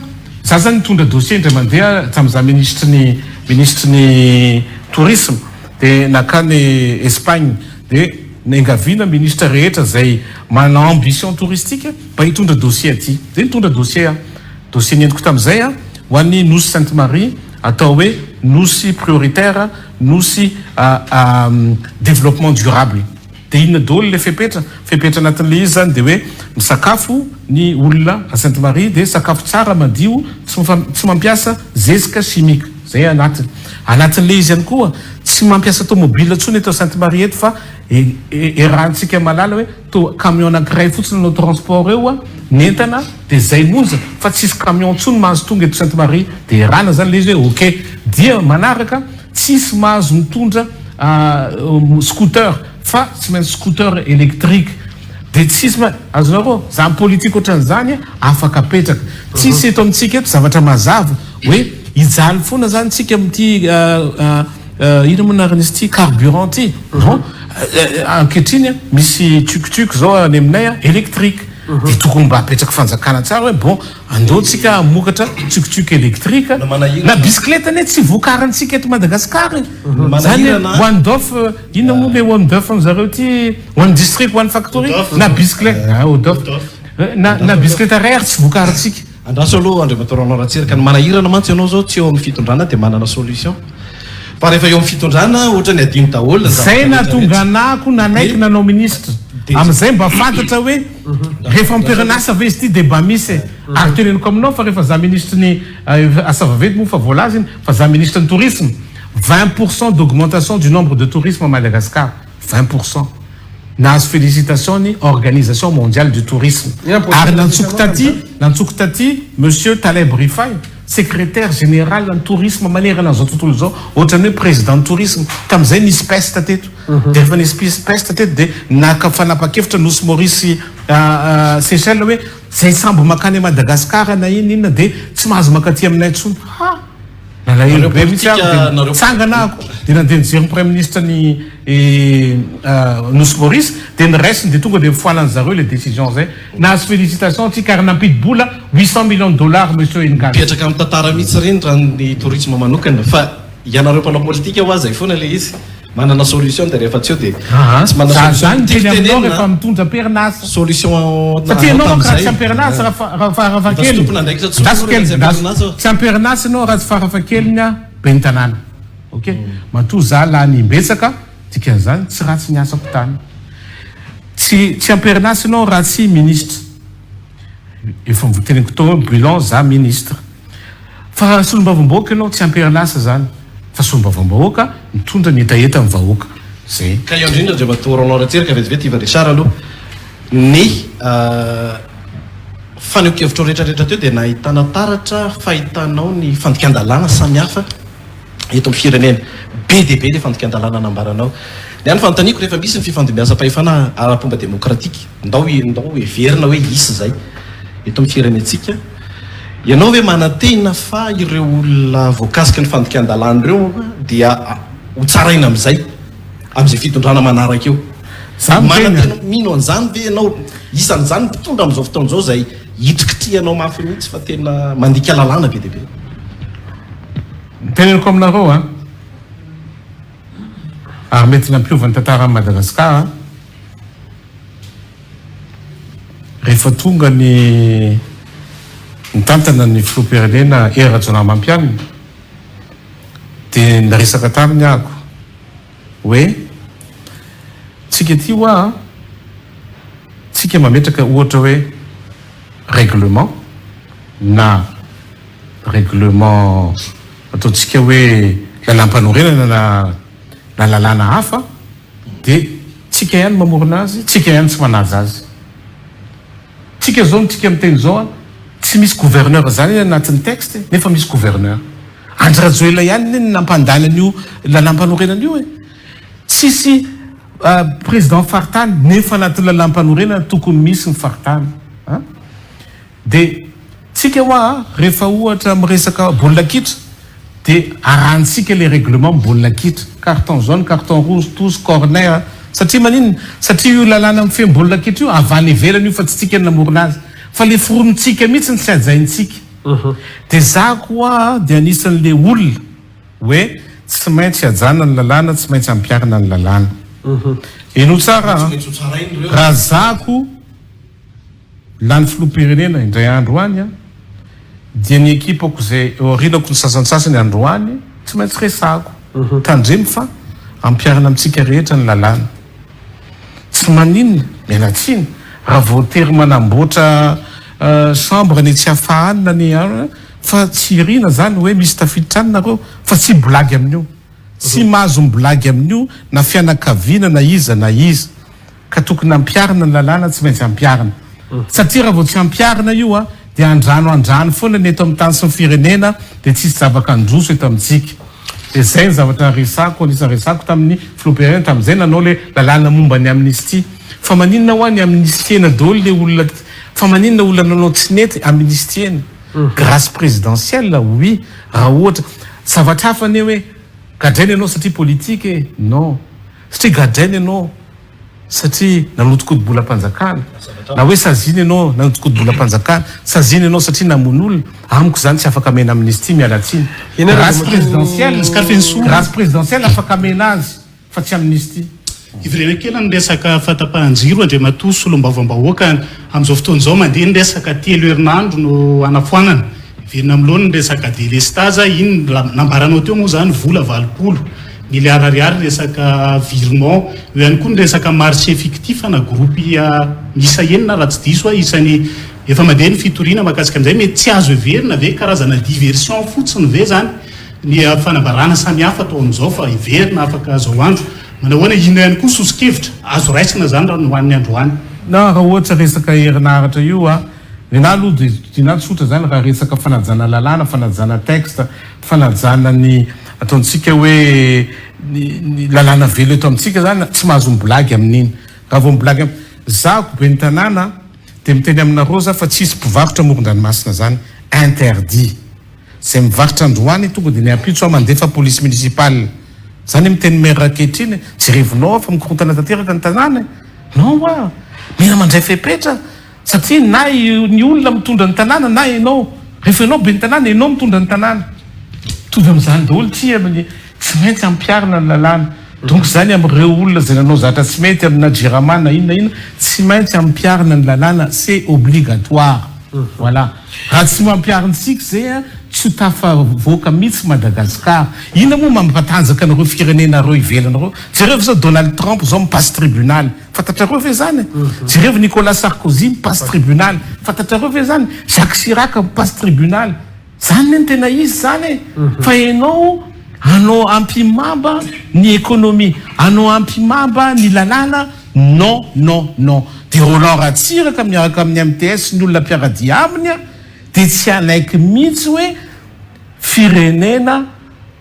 za zany nitondra dossier indray mandeha tamin'izaho minisitry ny minisitry ny tourisme de nakany Espagne de niangaviana ministre rehetra zay manana ambition touristique mba hitondra dossier aty de nitondra dossier aho Dossier nentiko tamin'izay ho an'ny Nosy Sainte Marie atao hoe Nosy prioritaire, Nosy développement durable. Dia inona daholo ilay fepetra? Fepetra anatin'ilay izy izany dia hoe misakafo ny olona à Sainte Marie dia sakafo tsara madio tsy mampiasa zezika chimique. Izay anatiny. Anatin'ilay izy ihany koa tsy mampiasa tomobile intsony eto Sainte Marie eto fa Erahantsika mahalala hoe toa camion anankiray fotsiny no transport eo a, ny entana dia zay monja fa tsisy camion tsony mahazo tonga eto Sainte Marie dia erana zany le izy hoe ok dia manaraka tsisy mahazo mitondra scooter fa tsy maintsy scooter électrique dia tsisy ma azonareo zany politique ohatran'izany afaka apetraka tsisy eto amintsika eto zavatra mazava hoe hijaly foana zany tsika amin'ity Inona moa anaran'izy ity carburant ity? Bon, ankehitriny misy tuk tuk zao any aminay électrique. Dia tokony mba apetraky fanjakana tsara hoe bon, andao tsika hamokatra tuk tuk électrique. Na bicyclette anie tsy vokarintsika eto Madagascar e. Zany hoe one dof, inona moa le one dof amin'zareo ity, one district one factory, na bicyclette, odof, na bicyclette iray ary tsy vokarintsika. Andraso aloha Andriamatoa Roland Ratsiraka, ny manahirana mantsy ianao zao tsy eo amin'ny fitondrana dia manana solution fa rehefa eo amin'ny fitondrana ohatrany adino daholo ny zavatra Zay rehetra nahatonga rehetra. anah koa nanaiky nanao ministre, amin'izay mba fantatra hoe rehefa am-perinasa ve izy ity dia mba misy e! Ary teneniko aminao fa rehefa za ministry ny asa vaventy moa fa voalaza iny fa za ministre ny tourisme, 20 pour cent d'augmentation du nombre de tourisme à Madagascar, 20 pour cent. Nahazo félicitation ny Organisation mondiale du tourisme. Ary nantsoko taty, nantsoko taty Monsieur Taleb Rifai, secrétaire général ny tourisme manerana an'izao tontolo izao, ohatran'ny hoe président ny tourisme. Tamin'izay nisy peste teto. Dia rehefa nisy peste teto dia naka fanapa-kevitra Nosy Maurice sy Seychelles hoe izay sambo mankany Madagascar na inona inona dia tsy mahazo mankaty aminay intsony. Ha! Nalahelo be mihitsy aho dia nitsangana aho dia nandeha nijery ny praiminisitra ny Nosy Maurice dia niraisiny dia tonga dia nofoanan'ny zareo ilay décision izay. Nahazo félicitation tsika ary nampidi-bola 800 millions de dollars Monsieur Ingaly. Mipetraka amin'ny tantara mihitsy ireny raha ny tourisme manokana fa ianareo mpanao politika hoa zay foana ilay izy. Manana solution dia rehefa tsy eo dia tsy manana Za solution. zany Tiako miteny aminao tenenina rehefa mitondra am-perinasa. Solution Satria anao ianao manko raha tamin'izay. tsy am-perinasa raha fa- raha Efa tsy farafahakeliny. tompon'andraikitra intsony Andraso ianao rehefa kely, tsy andraso. am-perinasa. Tsy am-perinasa ianao raha tsy farafahakeliny aho ben'ny tanàna. Ok? Matoa za lany imbetsaka, dikan'izany tsy ratsy ny asako tany. Tsy tsy am-perinasa ianao raha tsy ministra. Efa noteneniko tao hoe bilan za ministre. Fa raha solombavambahoaka ianao tsy amperinasa zany fa solombavambahoaka mitondra ny hetahetan'ny vahoaka. Zay. Ka eo indrindra Andriamatoa Roland Ratsiraka vetivety Yves Richard aloha ny fanehoan-kevitrao rehetra rehetra teo dia nahitana taratra fahitanao ny fandikan-dalàna samihafa eto amin'ny firenena. Be dia be ilay fandikan-dalàna nambaranao. Ny hany fanontaniako rehefa misy ny fifandimbiasam-pahefana ara-pomba demokratika, ndao ndao heverina hoe hisy izay eto amin'ny firenentsika, ianao ve manantena fa ireo olona voakasiky ny fandikan-dalàna ireo dia ho tsaraina amin'izay, amin'izay fitondrana manaraka eo? Za miteny a. Manantena, mino an'izany ve ianao? Isan'izany ny mpitondra amin'izao fotoana izao izay hitrikitrihanao mafy mihitsy fa tena mandika lalàna be dia be. Teneniko aminareo an, ary mety nampiova ny tantaran'i Madagascar an, rehefa tonga ny nitantana ny filoham-pirenena Hery Rajaonarimampianina dia niresaka taminy ahako hoe tsika ity hoa an, tsika mametraka ohatra hoe règlement na règlement ataontsika hoe lalàmpanorenana na na lalàna hafa dia tsika ihany mamorona azy, tsika ihany tsy manaja azy. Tsika zao tsika miteny zao an, tsy misy gouverneur zany any anatin'ny texte nefa misy gouverneur. Andry Rajoelina ihany anie no nampandany an'io lalàmpanorenana io e. Tsisy président faritany nefa anatin'ny lalàmpanorenana tokony misy ny faritany an. Dia tsika hoa rehefa ohatra miresaka baolina kitra dia arahantsika ilay règlement baolina kitra, carton jaune, carton rouge, tous, corner, satria maninona? Satria io lalàna mifehy ny baolina kitra io avy any ivelany io fa tsy tsika no namorona azy fa ilay foronintsika mihitsy no tsy hajaintsika. Dia za koa dia anisan'ilay olona hoe tsy maintsy hajana ny lalàna, tsy maintsy ampiharina ny lalàna. Henoy tsara an, raha za ko. Lany filoham-pirenena indray andro any an, dia ny ekipako izay eo aorianako ny sasantsasany androany tsy maintsy resahako. Tandremo fa ampiharina amintsika rehetra ny lalàna. Tsy maninona, miala tsiny, raha voatery manamboatra chambre any Tsiafahy any na ny fa tsy irina zany hoe misy tafiditra any nareo fa tsy blague amin'io. Tsy mahazo mi-blague amin'io na fianakaviana na iza na iza. Ka tokony ampiharina ny lalàna tsy maintsy ampiharina. Satria raha vao tsy ampiharina io a, dia andrano andrano foana ny eto amin'ny tany sy ny firenena dia tsisy zavaka handroso eto amintsika. Dia zay ny zavatra resako, anisan'ny resako tamin'ny filoham-pirenena tamin'izay nanao le lalàna momba ny amnistie. Fa maninona hoa ny amnistiena daholo le olona, fa maninona olona nanao tsy nety amnistiena? Grâce présidentielle oui, raha ohatra, zavatra hafa anie hoe gadraina ianao satria politique e, non. Satria gadraina ianao satria nanodikodi-bolam-panjakana, na hoe saziana ianao nanodikodi-bolam-panjakana, saziana ianao satria namono olona, amiko izany tsy afaka amena amnistie, miala tsiny. Grâce présidentielle, grâce présidentielle afaka amena azy fa tsy amnistie. Hiverena kely ny resaka fahatapahan-jiro Andriamatoa Solombavambahoaka, amin'izao fotoana izao mandeha ny resaka telo herinandro no hanafoanana, Miverina amin'ny laoniny ny resaka délestage, iny nambaranao teo moa izany vola 80 milliards ariary resaka virement, eo ihany koa ny resaka marché fictif na groupe miisa enina raha tsy diso aho isany efa mandeha ny fitoriana mahakasika an'izay, mety tsy azo heverina ve karazana diversion fotsiny ve izany ny fanambarana samihafa atao amin'izao fa heverina afaka izao andro manahoana, inona ihany koa soso-kevitra azo raisina izany raha ny ho an'ny androany. Na raha ohatra resaka herinaratra io a, Nenah aloha dia dinah tsotra zany raha resaka fanajana lalàna, fanajana texte, fanajana ny ataontsika hoe ny ny lalàna velona eto amintsika zany tsy mahazo miblagy amin'iny. Raha vao miblagy am, za ko ben'ny tanàna dia miteny aminareo za fa tsisy mpivarotra amoron-dranomasina zany, interdit. Zay mivarotra androany tonga dia ny ampitso aho mandefa police municipale. Zany miteny maire ankehitriny e, jerevinao aho fa mikorontana tanteraka ny tanàna e. Non hoa, mila mandray fepetra. Satria na ny olona mitondra ny tanàna na ianao, rehefa ianao ben'ny tanàna, ianao mitondra ny tanàna. Mitovy amin'izany daholo ity amin'ny tsy maintsy ampiharina ny lalàna. Donc izany amin'ireo olona izay nanao zavatra tsy mety amina jirama na inona inona, tsy maintsy ampiharina ny lalàna, c'est obligatoire. Voilà. Raha tsy mampiharintsika izay an, tsy ho tafavoaka mihitsy Madagascar. Inona moa mampatanjaka an'ireo firenena ireo ivelany ireo? Jereo izao Donald Trump izao mi-passe tribunal. Fantatrareo ve zany? Jerevo Nicolas Sarkozy mi-passe tribunal. Fantatrareo ve zany? Jacques Chirac mi-passe tribunal. Zany ne no tena izy zany e. Fa enao anao ampimamba ny économie, anao ampimamba ny lalàna, non non non. De Roland Ratsiraka miaraka amin'ny MTS sy ny olona mpiara-dia aminy dia tsy hanaiky mihitsy hoe firenena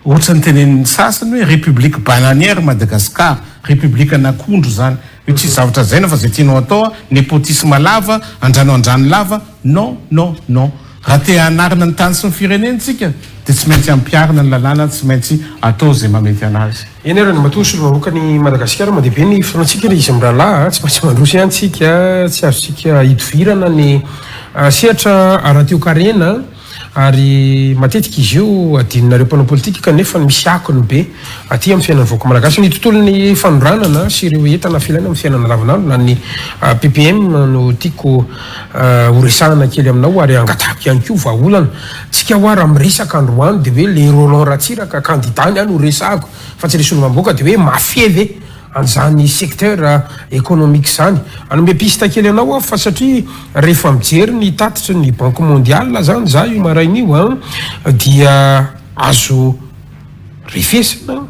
Ohatran'ny tenenin'ny sasany hoe république bananière Madagascar, république an'akondro zany, hoe tsisy zavatra lazaina fa zay tianao atao, népotisme lava, andrano andrano lava, non non non, raha te hanarina ny tany sy ny firenena tsika dia tsy maintsy ampiharina ny lalàna, tsy maintsy atao zay mahamety anazy. Eny ary Andriamatoa Solombavambahoakan'i Madagasikara, mandeha be ny fotoanantsika ry izy mirahalahy a, tsy maintsy mandroso ihany tsika, tsy azontsika idovirana ny sehatra ara-toekarena. Ary matetika izy io adinonareo mpanao politika kanefa misy akony be aty amin'ny fiainan'ny vahoaka malagasy. Ny tontolon'ny fanondranana sy ireo entana filaina amin'ny fiainana andavanandro na ny PPM no tiako horesahana kely aminao ary angatahako ihany koa vahaolana. Tsika hoa raha miresaka androany dia hoe le Roland Ratsiraka candidat ny ahy no resahako fa tsy le solombavambahoaka dia hoe mafia ve? an'izany secteur économique izany. Hanome piste kely anao aho fa satria rehefa mijery ny tatitry ny banque mondiale zany za io maraina io an, dia azo refesina.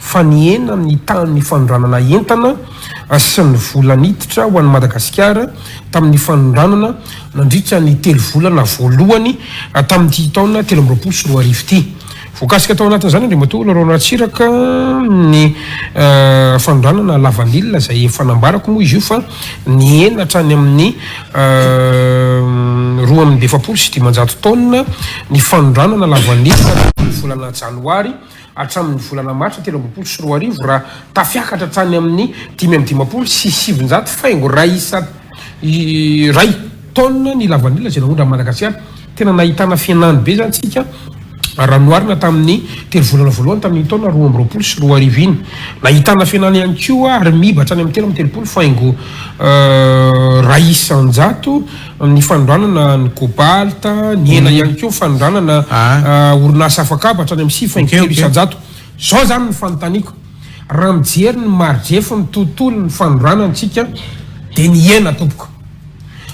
fa nihena ny tahan'ny fanondranana entana sy ny vola niditra ho an'i Madagasikara tamin'ny fanondranana nandritra ny telo volana voalohany tamin'ity taona 2023 ity. Voakasika tao anatin'izany Andriamatoa Laurent Ratsiraka ny fanondranana lavanila izay efa nambarako moa izy io fa nihena hatrany amin'ny 542 taonina ny fanondranana lavanila tamin'ny volana janoary hatramin'ny volana martsa 2023 raha tafiakatra hatrany amin'ny 955 faingo iray isa iray taonina ny lavanila izay naondran'i Madagasikara. Tena nahitana fihenany be izany tsika raha noharina tamin'ny telo volana voalohany tamin'iny taona 2022 iny. Nahitana fihenany ihany koa ary miiba hatrany amin'ny 33 faingo 1% ny fanondranana ny cobalt, nihena ihany koa ny fanondranana orinasa afakaba hatrany amin'ny 9,3%. Izao izany ny fanontaniako, raha mijery ny mari-drefin'ny tontolon'ny fanondranana isika dia nihena tompoko.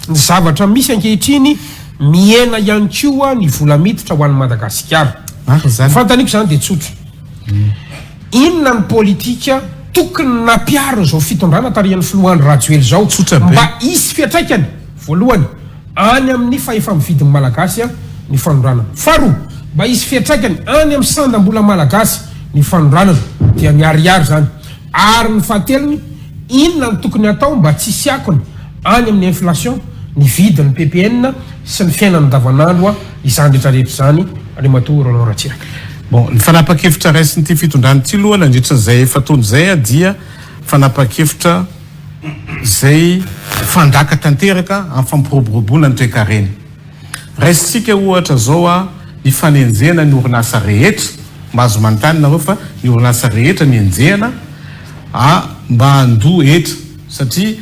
Ny zavatra misy ankehitriny, mihena ihany koa ny vola miditra ho an'i Madagasikara. Ny fanontaniako izany dia tsotra, inona ny politika tokony nampiharin'izao fitondrana tarihan'ny filoha Andry Rajoelina izao mba hisy fiantraikany, voalohany, any amin'ny fahefa-mividin'ny Malagasy ny fanondranana. Faharoa, mba hisy fiantraikany any amin'ny sandam-bola malagasy ny fanondranana, dia ny ariary izany. Ary ny fahatelony, inona no tokony hatao mba tsy hisy akony any amin'ny inflation, ny vidin'ny ppn sy ny fiainana andavanandro izany rehetra rehetra izany, Andriamatoa Roland Ratsiraka. Bon, ny fanapahan-kevitra raisin'ity fitondrana ity aloha nandritra izay efa-taona izay dia fanapahan-kevitra izay fandaka tanteraka amin'ny fampiroboroboana ny toekarena. Raisintsika ohatra izao ny fanenjehana ny orinasa rehetra, mahazo manontany nareo fa ny orinasa rehetra nenjehana a mba handoa hetra satria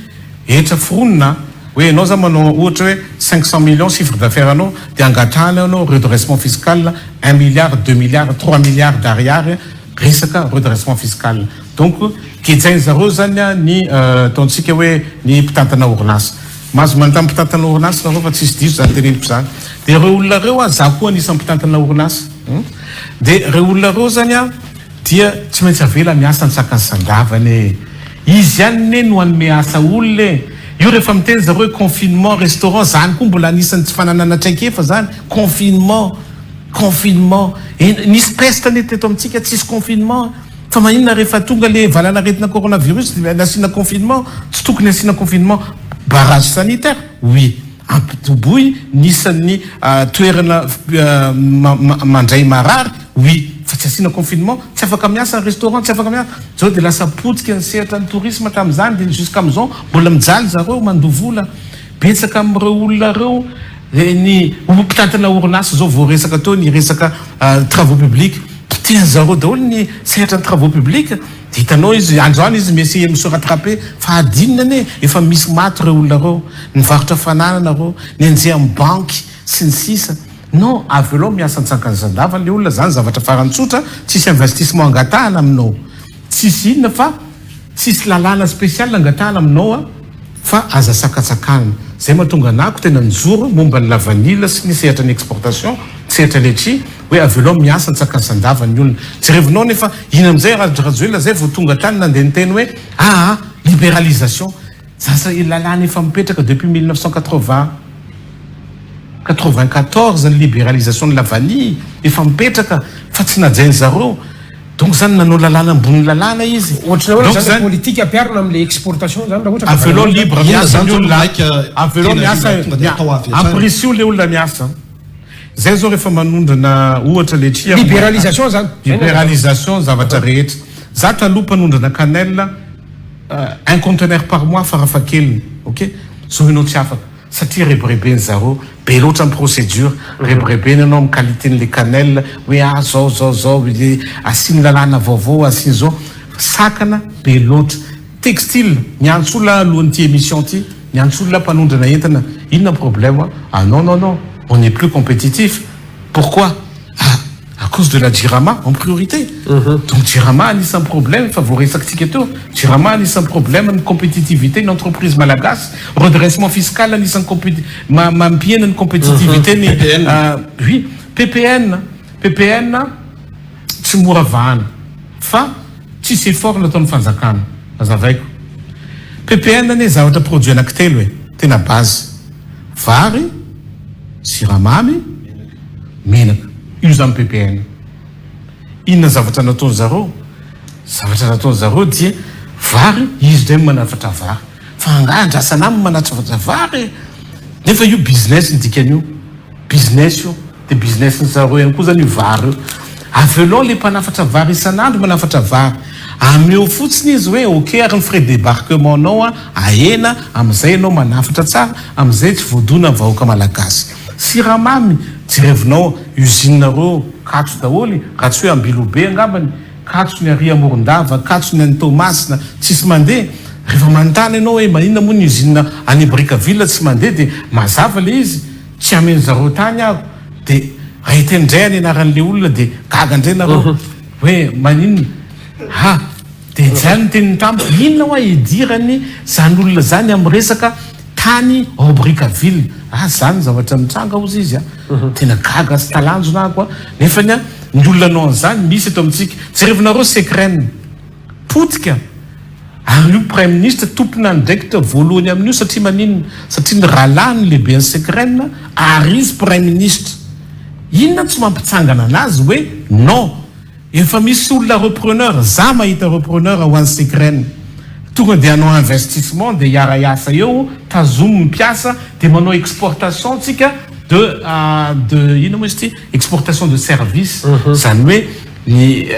hetra foronina hoe ianao zany manao ohatra hoe 500 millions chiffre d'affaires anao dia angatahana ianao redressement fiscal un milliard, deux milliards, trois milliards d'ariary resaka redressement fiscal donc gejain zareo zany ny ataontsika hoe ny mpitantana orinasa. Mahazo manontany mpitantana orinasa nareo fa tsisy diso zany teneniko zany. De reo olona reo a, za koa anisan'ny mpitantana orinasa. De reo olona reo zany a dia tsy maintsy avela miasa antsakany sandavany e. Izy ihany ne no hanome asa olona e. Io rehefa miteny zareo hoe confinement restaurant zany koa mbola anisan'ny tsy fananana traikefa zany, confinement, confinement. Nisy peste anie teto amintsika tsisy confinement. Fa maninona rehefa tonga le valanaretina coronavirus dia nasiana confinement? Tsy tokony asiana confinement. Barrage sanitaire? Oui. Ampitoboy ny isan'ny toerana mandray marary? Oui. Fa tsy asiana confinement. Tsy afaka miasa ny restaurant, tsy afaka miasa. Zao dia lasa potika ny sehatra ny tourisme tamin'izany dia jusqu'amin'izao mbola mijaly zareo mandoa vola. Betsaka amin'ireo olona ireo ny mpitantana orinasa zao voaresaka teo ny resaka travaux publics. Potehin zareo daholo ny sehatra ny travaux publics dia hitanao izy androany izy mi-essayer mi se rattraper fa adinony anie efa misy maty ireo olona ireo, nivarotra fananana ireo, nianjeha amin'ny banky sy ny sisa Non, avelao miasa an-tsankanzandava le olona, zany zavatra farany tsotra, tsisy investissement angatahana aminao, tsisy inona fa tsisy lalàna spécial angatahana aminao a. Fa aza sakatsakanina. Zay mahatonga anah ko tena nijoro momba ny lavanila sy ny sehatra ny exportation, sehatra letchi, hoe avelao miasa antsakasandava ny olona. Jerevinao nefa iny amizay Rajoelina zay vao tonga tany nandeha niteny hoe aa liberalisation. Zasa lalàna efa mipetraka depuis 1980 94 ny liberalisation ny lavanille efa mipetraka fa tsy najainy zareo. Donc zany nanao lalàna ambony lalàna izy. Ohatry ny ahoana zany le politique ampiharina amle exportation zany raha ohatra ka Avelao libre miasa ny olona, avelao miasa, ampirisio le olona miasa. Zay zao rehefa manondrana ohatra letchis. Libéralisation zany. Libéralisation zavatra rehetra. Za taloha mpanondrana cannelle un conteneur par mois farafahakeliny, ok? Zao enao tsy afaka. Satria rebirebeny zareo, be loatra ny procédure, rebirebeny ianao amin'ny qualité n'le cannelle, hoe ah zao zao zao, le asiany lalàna vaovao, asiany zao, sakana be loatra. Textile, miantso olona aho alohan'ity émission ity, miantso olona mpanondrana entana, inona ny problème, ah non non non, on n'est plus compétitif, pourquoi? Ah, à cause de la Jirama en priorité. Donc Jirama anisan'ny problème efa voaresakitsika teo. Jirama anisan'ny problème ny compétitivité ny entreprise malagasy. Redressement fiscal anisan'ny compéti- ma- mampihena ny compétitivité ny oui, PPN, PPN tsy mora vahana fa. Tsisy effort nataon'ny fanjakana. Azavaiko. Ppn anie zavatra produit anankitelo e, tena base. Vary, siramamy, menaka. Io zany ppn. Inona zavatra nataony zareo? Zavatra nataony zareo dia vary, izy ndray manafatra vary. Fa angaha andrasana aminy manafatra vary e? Nefa io business ny dikan'io. Business io, dia business ny zareo ihany koa zany io vary io. Avelao le mpanafatra vary isan'andro manafatra vary. Ameo fotsiny izy hoe ok ary ny frais débarquement nao an ahena amizay ianao manafatra tsara, amizay tsy voadona ny vahoaka malagasy. Siramamy, jerevinao usine nareo katso daholo raha tsy hoe Ambilobe angambany, katso ny ary à Morondava, katso ny any Toamasina, tsisy mandeha. Rehefa manontany ianao hoe maninona moa ny usine any Brickaville tsy mandeha dia mazava le izy. Tsy hameno zareo tany aho de raha hiteny ndray any anaran'le olona de gaga ndray nareo hoe maninona ha de zany ny teniny tamiko inona hoa idirany zany olona zany am resaka tany ao Brickaville ah zany zavatra mitranga ozy izy a tena gaga sy talanjona ako a nefany a ny olona anao an'izany misy eto amintsika jerevinareo Secren Potika ary io praiminisitra tompon'andraikitra voalohany amin'io satria maninona? Satria ny rahalahiny lehiben'ny Secren ary izy praiminisitra. Inona tsy mampitsangana anazy hoe non efa misy olona repreneur, za mahita repreneur ho an'ny Secren tonga dia hanao investissement dia hiara-hiasa eo, tazomy ny mpiasa dia manao exportation tsika de de inona moa izy ity exportation de service zany hoe Ny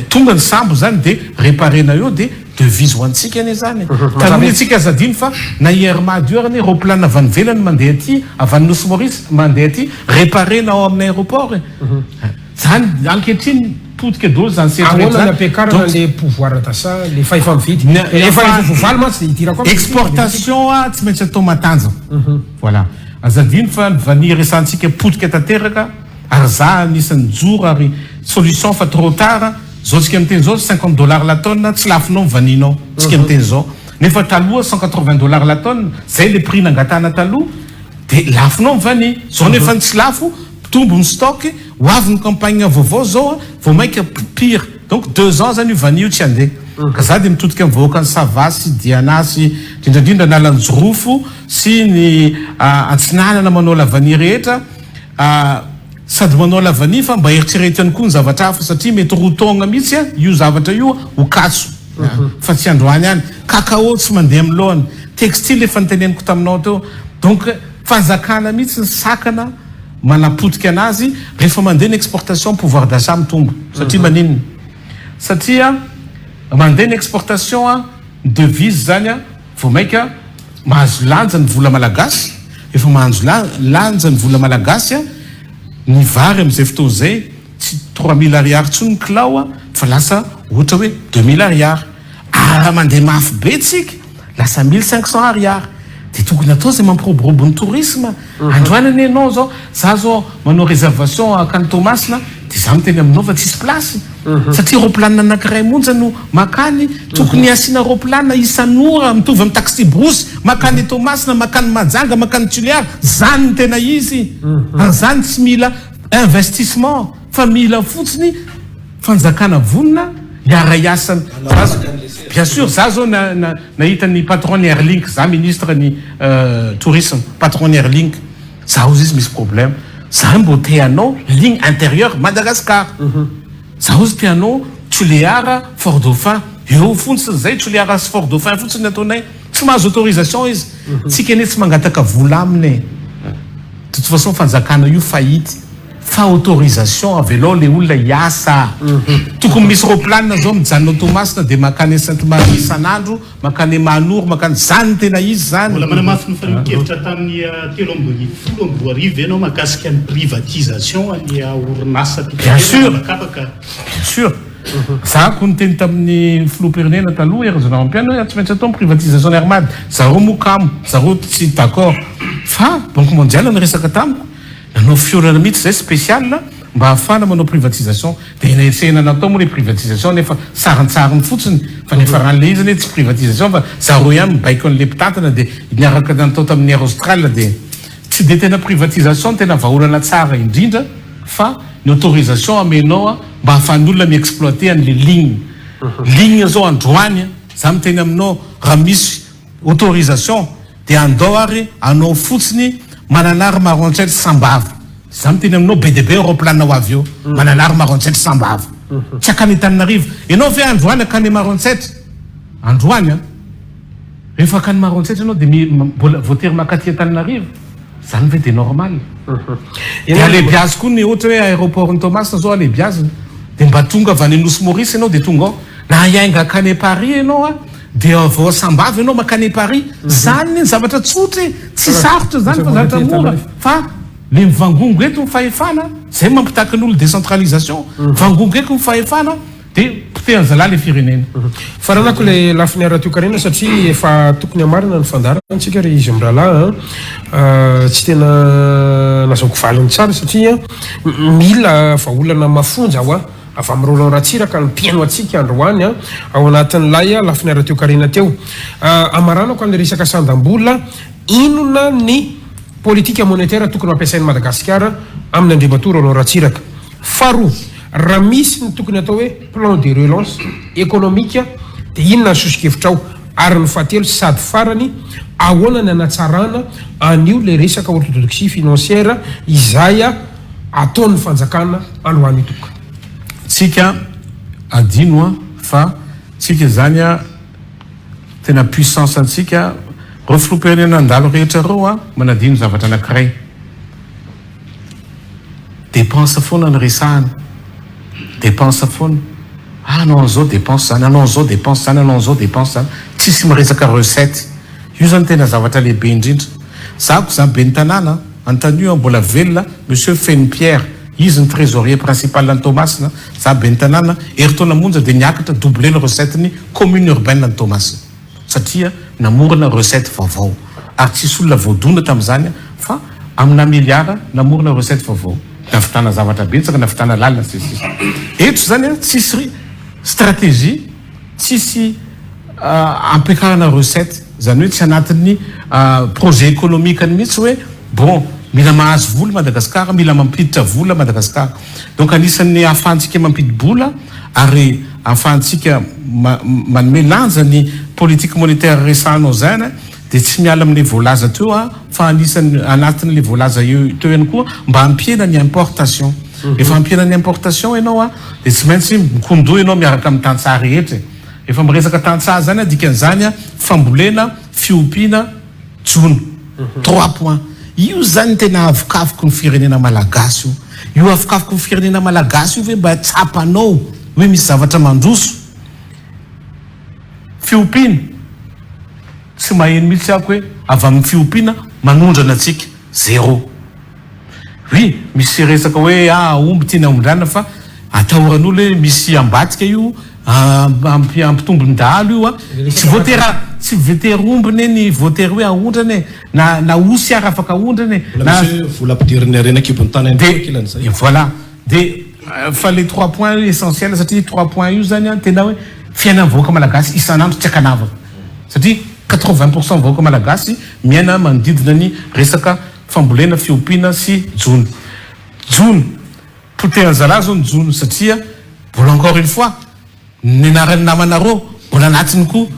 tonga ny sambo zany de reparena eo de devise ho antsika anie zany e. Taloha anie tsika aza adino fa na i Air Mad io ary anie roaplanina avy any ivelany mandeha aty, avy any Nosy Maurice mandeha aty, reparena ao amin'ny aéroport e. Zany ankehitriny potika daholo zany sehatra rehetra Ahoana ny zany. ampiakarana Donc le pouvoir d'achat, le fahefa-mividy? Ny Efa efa voavaly mantsy de hidirako aminy ity exportation tsy maintsy atao matanjaka. Voilà. Aza adino fa ny vanille resahantsika potika tanteraka. Ary za anisan'ny nijoro ary solution fa trop tard, zao tsika miteny zao 50 dollars la tonne tsy lafonao ny vanille-nao tsika miteny zao nefa taloha 180 dollars la tonne zay le prix nangatahana taloha de lafonao ny vanille zao nefa ny tsy lafo mitombo ny stock ho avy ny campagne vaovao zao a vao maika pire donc deux ans zany io vanille io tsy handeha ka za de mitodika amin'ny vahoakan'i Sava sy Diana sy indrindra indrindra Analanjirofo sy ny Antsinanana manao la vanille rehetra Ah, sady manao la vanille fa mba eritrereto ihany koa ny zavatra hafa satria mety roa taogna mihitsy a io zavatra io ho katso fa tsy androany ihany. Cacao tsy mandeha amin'ny laoniny, textile efa noteneniko taminao teo, donc fanjakana mihitsy ny sakana manapotika anazy rehefa mandeha ny exportation pouvoir d'achat mitombo satria maninona? Satria mandeha ny exportation a, ny devise zany a vao maika mahazo lanja ny vola malagasy, efa mahanjo lanja ny vola malagasy a, ny vary amin'izay fotoana izay tsy 3000 ariary intsony ny kilao a, fa lasa ohatra hoe 2000 ariary, ary raha mandeha mafy be tsika lasa 1500 ariary, dia tokony atao izay mampiroborobo ny tourisme, androany anie ianao zao, za zao manao réservation akany Toamasina dia za miteny aminao fa tsisy place, Satria roplanina anankiray monja no makany, tokony asiana roplanina isan'ora mitovy amin'ny taxi-brousse makany Toamasina, makany Mahajanga, makany Tuléar, zany no tena izy, ary zany tsy mila investissement fa mila fotsiny fanjakana vonona hiara-hiasa, bien sûr za zao nahita ny patron ny Airlink, za ministre ny tourisme, patron ny Airlink. Za ozy izy misy problème za mbo te hanao ligne intérieur Madagascar za ozy te hanao Tulear Fort Dauphin eo fontsiny zay Tulear sy Fort Dauphin fotsiny ataonay tsy mahazo autorisation izy tsika anie tsy mangataka vola aminy e de toute façon fanjakana io faillite fa autorisation avelao le olona hiasa tokony misy roplanina zao mijanona ao Toamasina de makany Sainte Marie isan'andro Mankany Mahanoro, mankany, zany no tena izy zany. Mbola manamafy ny fanehoan-kevitra tamin'ny 2013 ve ianao mahakasika ny privatisation an'ny orinasa Bien sûr, mpitaterana habakabaka? bien sûr. Za ko niteny tamin'ny filoham-pirenena taloha Hery Rajaonarimampianina hoe tsy maintsy atao ny privatisation ny Air Mad. Zareo moa kamo, zareo tsy d'accord. Fa Banque mondiale niresaka tamiko, nanao fihaonana mihitsy zay spécial mba hahafahana manao privatisation. Dia netsehina natao moa le privatisation nefa sarintsariny fotsiny fa ny hiafaran'le izy anie tsy privatisation fa zareo ihany mibaiko an'le mpitantana dia niaraka natao tamin'ny Air Austral dia tsy dia tena privatisation no tena vahaolana tsara indrindra fa ny autorisation amenao mba ahafahan'ny olona mi-exploiter an'le ligne. Ligne zao androany za miteny aminao raha misy autorisation dia andao ary anao fotsiny Mananara Maroantsetra Sambava. Za miteny aminao be dia be aeroplane ho avy eo Mananara Maroantsetra Sambava. Tsy akany Antananarivo. Ianao ve androany akany Maroantsetra? Androany an. Rehefa akany Maroantsetra ianao dia mbola voatery makaty Antananarivo? Zany ve dia normal? Dia alebiazy koa ny ohatra hoe aéroport ny Toamasina zao alebiazina. Dia mba tonga avy any Nosy Maurice ianao dia tonga ao. Na hiainga hankany Paris ianao an, dia avy ao Sambava ianao mankany Paris. Zany ny zavatra tsotra e! Tsy sarotra zany fa zavatra mora. Fa le mivangongo eto ny fahefana, zay mampitaky ny olona décentralisation, mivangongo eto ny fahefana, Dia potehan'ny zalahy le firenena. Faranako ilay lafiny ara-toekarena satria efa tokony hamarina ny fandaharana tsika ry izy mirahalahy a. Tsy tena nazahoako valiny tsara satria mila vahaolana mafonja hoa avy amin'i Roland Ratsiraka ny mpihaino antsika androany ao anatin'ilay lafiny ara-toekarena teo. Hamaranako an'ilay resaka sandam-bola, inona ny politique monétaire tokony ho ampiasain'i Madagasikara amin'ny Andriamatoa Roland Ratsiraka? Faharoa, raha misy ny tokony atao hoe plan de relance économique dia inona ny soso-kevitrao? Ary ny fahatelo sady farany, ahoana ny hanatsarana an'io ilay resaka orthodoxie financière izay ataon'ny fanjakana androany io tompoko? Tsika adino an fa tsika zany an tena puissance antsika reo filoham-pirenena nandalo rehetra reo an manadino zavatra anakiray. Dépense foana no resahana, dépense foana, ah hanao an'izao dépense zany, hanao an'izao dépense zany, hanao an'izao dépense zany, tsisy miresaka recette, io zany tena zavatra lehibe indrindra. Za ko za ben'ny tanàna, anontanio aho mbola velona monsieur Feno Pierre, izy ny trésorier principal an'i Toamasina, za ben'ny tanàna, herintaona monja dia niakatra doubler ny recette ny commune urbaine an'i Toamasina. satria namorona recette vaovao ary tsisy olona voadona tamin'izany fa amina milliard namorona recette vaovao nahavitana zavatra betsaka nahavitana lalina sy ny sisa Eto izany an tsisy stratégie tsisy ampiakarana recette izany hoe tsy anatin'ny projet économique-ny mihitsy hoe bon mila mahazo vola Madagascar mila mampiditra vola Madagascar donc anisan'ny ahafahantsika mampidi-bola ary ahafahantsika manome lanja ny politique monétaire resahanao zany dia tsy miala amin'ilay voalaza teo aho fa anisan'ny anatin'ilay voalaza eo teo ihany koa mba hampihena ny importation. Rehefa hampihena ny importation ianao a dia tsy maintsy mikondoha ianao miaraka amin'ny tantsaha rehetra e. Rehefa miresaka tantsaha zany a dikan'izany a fambolena, fiompiana, Jono. Trois points. Io zany tena avokavoky ny firenena malagasy io. Io avokavoky ny firenena malagasy io ve mba tsapanao hoe misy zavatra mandroso? Fiompiana. Tsy maheno mihitsy ako hoe avy amin'ny fiompiana manondrana antsika. Zéro. Oui, misy resaka hoe ah omby tiana aondrana fa atahoran'olo hoe misy ambadika io hampitombo ny dahalo io a, tsy voatery tsy voatery omby ne ny voatery hoe aondrana e, na na osy ary afaka aondrana e, Mbola na misy hoe vola ampidirin'ny harena an-kibon'ny tany ihany koa ankilan'izay. de voilà, de fa le trois points io essentiel satria trois points io zany an tena hoe fiainan'ny vahoaka malagasy isan'andro tsy ankanavaka satria 80 pour cent vahoaka malagasy miaina manodidina ny resaka Fambolena, fiompiana sy jono. Jono, potehan'ny zalahy zao ny jono satria mbola encore une fois ny anaran'ny namanareo mbola anatiny koa,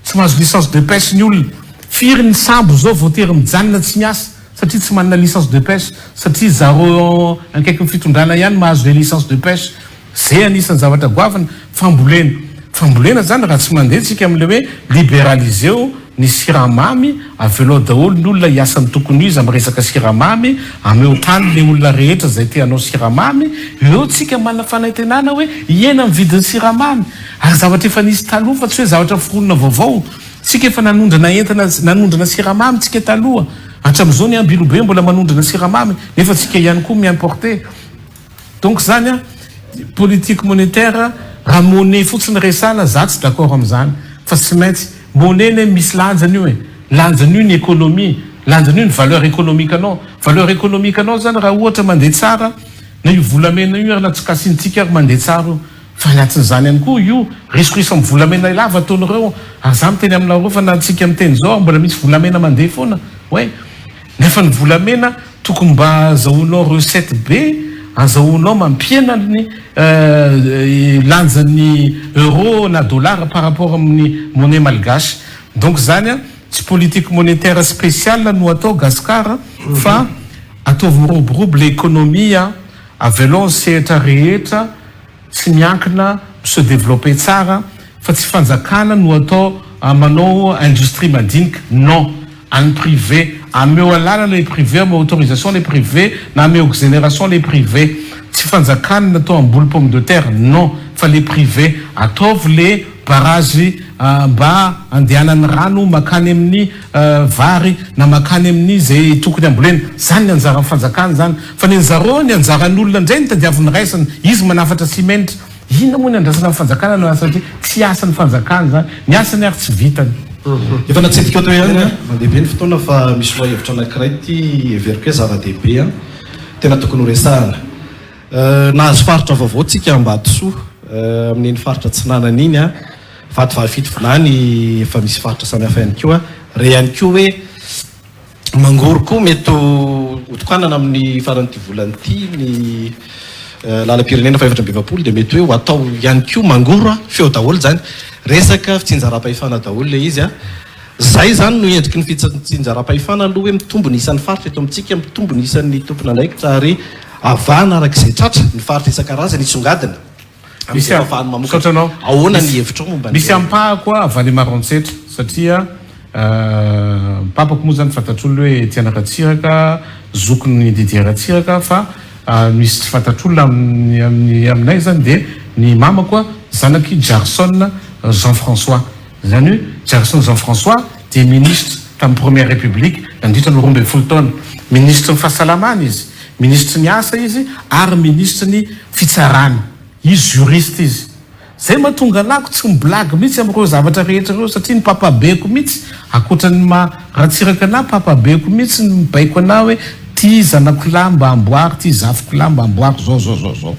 tsy mahazo licence de pêche ny olona. Firy ny sambo zao voatery mijanona tsy miasa satria tsy manana licence de pêche satria zareo ankaikin'ny fitondrana ihany mahazo le licence de pêche. Zay anisan'ny zavatra goavana, fambolena. Fambolena zany raha tsy mandeha tsika amin'ilay hoe liberaliseo ny siramamy, avelao daholo ny olona hiasa ny tokony ho izy amin'ny resaka siramamy, ameo tany le olona rehetra zay te hanao siramamy, eo tsika manana fanantenana hoe hihena ny vidin'ny siramamy. Ary zavatra efa nisy taloha fa tsy hoe zavatra foronina vaovao. Tsika efa nanondrana entana, nanondrana siramamy tsika taloha. Hatramin'izao ny Ambilobe mbola manondrana siramamy nefa tsika ihany koa mi-importer. Donc zany an, politique monétaire raha monnaie fotsiny resahana za tsy d'accord amin'izany fa tsy maintsy monnaie ne misy lanjany io e, lanjany io ny économie, lanjany io ny valeur économique anao, valeur économique anao zany raha ohatra mandeha tsara na io volamena io ary na tsy kasintsika ary mandeha tsara io fa anatin'izany ihany koa io risoriso amin'ny volamena lava ataonareo ary za miteny aminareo fa na antsika miteny zao ary mbola misy volamena mandeha foana ouais nefa ny volamena Tokony mba azahoanao recette be azahoanao mampihena ny lanjan'ny euro na dollar par rapport amin'ny monnaie malgache. Donc zany an, tsy politique monétaire spéciale no atao Gascar fa ataovy miroborobo le économie an, avelao ny sehatra rehetra tsy miankina mi-se développer tsara fa tsy fanjakana no atao manao industrie madinika, non, an'ny privé, ameo alalana le privé, ameo autorisation le privé na ameo exonération le privé, tsy fanjakana natao hamboly pomme de terre, non, fa le privé, ataovy le barrage mba andehanan'ny rano makany amin'ny vary na makany amin'ny zay tokony hambolena, zany ny anjaran'ny fanjakana zany, fa ny anjareo ny anjaran'olona ndray no tadiaviny raisina, izy manafatra simenitra, Inona moa ny andrasana amin'ny fanjakana no satria tsy asan'ny fanjakana izany, ny asany ary tsy vitany. Efa natsidika teo ihany an, mandeha be ny fotoana fa misy lohahevitra anankiray ity heveriko hoe zava-dehibe an, tena tokony ho resahana. Nahazo faritra vaovao tsika Ambatosoa amin'iny faritra Atsinanana iny an, Vatovavy Fitovinany efa misy faritra samihafa ihany koa, re ihany koa hoe Mangoro koa mety ho tokanana amin'ny faran'ity volana ity ny lalam-pirenena faha 44 dia mety hoe ho atao ihany koa Mangoro a, feo daholo izany, resaka fitsinjaram-pahefana daholo ilay izy a. Izay izany no endriky ny fitsinjaram-pahefana aloha hoe mitombo ny isan'ny faritra eto amintsika, mitombo ny isan'ny tompon'andraikitra ary avahana araka izay tratra ny faritra isan-karazany hisongadina. Misy ahafahany mamokatra. Misaotra anao. Ahoana ny hevitrao momba Misy ampahako avy any Maroantsetra satria ny papako moa zany fantatr'olona hoe Etienne Ratsiraka, zokin'i Didier Ratsiraka fa misy tsy fantatr'olona amin'ny amin'ny aminay zany dia ny mamako zanak'i Jarson Jean François. Izany hoe Jarson Jean François dia minisitra tamin'ny première république nandritra ny 12 taona. Minisitry ny fahasalamana izy. Minisitry ny asa izy ary minisitry ny fitsarana. Izy juriste izy. Zay mahatonga anako tsy mi-blague mihitsy amin'ireo zavatra rehetra ireo satria ny papabeko mihitsy, ankoatra ny maha Ratsiraka anah, papabeko mihitsy no mibaiko anah hoe ty zanako lahy mba amboary, ty zafiko lahy mba amboary zao zao zao zao.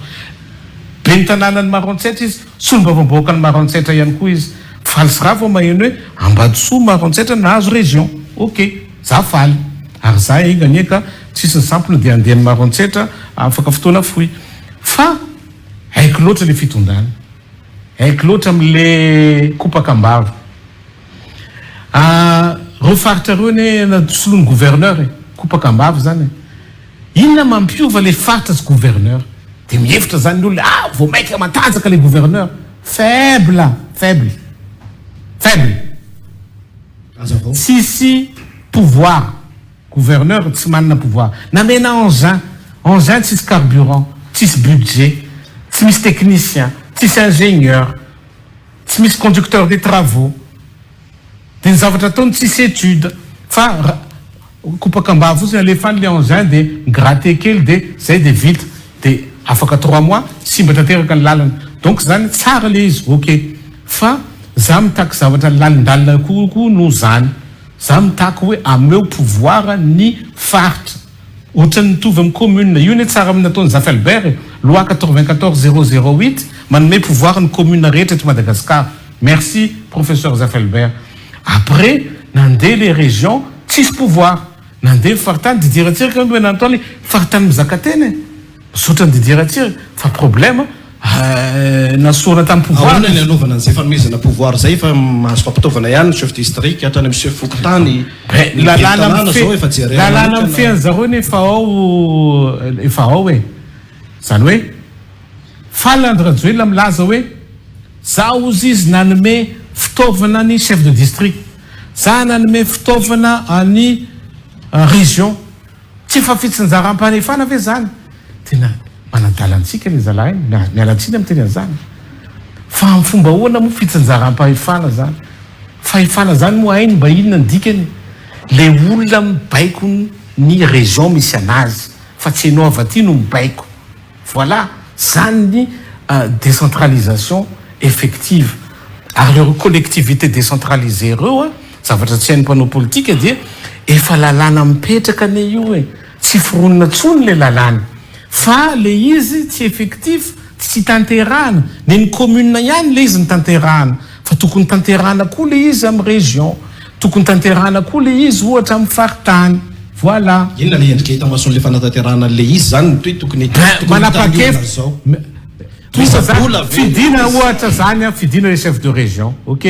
Ben'ny tanànan'i Maroantsetra izy, solombavambahoakan'i Maroantsetra ihany koa izy. Faly sy ravo aho maheno hoe Ambatosoa Maroantsetra nahazo région. Ok. Za faly. Ary za enga anie ka tsisy ny sampona dia handeha any Maroantsetra afaka fotoana fohy. Fa haiko loatra le fitondrana. Haiko loatra amle kopaka am-bava. Ah, reo faritra reo anie soloiny gouverneur e. Kopaka am-bava zany e. Inona mampiova le faritra sy gouverneur? Dia mihevitra zany ny olona ah vao maika matanjaka le gouverneur. Faible, faible. Faible. Tsisy pouvoir, gouverneur tsy manana pouvoir. Namena engin, engin tsisy carburant, tsisy budget, tsy misy technicien, tsisy ingénieur, tsy misy conducteur des travaux. Dia ny zavatra ataony tsisy étude fa Kopaka ambava fotsiny alefa any le engin de mi-gratter kely de zay de vita de afaka trois mois simba tanteraka ny lalana donc zany tsara le izy ok fa za mitaky zavatra lalindalina kokoa noho zany za mitaky hoe ameo pouvoir ny faritra otrany mitovy am commune io anie tsara am nataony Zafy Albert e loi 94 008 manome pouvoir ny commune rehetra eto Madagascar Merci professeur Zafy Albert. Après nandeha le région tsisy pouvoir. Nandeha ny faritany Didier Ratsiraka angamba nanontany hoe faritany mizaka tena e. Misaotra an'i Didier Ratsiraka fa problème nasorina tamin'ny pouvoir. Ahoana ny hanaovana an'izay fanomezana pouvoir izay fa mahazo fampitaovana ihany ny chef district hatrany amin'ny chef fokontany, ny ben'ny tanàna izao efa jerena manokana. Lalàna mifehy an'zareo anie efa ao efa ao e. Izany hoe faly Andry Rajoelina milaza hoe Za ozy izy nanome fitaovana ny chef de district, za nanome fitaovana any région, tsy efa fitsinjaram-pahefana ve zany? Tena manadala antsika le zalahy iny, miala tsiny miteny an'izany. Fa amin'ny fomba ahoana moa fitsinjaram-pahefana zany? Fahefana zany moa hainy mba inona ny dikany? Le olona mibaiko ny région misy anazy fa tsy enao avy aty no mibaiko. Voilà, zany ny décentralisation effective. Ary ireo collectivités décentralisées ireo an, zavatra tsy hain'ny mpanao politika dia efa lalàna mipetraka anie io e, tsy foronina intsony le lalàna fa le izy tsy effectif, tsy tanterahana, nen'ny commune ihany le izy no tanterahana fa tokony tanterahana koa le izy amin'ny région, tokony tanterahana koa le izy ohatra amin'ny faritany. Voilà. Inona le endrika hita mason'le fanatanterahana an'le izy zany no toe tokony Ben, tokony hitan'ny olona manapa-kevitra. zao. Tonga zany, Resa-bola ve fidina le izy? ohatra zany an, fidina le chef de région, ok,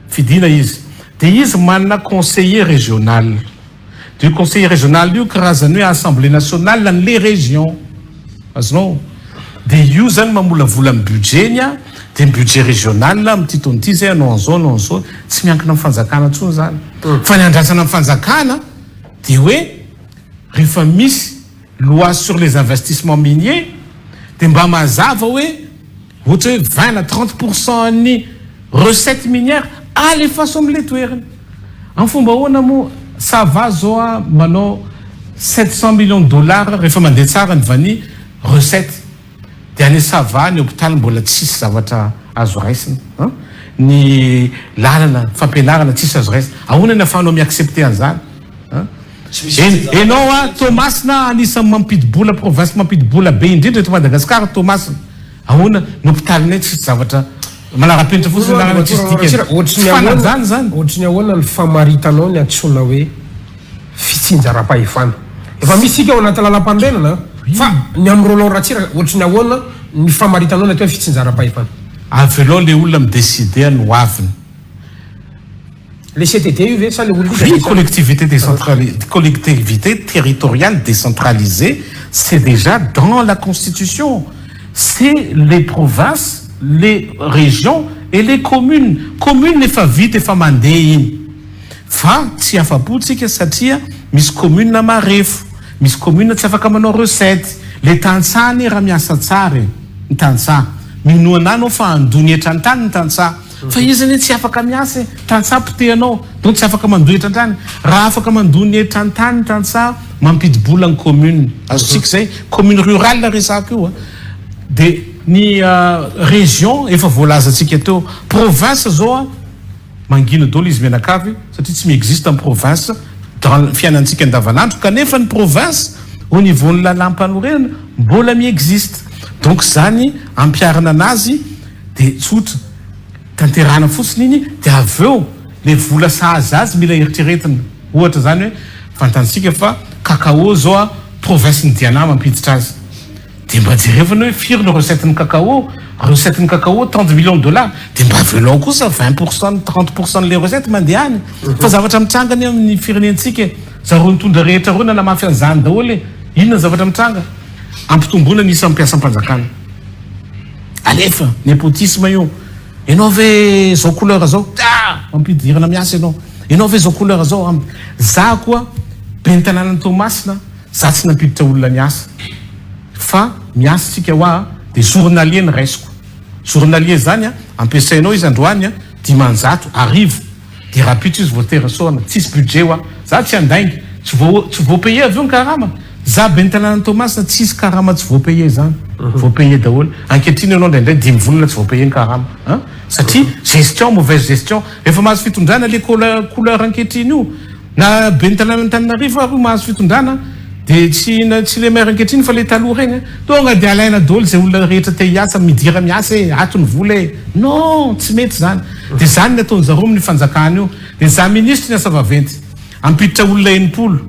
fidina izy, de izy manana conseiller régional, de io conseiller régional io karazany hoe assemblée nationale an'le région, azonao, de io zany mamolavola ny budget-ny an, de ny budget régional amin'ity taona ity zay hanao an'izao, hanao an'izao, tsy miankina amin'ny fanjakana intsony zany, fa ny andrasana amin'ny fanjakana de hoe rehefa misy loi sur les investissements miniers dia mba mazava hoe ohatra hoe 20 na 30 pour cent an'ny recette minière alefaso amin'ilay toerana. Amin'ny fomba ahoana moa Sava zao a manao 700 millions de dollars rehefa mandeha tsara ny vanille recette dia any Sava ny hopitaly mbola tsisy zavatra azo raisina an! Ny lalana fampianarana tsisy azo raisina. Ahoana ny afahanao mi-accepter an'izany an? Enao a Toamasina anisan'ny mampidi-bola province mampidi-bola be indrindra eto Madagascar Toamasina. Ahoana ny hopitalinay tsisy zavatra manara-penitra fotsiny ny lalana tsisy dikany. Tsy fanajana izany. Ohatry ny ahoana ny famaritanao ny antsoina hoe fitsinjaram-pahefana? Efa misy isika ao anaty lalam-panorenana fa ny amin'i Roland Ratsiraka ohatry ny ahoana ny famaritanao ny atao hoe fitsinjaram-pahefana? Avelao le olona mi-decider ny hoaviny. Le CTD io ve sa le olona Oui, collectivité décentralisée, collectivité territoriale décentralisée, c'est déjà dans la constitution. C'est les provinces, les régions et les communes. Commune efa vita efa mandeha iny. Fa tsy afa-po tsika satria misy commune marefo, misy commune tsy afaka manao recette. Le tantsaha anie raha miasa tsara e, ny tantsaha. Minoa anah anao fa handoa ny hetran-tany ny tantsaha. Fa izy anie tsy afaka miasa e, tantsaha potehanao, donc tsy afaka mandoa hetran-tany. Raha afaka mandoa ny hetran-tany ny tantsaha, mampidi-bola ny commune. Azontsika izay, commune rurale resahako io a. Dia ny région efa voalazantsika teo, province zao a, mangina daholo izy mianakavy satria tsy mi-existe ny province dans ny fiainantsika andavanandro, kanefa ny province au niveau ny lalàm-panorenana mbola mi-existe. Donc zany ampiharina anazy De tsotra, tanterahana fotsiny iny de avy eo le vola sahaza azy mila eritreretina. Ohatra zany hoe fantantsika fa cacao zao a province ny Diana mampiditra azy. De mba jerevana hoe firy ny recette ny cacao, recette ny cacao tant de millions de dollars, de mba avelao kosa 20 pour cent, 30 pour cent le recette mandeha any. Fa zavatra mitranga anie amin'ny firenentsika e, zareo nitondra rehetra reo nanamafy an'izany daholo e, inona ny zavatra mitranga? Ampitomboina ny isan'ny mpiasam-panjakana. Alefa, nepotisme io. Enao ve zao couleur zao? Ah! Ampidirana miasa enao. Enao ve zao couleur zao? Am za koa ben'ny tanànan'i Toamasina, za tsy nampiditra olona niasa. Fa miasa tsika hoa de journalier ny raisiko. Journalier zany a, ampiasainao izy androany a, 500, arivo. Dia rahampitso izy voatery esorina. Tsisy budget hoa. Za tsy handainga. Tsy voa tsy voa-payer avy eo ny karama. Za ben'ny tanànan'i Toamasina tsisy karama tsy voa-payer zany. Voa-payer daholo. Ankehitriny ianao indraindray dimy volana tsy voa-payer ny karama. An! Satria gestion, mauvaise gestion. Rehefa mahazo fitondrana le couleur couleur ankehitriny io, na ben'ny tanànan'Antananarivo ary io mahazo fitondrana dia tsy tsy le maire ankehitriny fa le taloha ireny an! Tonga dia alaina daholo izay olona rehetra te hiasa, midira miasa e, ato ny vola e! Non! Tsy mety izany. Dia izany ny ataon-jareo amin'io fanjakana io. Dia za minisitry ny asa vaventy, hampiditra olona 60,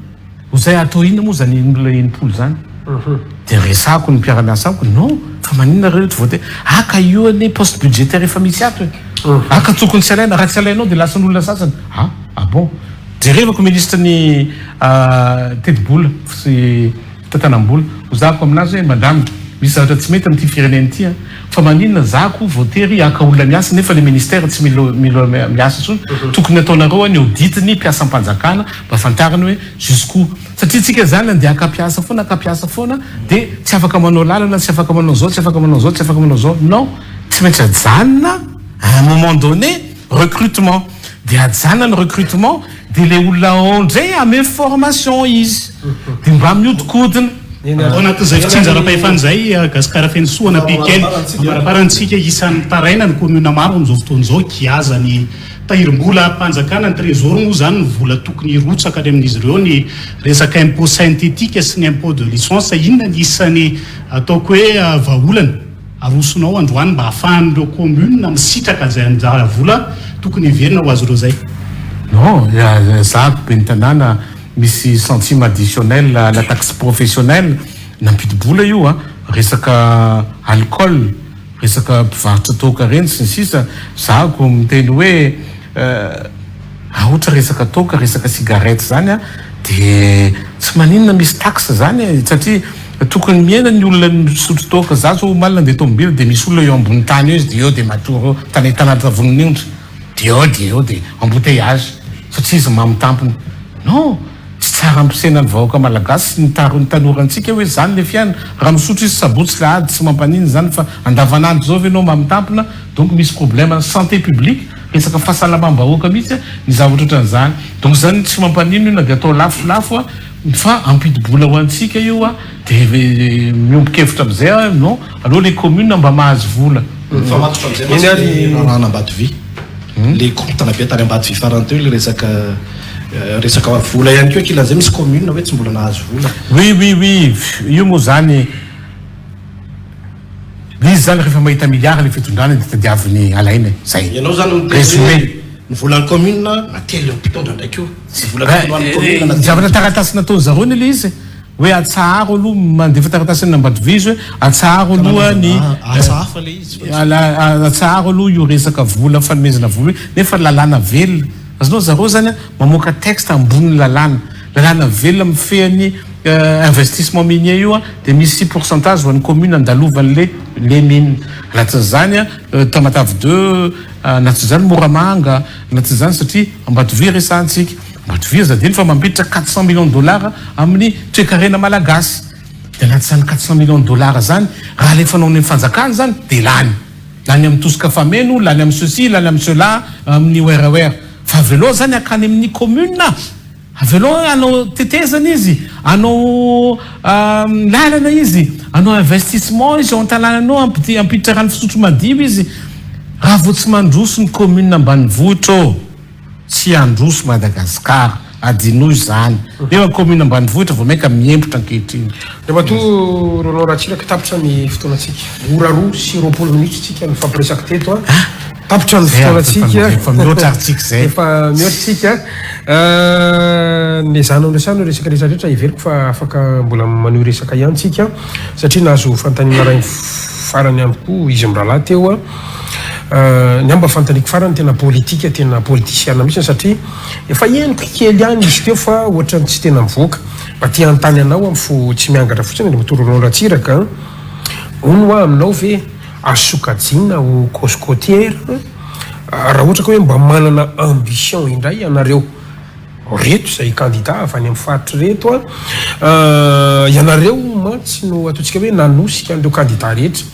ho zay atao inona moa izany olona 60 izany? Dia resahako ny mpiara-miasa amiko, non, fa maninona nareo tsy voatery, ah ka io anie poste budgétaire efa misy ato e! Ah ka tokony tsy alaina, raha tsy alainao dia lasan'olona sasany, ah, ah bon! Jerevako minisitry ny tetibola sy. Fitantanam-bola. Ho zahako aminazy hoe madame, misy zavatra tsy mety amin'ity firenena ity an! Fa maninona za koa voatery haka olona miasa nefa le ministère tsy mila mila miasa intsony? Tokony ataonareo an ny audit ny mpiasam-panjakana mba fantarina hoe jusqu'où? Satria tsika zany andeha haka mpiasa foana haka mpiasa foana de tsy afaka manao lalana, tsy afaka manao zao, tsy afaka manao zao, tsy afaka manao zao. Non! Tsy maintsy ajanona à un moment donné recrutement. De ajanona ny recrutement de le olona ao ndray ame formation izy de mba miodikodina. Ao anatin'izay fitsinjaram-pahefana izay, Gasikara Fenosoa na Pikely, ambarambarantsika isan'ny mitaraina ny kaominina maro amin'izao fotoana izao, giaza ny tahirim-bolam-panjakana, ny trésor moa izany ny vola tokony hirotsaka any amin'izy ireo, ny resaka impôt synthétique sy ny impôt de licence, inona ny isan'ny ataoko hoe vahaolana? Arosonao androany mba ahafahan'ireo commune misitraka izay anjara vola tokony heverina ho azy ireo izay. Non, za ben'ny tanàna misy centime additionnel à la taxe professionnelle, nampidi-bola io a, resaka alcool, resaka mpivarotra toaka reny sy ny sisa, za ko miteny hoe raha ohatra resaka toaka, resaka cigarette zany a, de tsy maninona misy taxe zany e, satria tokony mihena ny olona misotro toaka. Za zao omaly nandeha tomobile de misy olona eo ambony tany eo izy de eo de matory eo, tany tanaty voninondry, de eo de eo de embouteillage satria izy mamo tampony. Non, tsy tsara ampisena ny vahoaka malagasy sy ny taro ny tanorantsika hoe zany le fiainana. Raha misotro izy sabotsy lahady tsy mampanino zany fa andavanandro zao ve enao mamo tampona, donc misy problème santé publique, resaka fahasalamam-bahoaka mihitsy ny zavatra ohatran'izany. Donc zany tsy mampanino io na de atao lafolafo a, fa ampidi-bola ho antsika io a, de miombon-kevitra amizay aho non, aleo le commune mba mahazo vola. Mifamatotra amizay mantsy le raharaha Ambatovy, le korontana be tany Ambatovy farany teo le resaka resaka vola ihany koa ankilan'izay misy commune hoe tsy mbola nahazo vola. Oui oui oui, io moa zany izy zany rehefa mahita milliard le fitondrana de tadiaviny alaina e, zay. Ianao zany miteny hoe Résumé. ny volan'ny commune natelin'ny mpitondra ndraiky io, ny vola tokony ho an'ny commune natelin'ny. Zavatra taratasy nataony zareo anie le izy e, hoe atsaharo aloha mandefa taratasy any Ambatovy izy hoe atsaharo aloha ny Asa hafa le izy fa tsy. Atsaharo aloha io resaka vola fanomezana vola io nefa lalàna velona. Azonao zareo zany a mamoaka texte ambonin'ny lalàna. Lalàna velona mifehy ny investissement minier io a dia misy pourcentage ho an'ny commune andalovan'le le mine. Anatin'izany a Tamatave deux, anatin'izany Moramanga, anatin'izany satria Ambatovy resahantsika. Ambatovy aza adino fa mampiditra 400 millions de dollars amin'ny toekarena malagasy. Dia anatin'izany 400 millions de dollars zany raha alefanao any amin'ny fanjakana zany dia lany. Lany amin'ny tosika fameno, lany amin'ny ceci, lany amin'ny cela, amin'ny werwer. Fa avelao zany hakany amin'ny commune. Avelao hanao tetezana izy, hanao lalana izy, hanao investissement izy ao an-tanànanao, hampiditra rano fisotro madio izy. Raha vao tsy mandroso ny commune ambanivohitra ô, tsy handroso Madagascar. Adinoy izany. Nefa commune ambanivohitra vao mainka miembotra ankehitriny. Andriamatoa Roland Ratsiraka, tapitra ny fotoanantsika. Ora 22 minitra tsika nifampiresaka teto a. Tapitra ny fotoanantsika. Efa mihoatra ary tsika izay. Efa mihoatra tsika. Nezahana noresahana io resaka rehetra rehetra, heveriko fa afaka mbola manohy resaka ihany tsika satria nahazo fanontaniana iray farany ihany koa izy mirahalahy teo. Ny ahy mba fanontaniako farany tena politika, tena politisiana mihitsy satria efa henoko kely ihany izy teo fa ohatran'ny tsy tena mivoaka. Mba te hanontany anao aho fo tsy miangatra fotsiny Andriamatoa Roland Ratsiraka an! Hono hoa aminao ve azo sokajiana ho cause côtière raha ohatra ka hoe mba manana ambition indray ianareo reto izay candidat avy any amin'ny faritra ireto an! Ianareo mantsy no ataontsika hoe nanosika an'ireo candidat rehetra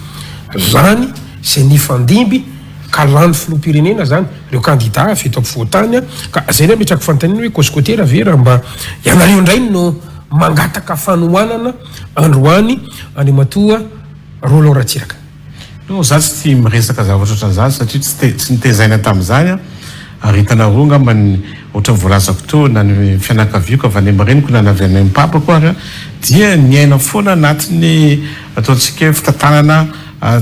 lany izay nifandimby ka lany filoham-pirenena zany ireo candidat avy eto ampovoan-tany ka zay ny ametrako fanontaniana hoe cause côtière ve raha mba ianareo indray no mangataka fanohanana androany Andriamatoa Roland Ratsiraka. Non, za tsy tia miresaka zavatra ohatran'izany satria tsy te, tsy nitezaina tamin'izany aho ary hitanareo angamba ny ohatran'ny voalazako teo na ny fianakaviako avy any amin'ny reniko na ny avy any amin'ny papako ary dia niaina foana anatin'ny ataontsika hoe fitantanana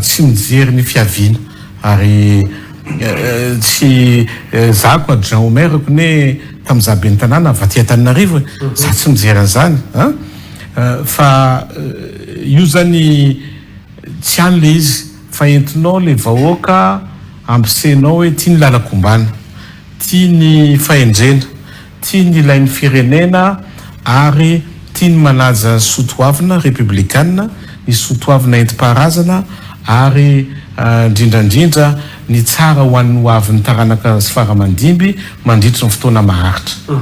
tsy mijery ny fiaviana ary tsy za ko adjoint au maire ko ne tamin'izaho ben'ny tanàna avy aty Antananarivo e, za tsy mijery an'izany an, fa io zany tsy any le izy fa entinao le vahoaka ampisenao hoe ty ny lalakombana, ty ny fahendrena, Tia ny ilain'ny firenena ary tia ny manaja ny soa toavina repoblikana, ny soa toavina entim-paharazana ary indrindra indrindra ny tsara ho an'ny ho avin'ny taranaka sy fara aman-dimby mandritry ny fotoana maharitra.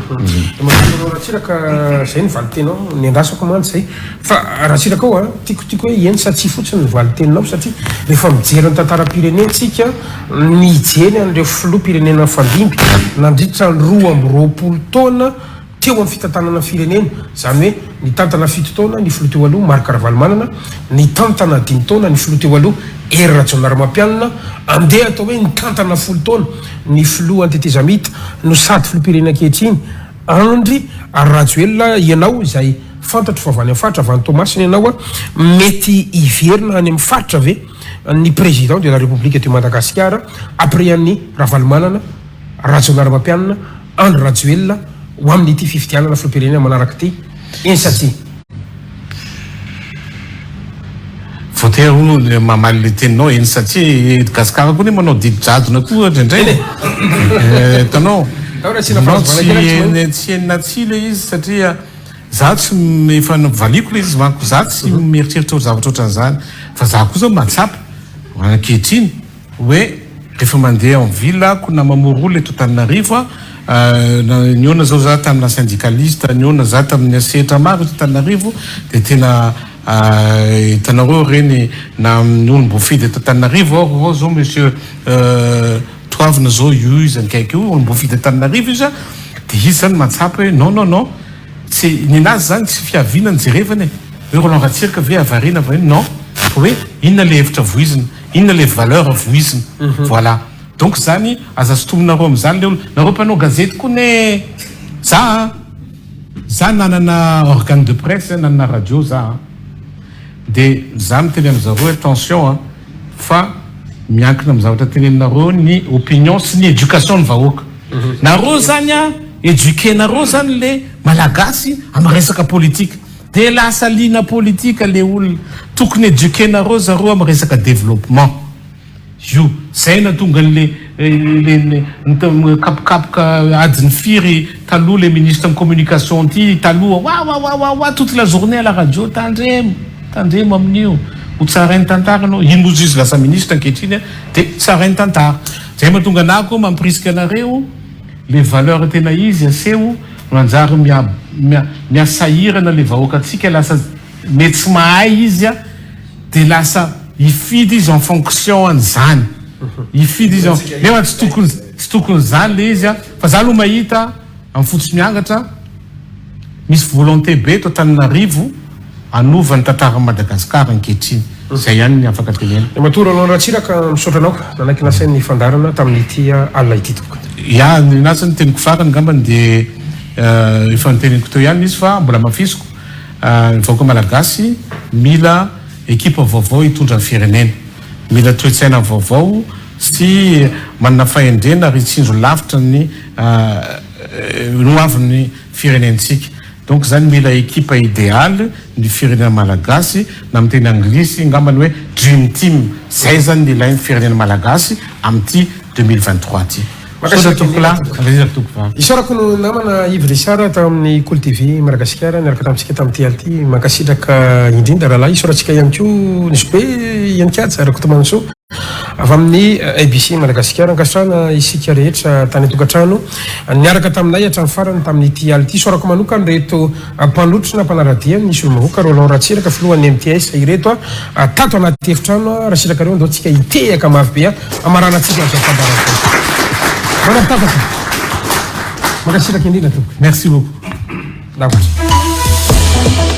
Manoloana Ratsiraka zay ny valin-teninao, nendrasako mantsy zay. Fa Ratsiraka ao a, tiako tiako hoe eny sa tsia fotsiny ny valin-teninao satria rehefa mijery ny tantaram-pirenena tsika, Nijery an'ireo filoham-pirenena nifandimby nandritra ny 22 taona teo amin'ny fitantanana ny firenena, izany hoe nitantana fito taona ny filoha teo aloha Marc Ravalomanana, nitantana dimy taona ny filoha teo aloha Hery Rajaonarimampianina, andeha atao hoe nitantana folo taona ny filoha antetezamita no sady filoham-pirenena ankehitriny Andry Rajoelina, ianao izay fantatro fa avy any amin'ny faritra, avy any Toamasina ianao, mety hiverina any amin'ny faritra ve? ny président de la république de Madagascar après an'i Ravalomanana, Rajaonarimampianina, Andry Rajoelina. ho amin'ity fifidianana filoham-pirenena manaraka ity? Eny sa tsia? Voatery hono ny mamaly le teninao eny sa tsia e, Gasikara koa ne manao didy jadona koa indraindray e. Hitanao? Non tsy eny tsy eny na tsia le izy satria za tsy efa novaliako le izy manko za tsy mieritreritra zavatra ohatran'izany fa za koa zao mahatsapa ankehitriny Hoe rehefa mandeha en ville ako na mamory olona eto Antananarivo aho, nihaona zao za tamina syndicaliste, nihaona za tamin'ny sehatra maro eto Antananarivo dia tena hitanareo ireny na amin'ny olom-boafidy eto Antananarivo aho ao zao monsieur Toavina zao io izy akaiky io olom-boafidy Antananarivo izy dia izy zany mahatsapa hoe non non non tsy ninazy zany tsy fiaviana no jerevana e, hoe Roland Ratsiraka ve havarina va ino non fa hoe inona le hevitra voizina. Inona le valeur voizina? Voilà. Donc zany aza sintominareo amizany le olona. Nareo mpanao gazety koa ne za a! Za nanana organe de presse, nanana radio za a! De za miteny amizareo hoe attention a! Fa miankina am zavatra teneninareo ny opinion sy ny education ny vahoaka. Nareo zany a eduquer-nareo zany le malagasy am resaka politique. De lasa liana politika le olona. Tokony eduquer-nareo zareo am resaka développement. Io. Zay natonga anle le le kapokapoka adiny firy taloha le ministre ny communication ty taloha wawawawawa toute la journée à la radio tandremo tandremo amin'io ho tsarain'ny tantara anao. Iny moa izy lasa ministre ankehitriny de tsarain'ny tantara. Zay mahatonga anah koa mampirisika anareo. Le valeur tena izy aseho manjary miha miha sahirana le vahoakantsika lasa mety tsy mahay izy a de lasa hifidy izy en fonction an'izany hifidy izy en nefa tsy tokony tsy tokony zany le izy a fa za aloha mahita am fo tsy miangatra Misy volonté be eto Antananarivo hanova ny tantaran'i Madagascar ankehitriny. Izay ihany ny afaka tenenina. Andriamatoa Roland Ratsiraka, misaotra anao nanaiky nasain'ny fandaharana tamin'ity alina ity tompoko. Ya, ny anazy ny teniko farany angambany dia efa noteneniko teo ihany izy fa mbola hamafisiko, ny vahoaka malagasy mila ekipa vaovao hitondra ny firenena. Mila toe-tsaina vaovao sy manana fahendrena ary hitsinjo lavitra ny ho avin'ny firenentsika. Donc zany mila ekipa idealy ny firenena malagasy na amin'ny teny anglisy ngambany hoe dream team. Zay zany ny ilain'ny firenena malagasy amin'ity 2023 ty. Misaotra tompokolahy, mankasitraka tompokovavy. Isaorako ny namana Yves Richard tao amin'ny Kolo TV Madagasikara niaraka tamintsika tamin'ity alina ity. Mankasitraka indrindra rahalahy. Isaorantsika ihany koa ny zobe Ianikaja Rakotomanantsoa. Avy amin'ny ABC Madagasikara, ankasitrahana isika rehetra tany an-tokantrano niaraka taminay hatramin'ny farany tamin'ity alina ity. Isaorako manokana ireto mpanotrona mpanara-dia ny solombavambahoaka Roland Ratsiraka, filohan'ny MTS ireto tato anaty efitrano. Raha sitrakareo andao tsika hitehaka mafy be hamaranantsika an'izao fandaharana izao. Manam-pitafaka. Mankasitraka indrindra tompoko. Merci beaucoup. Lavitra.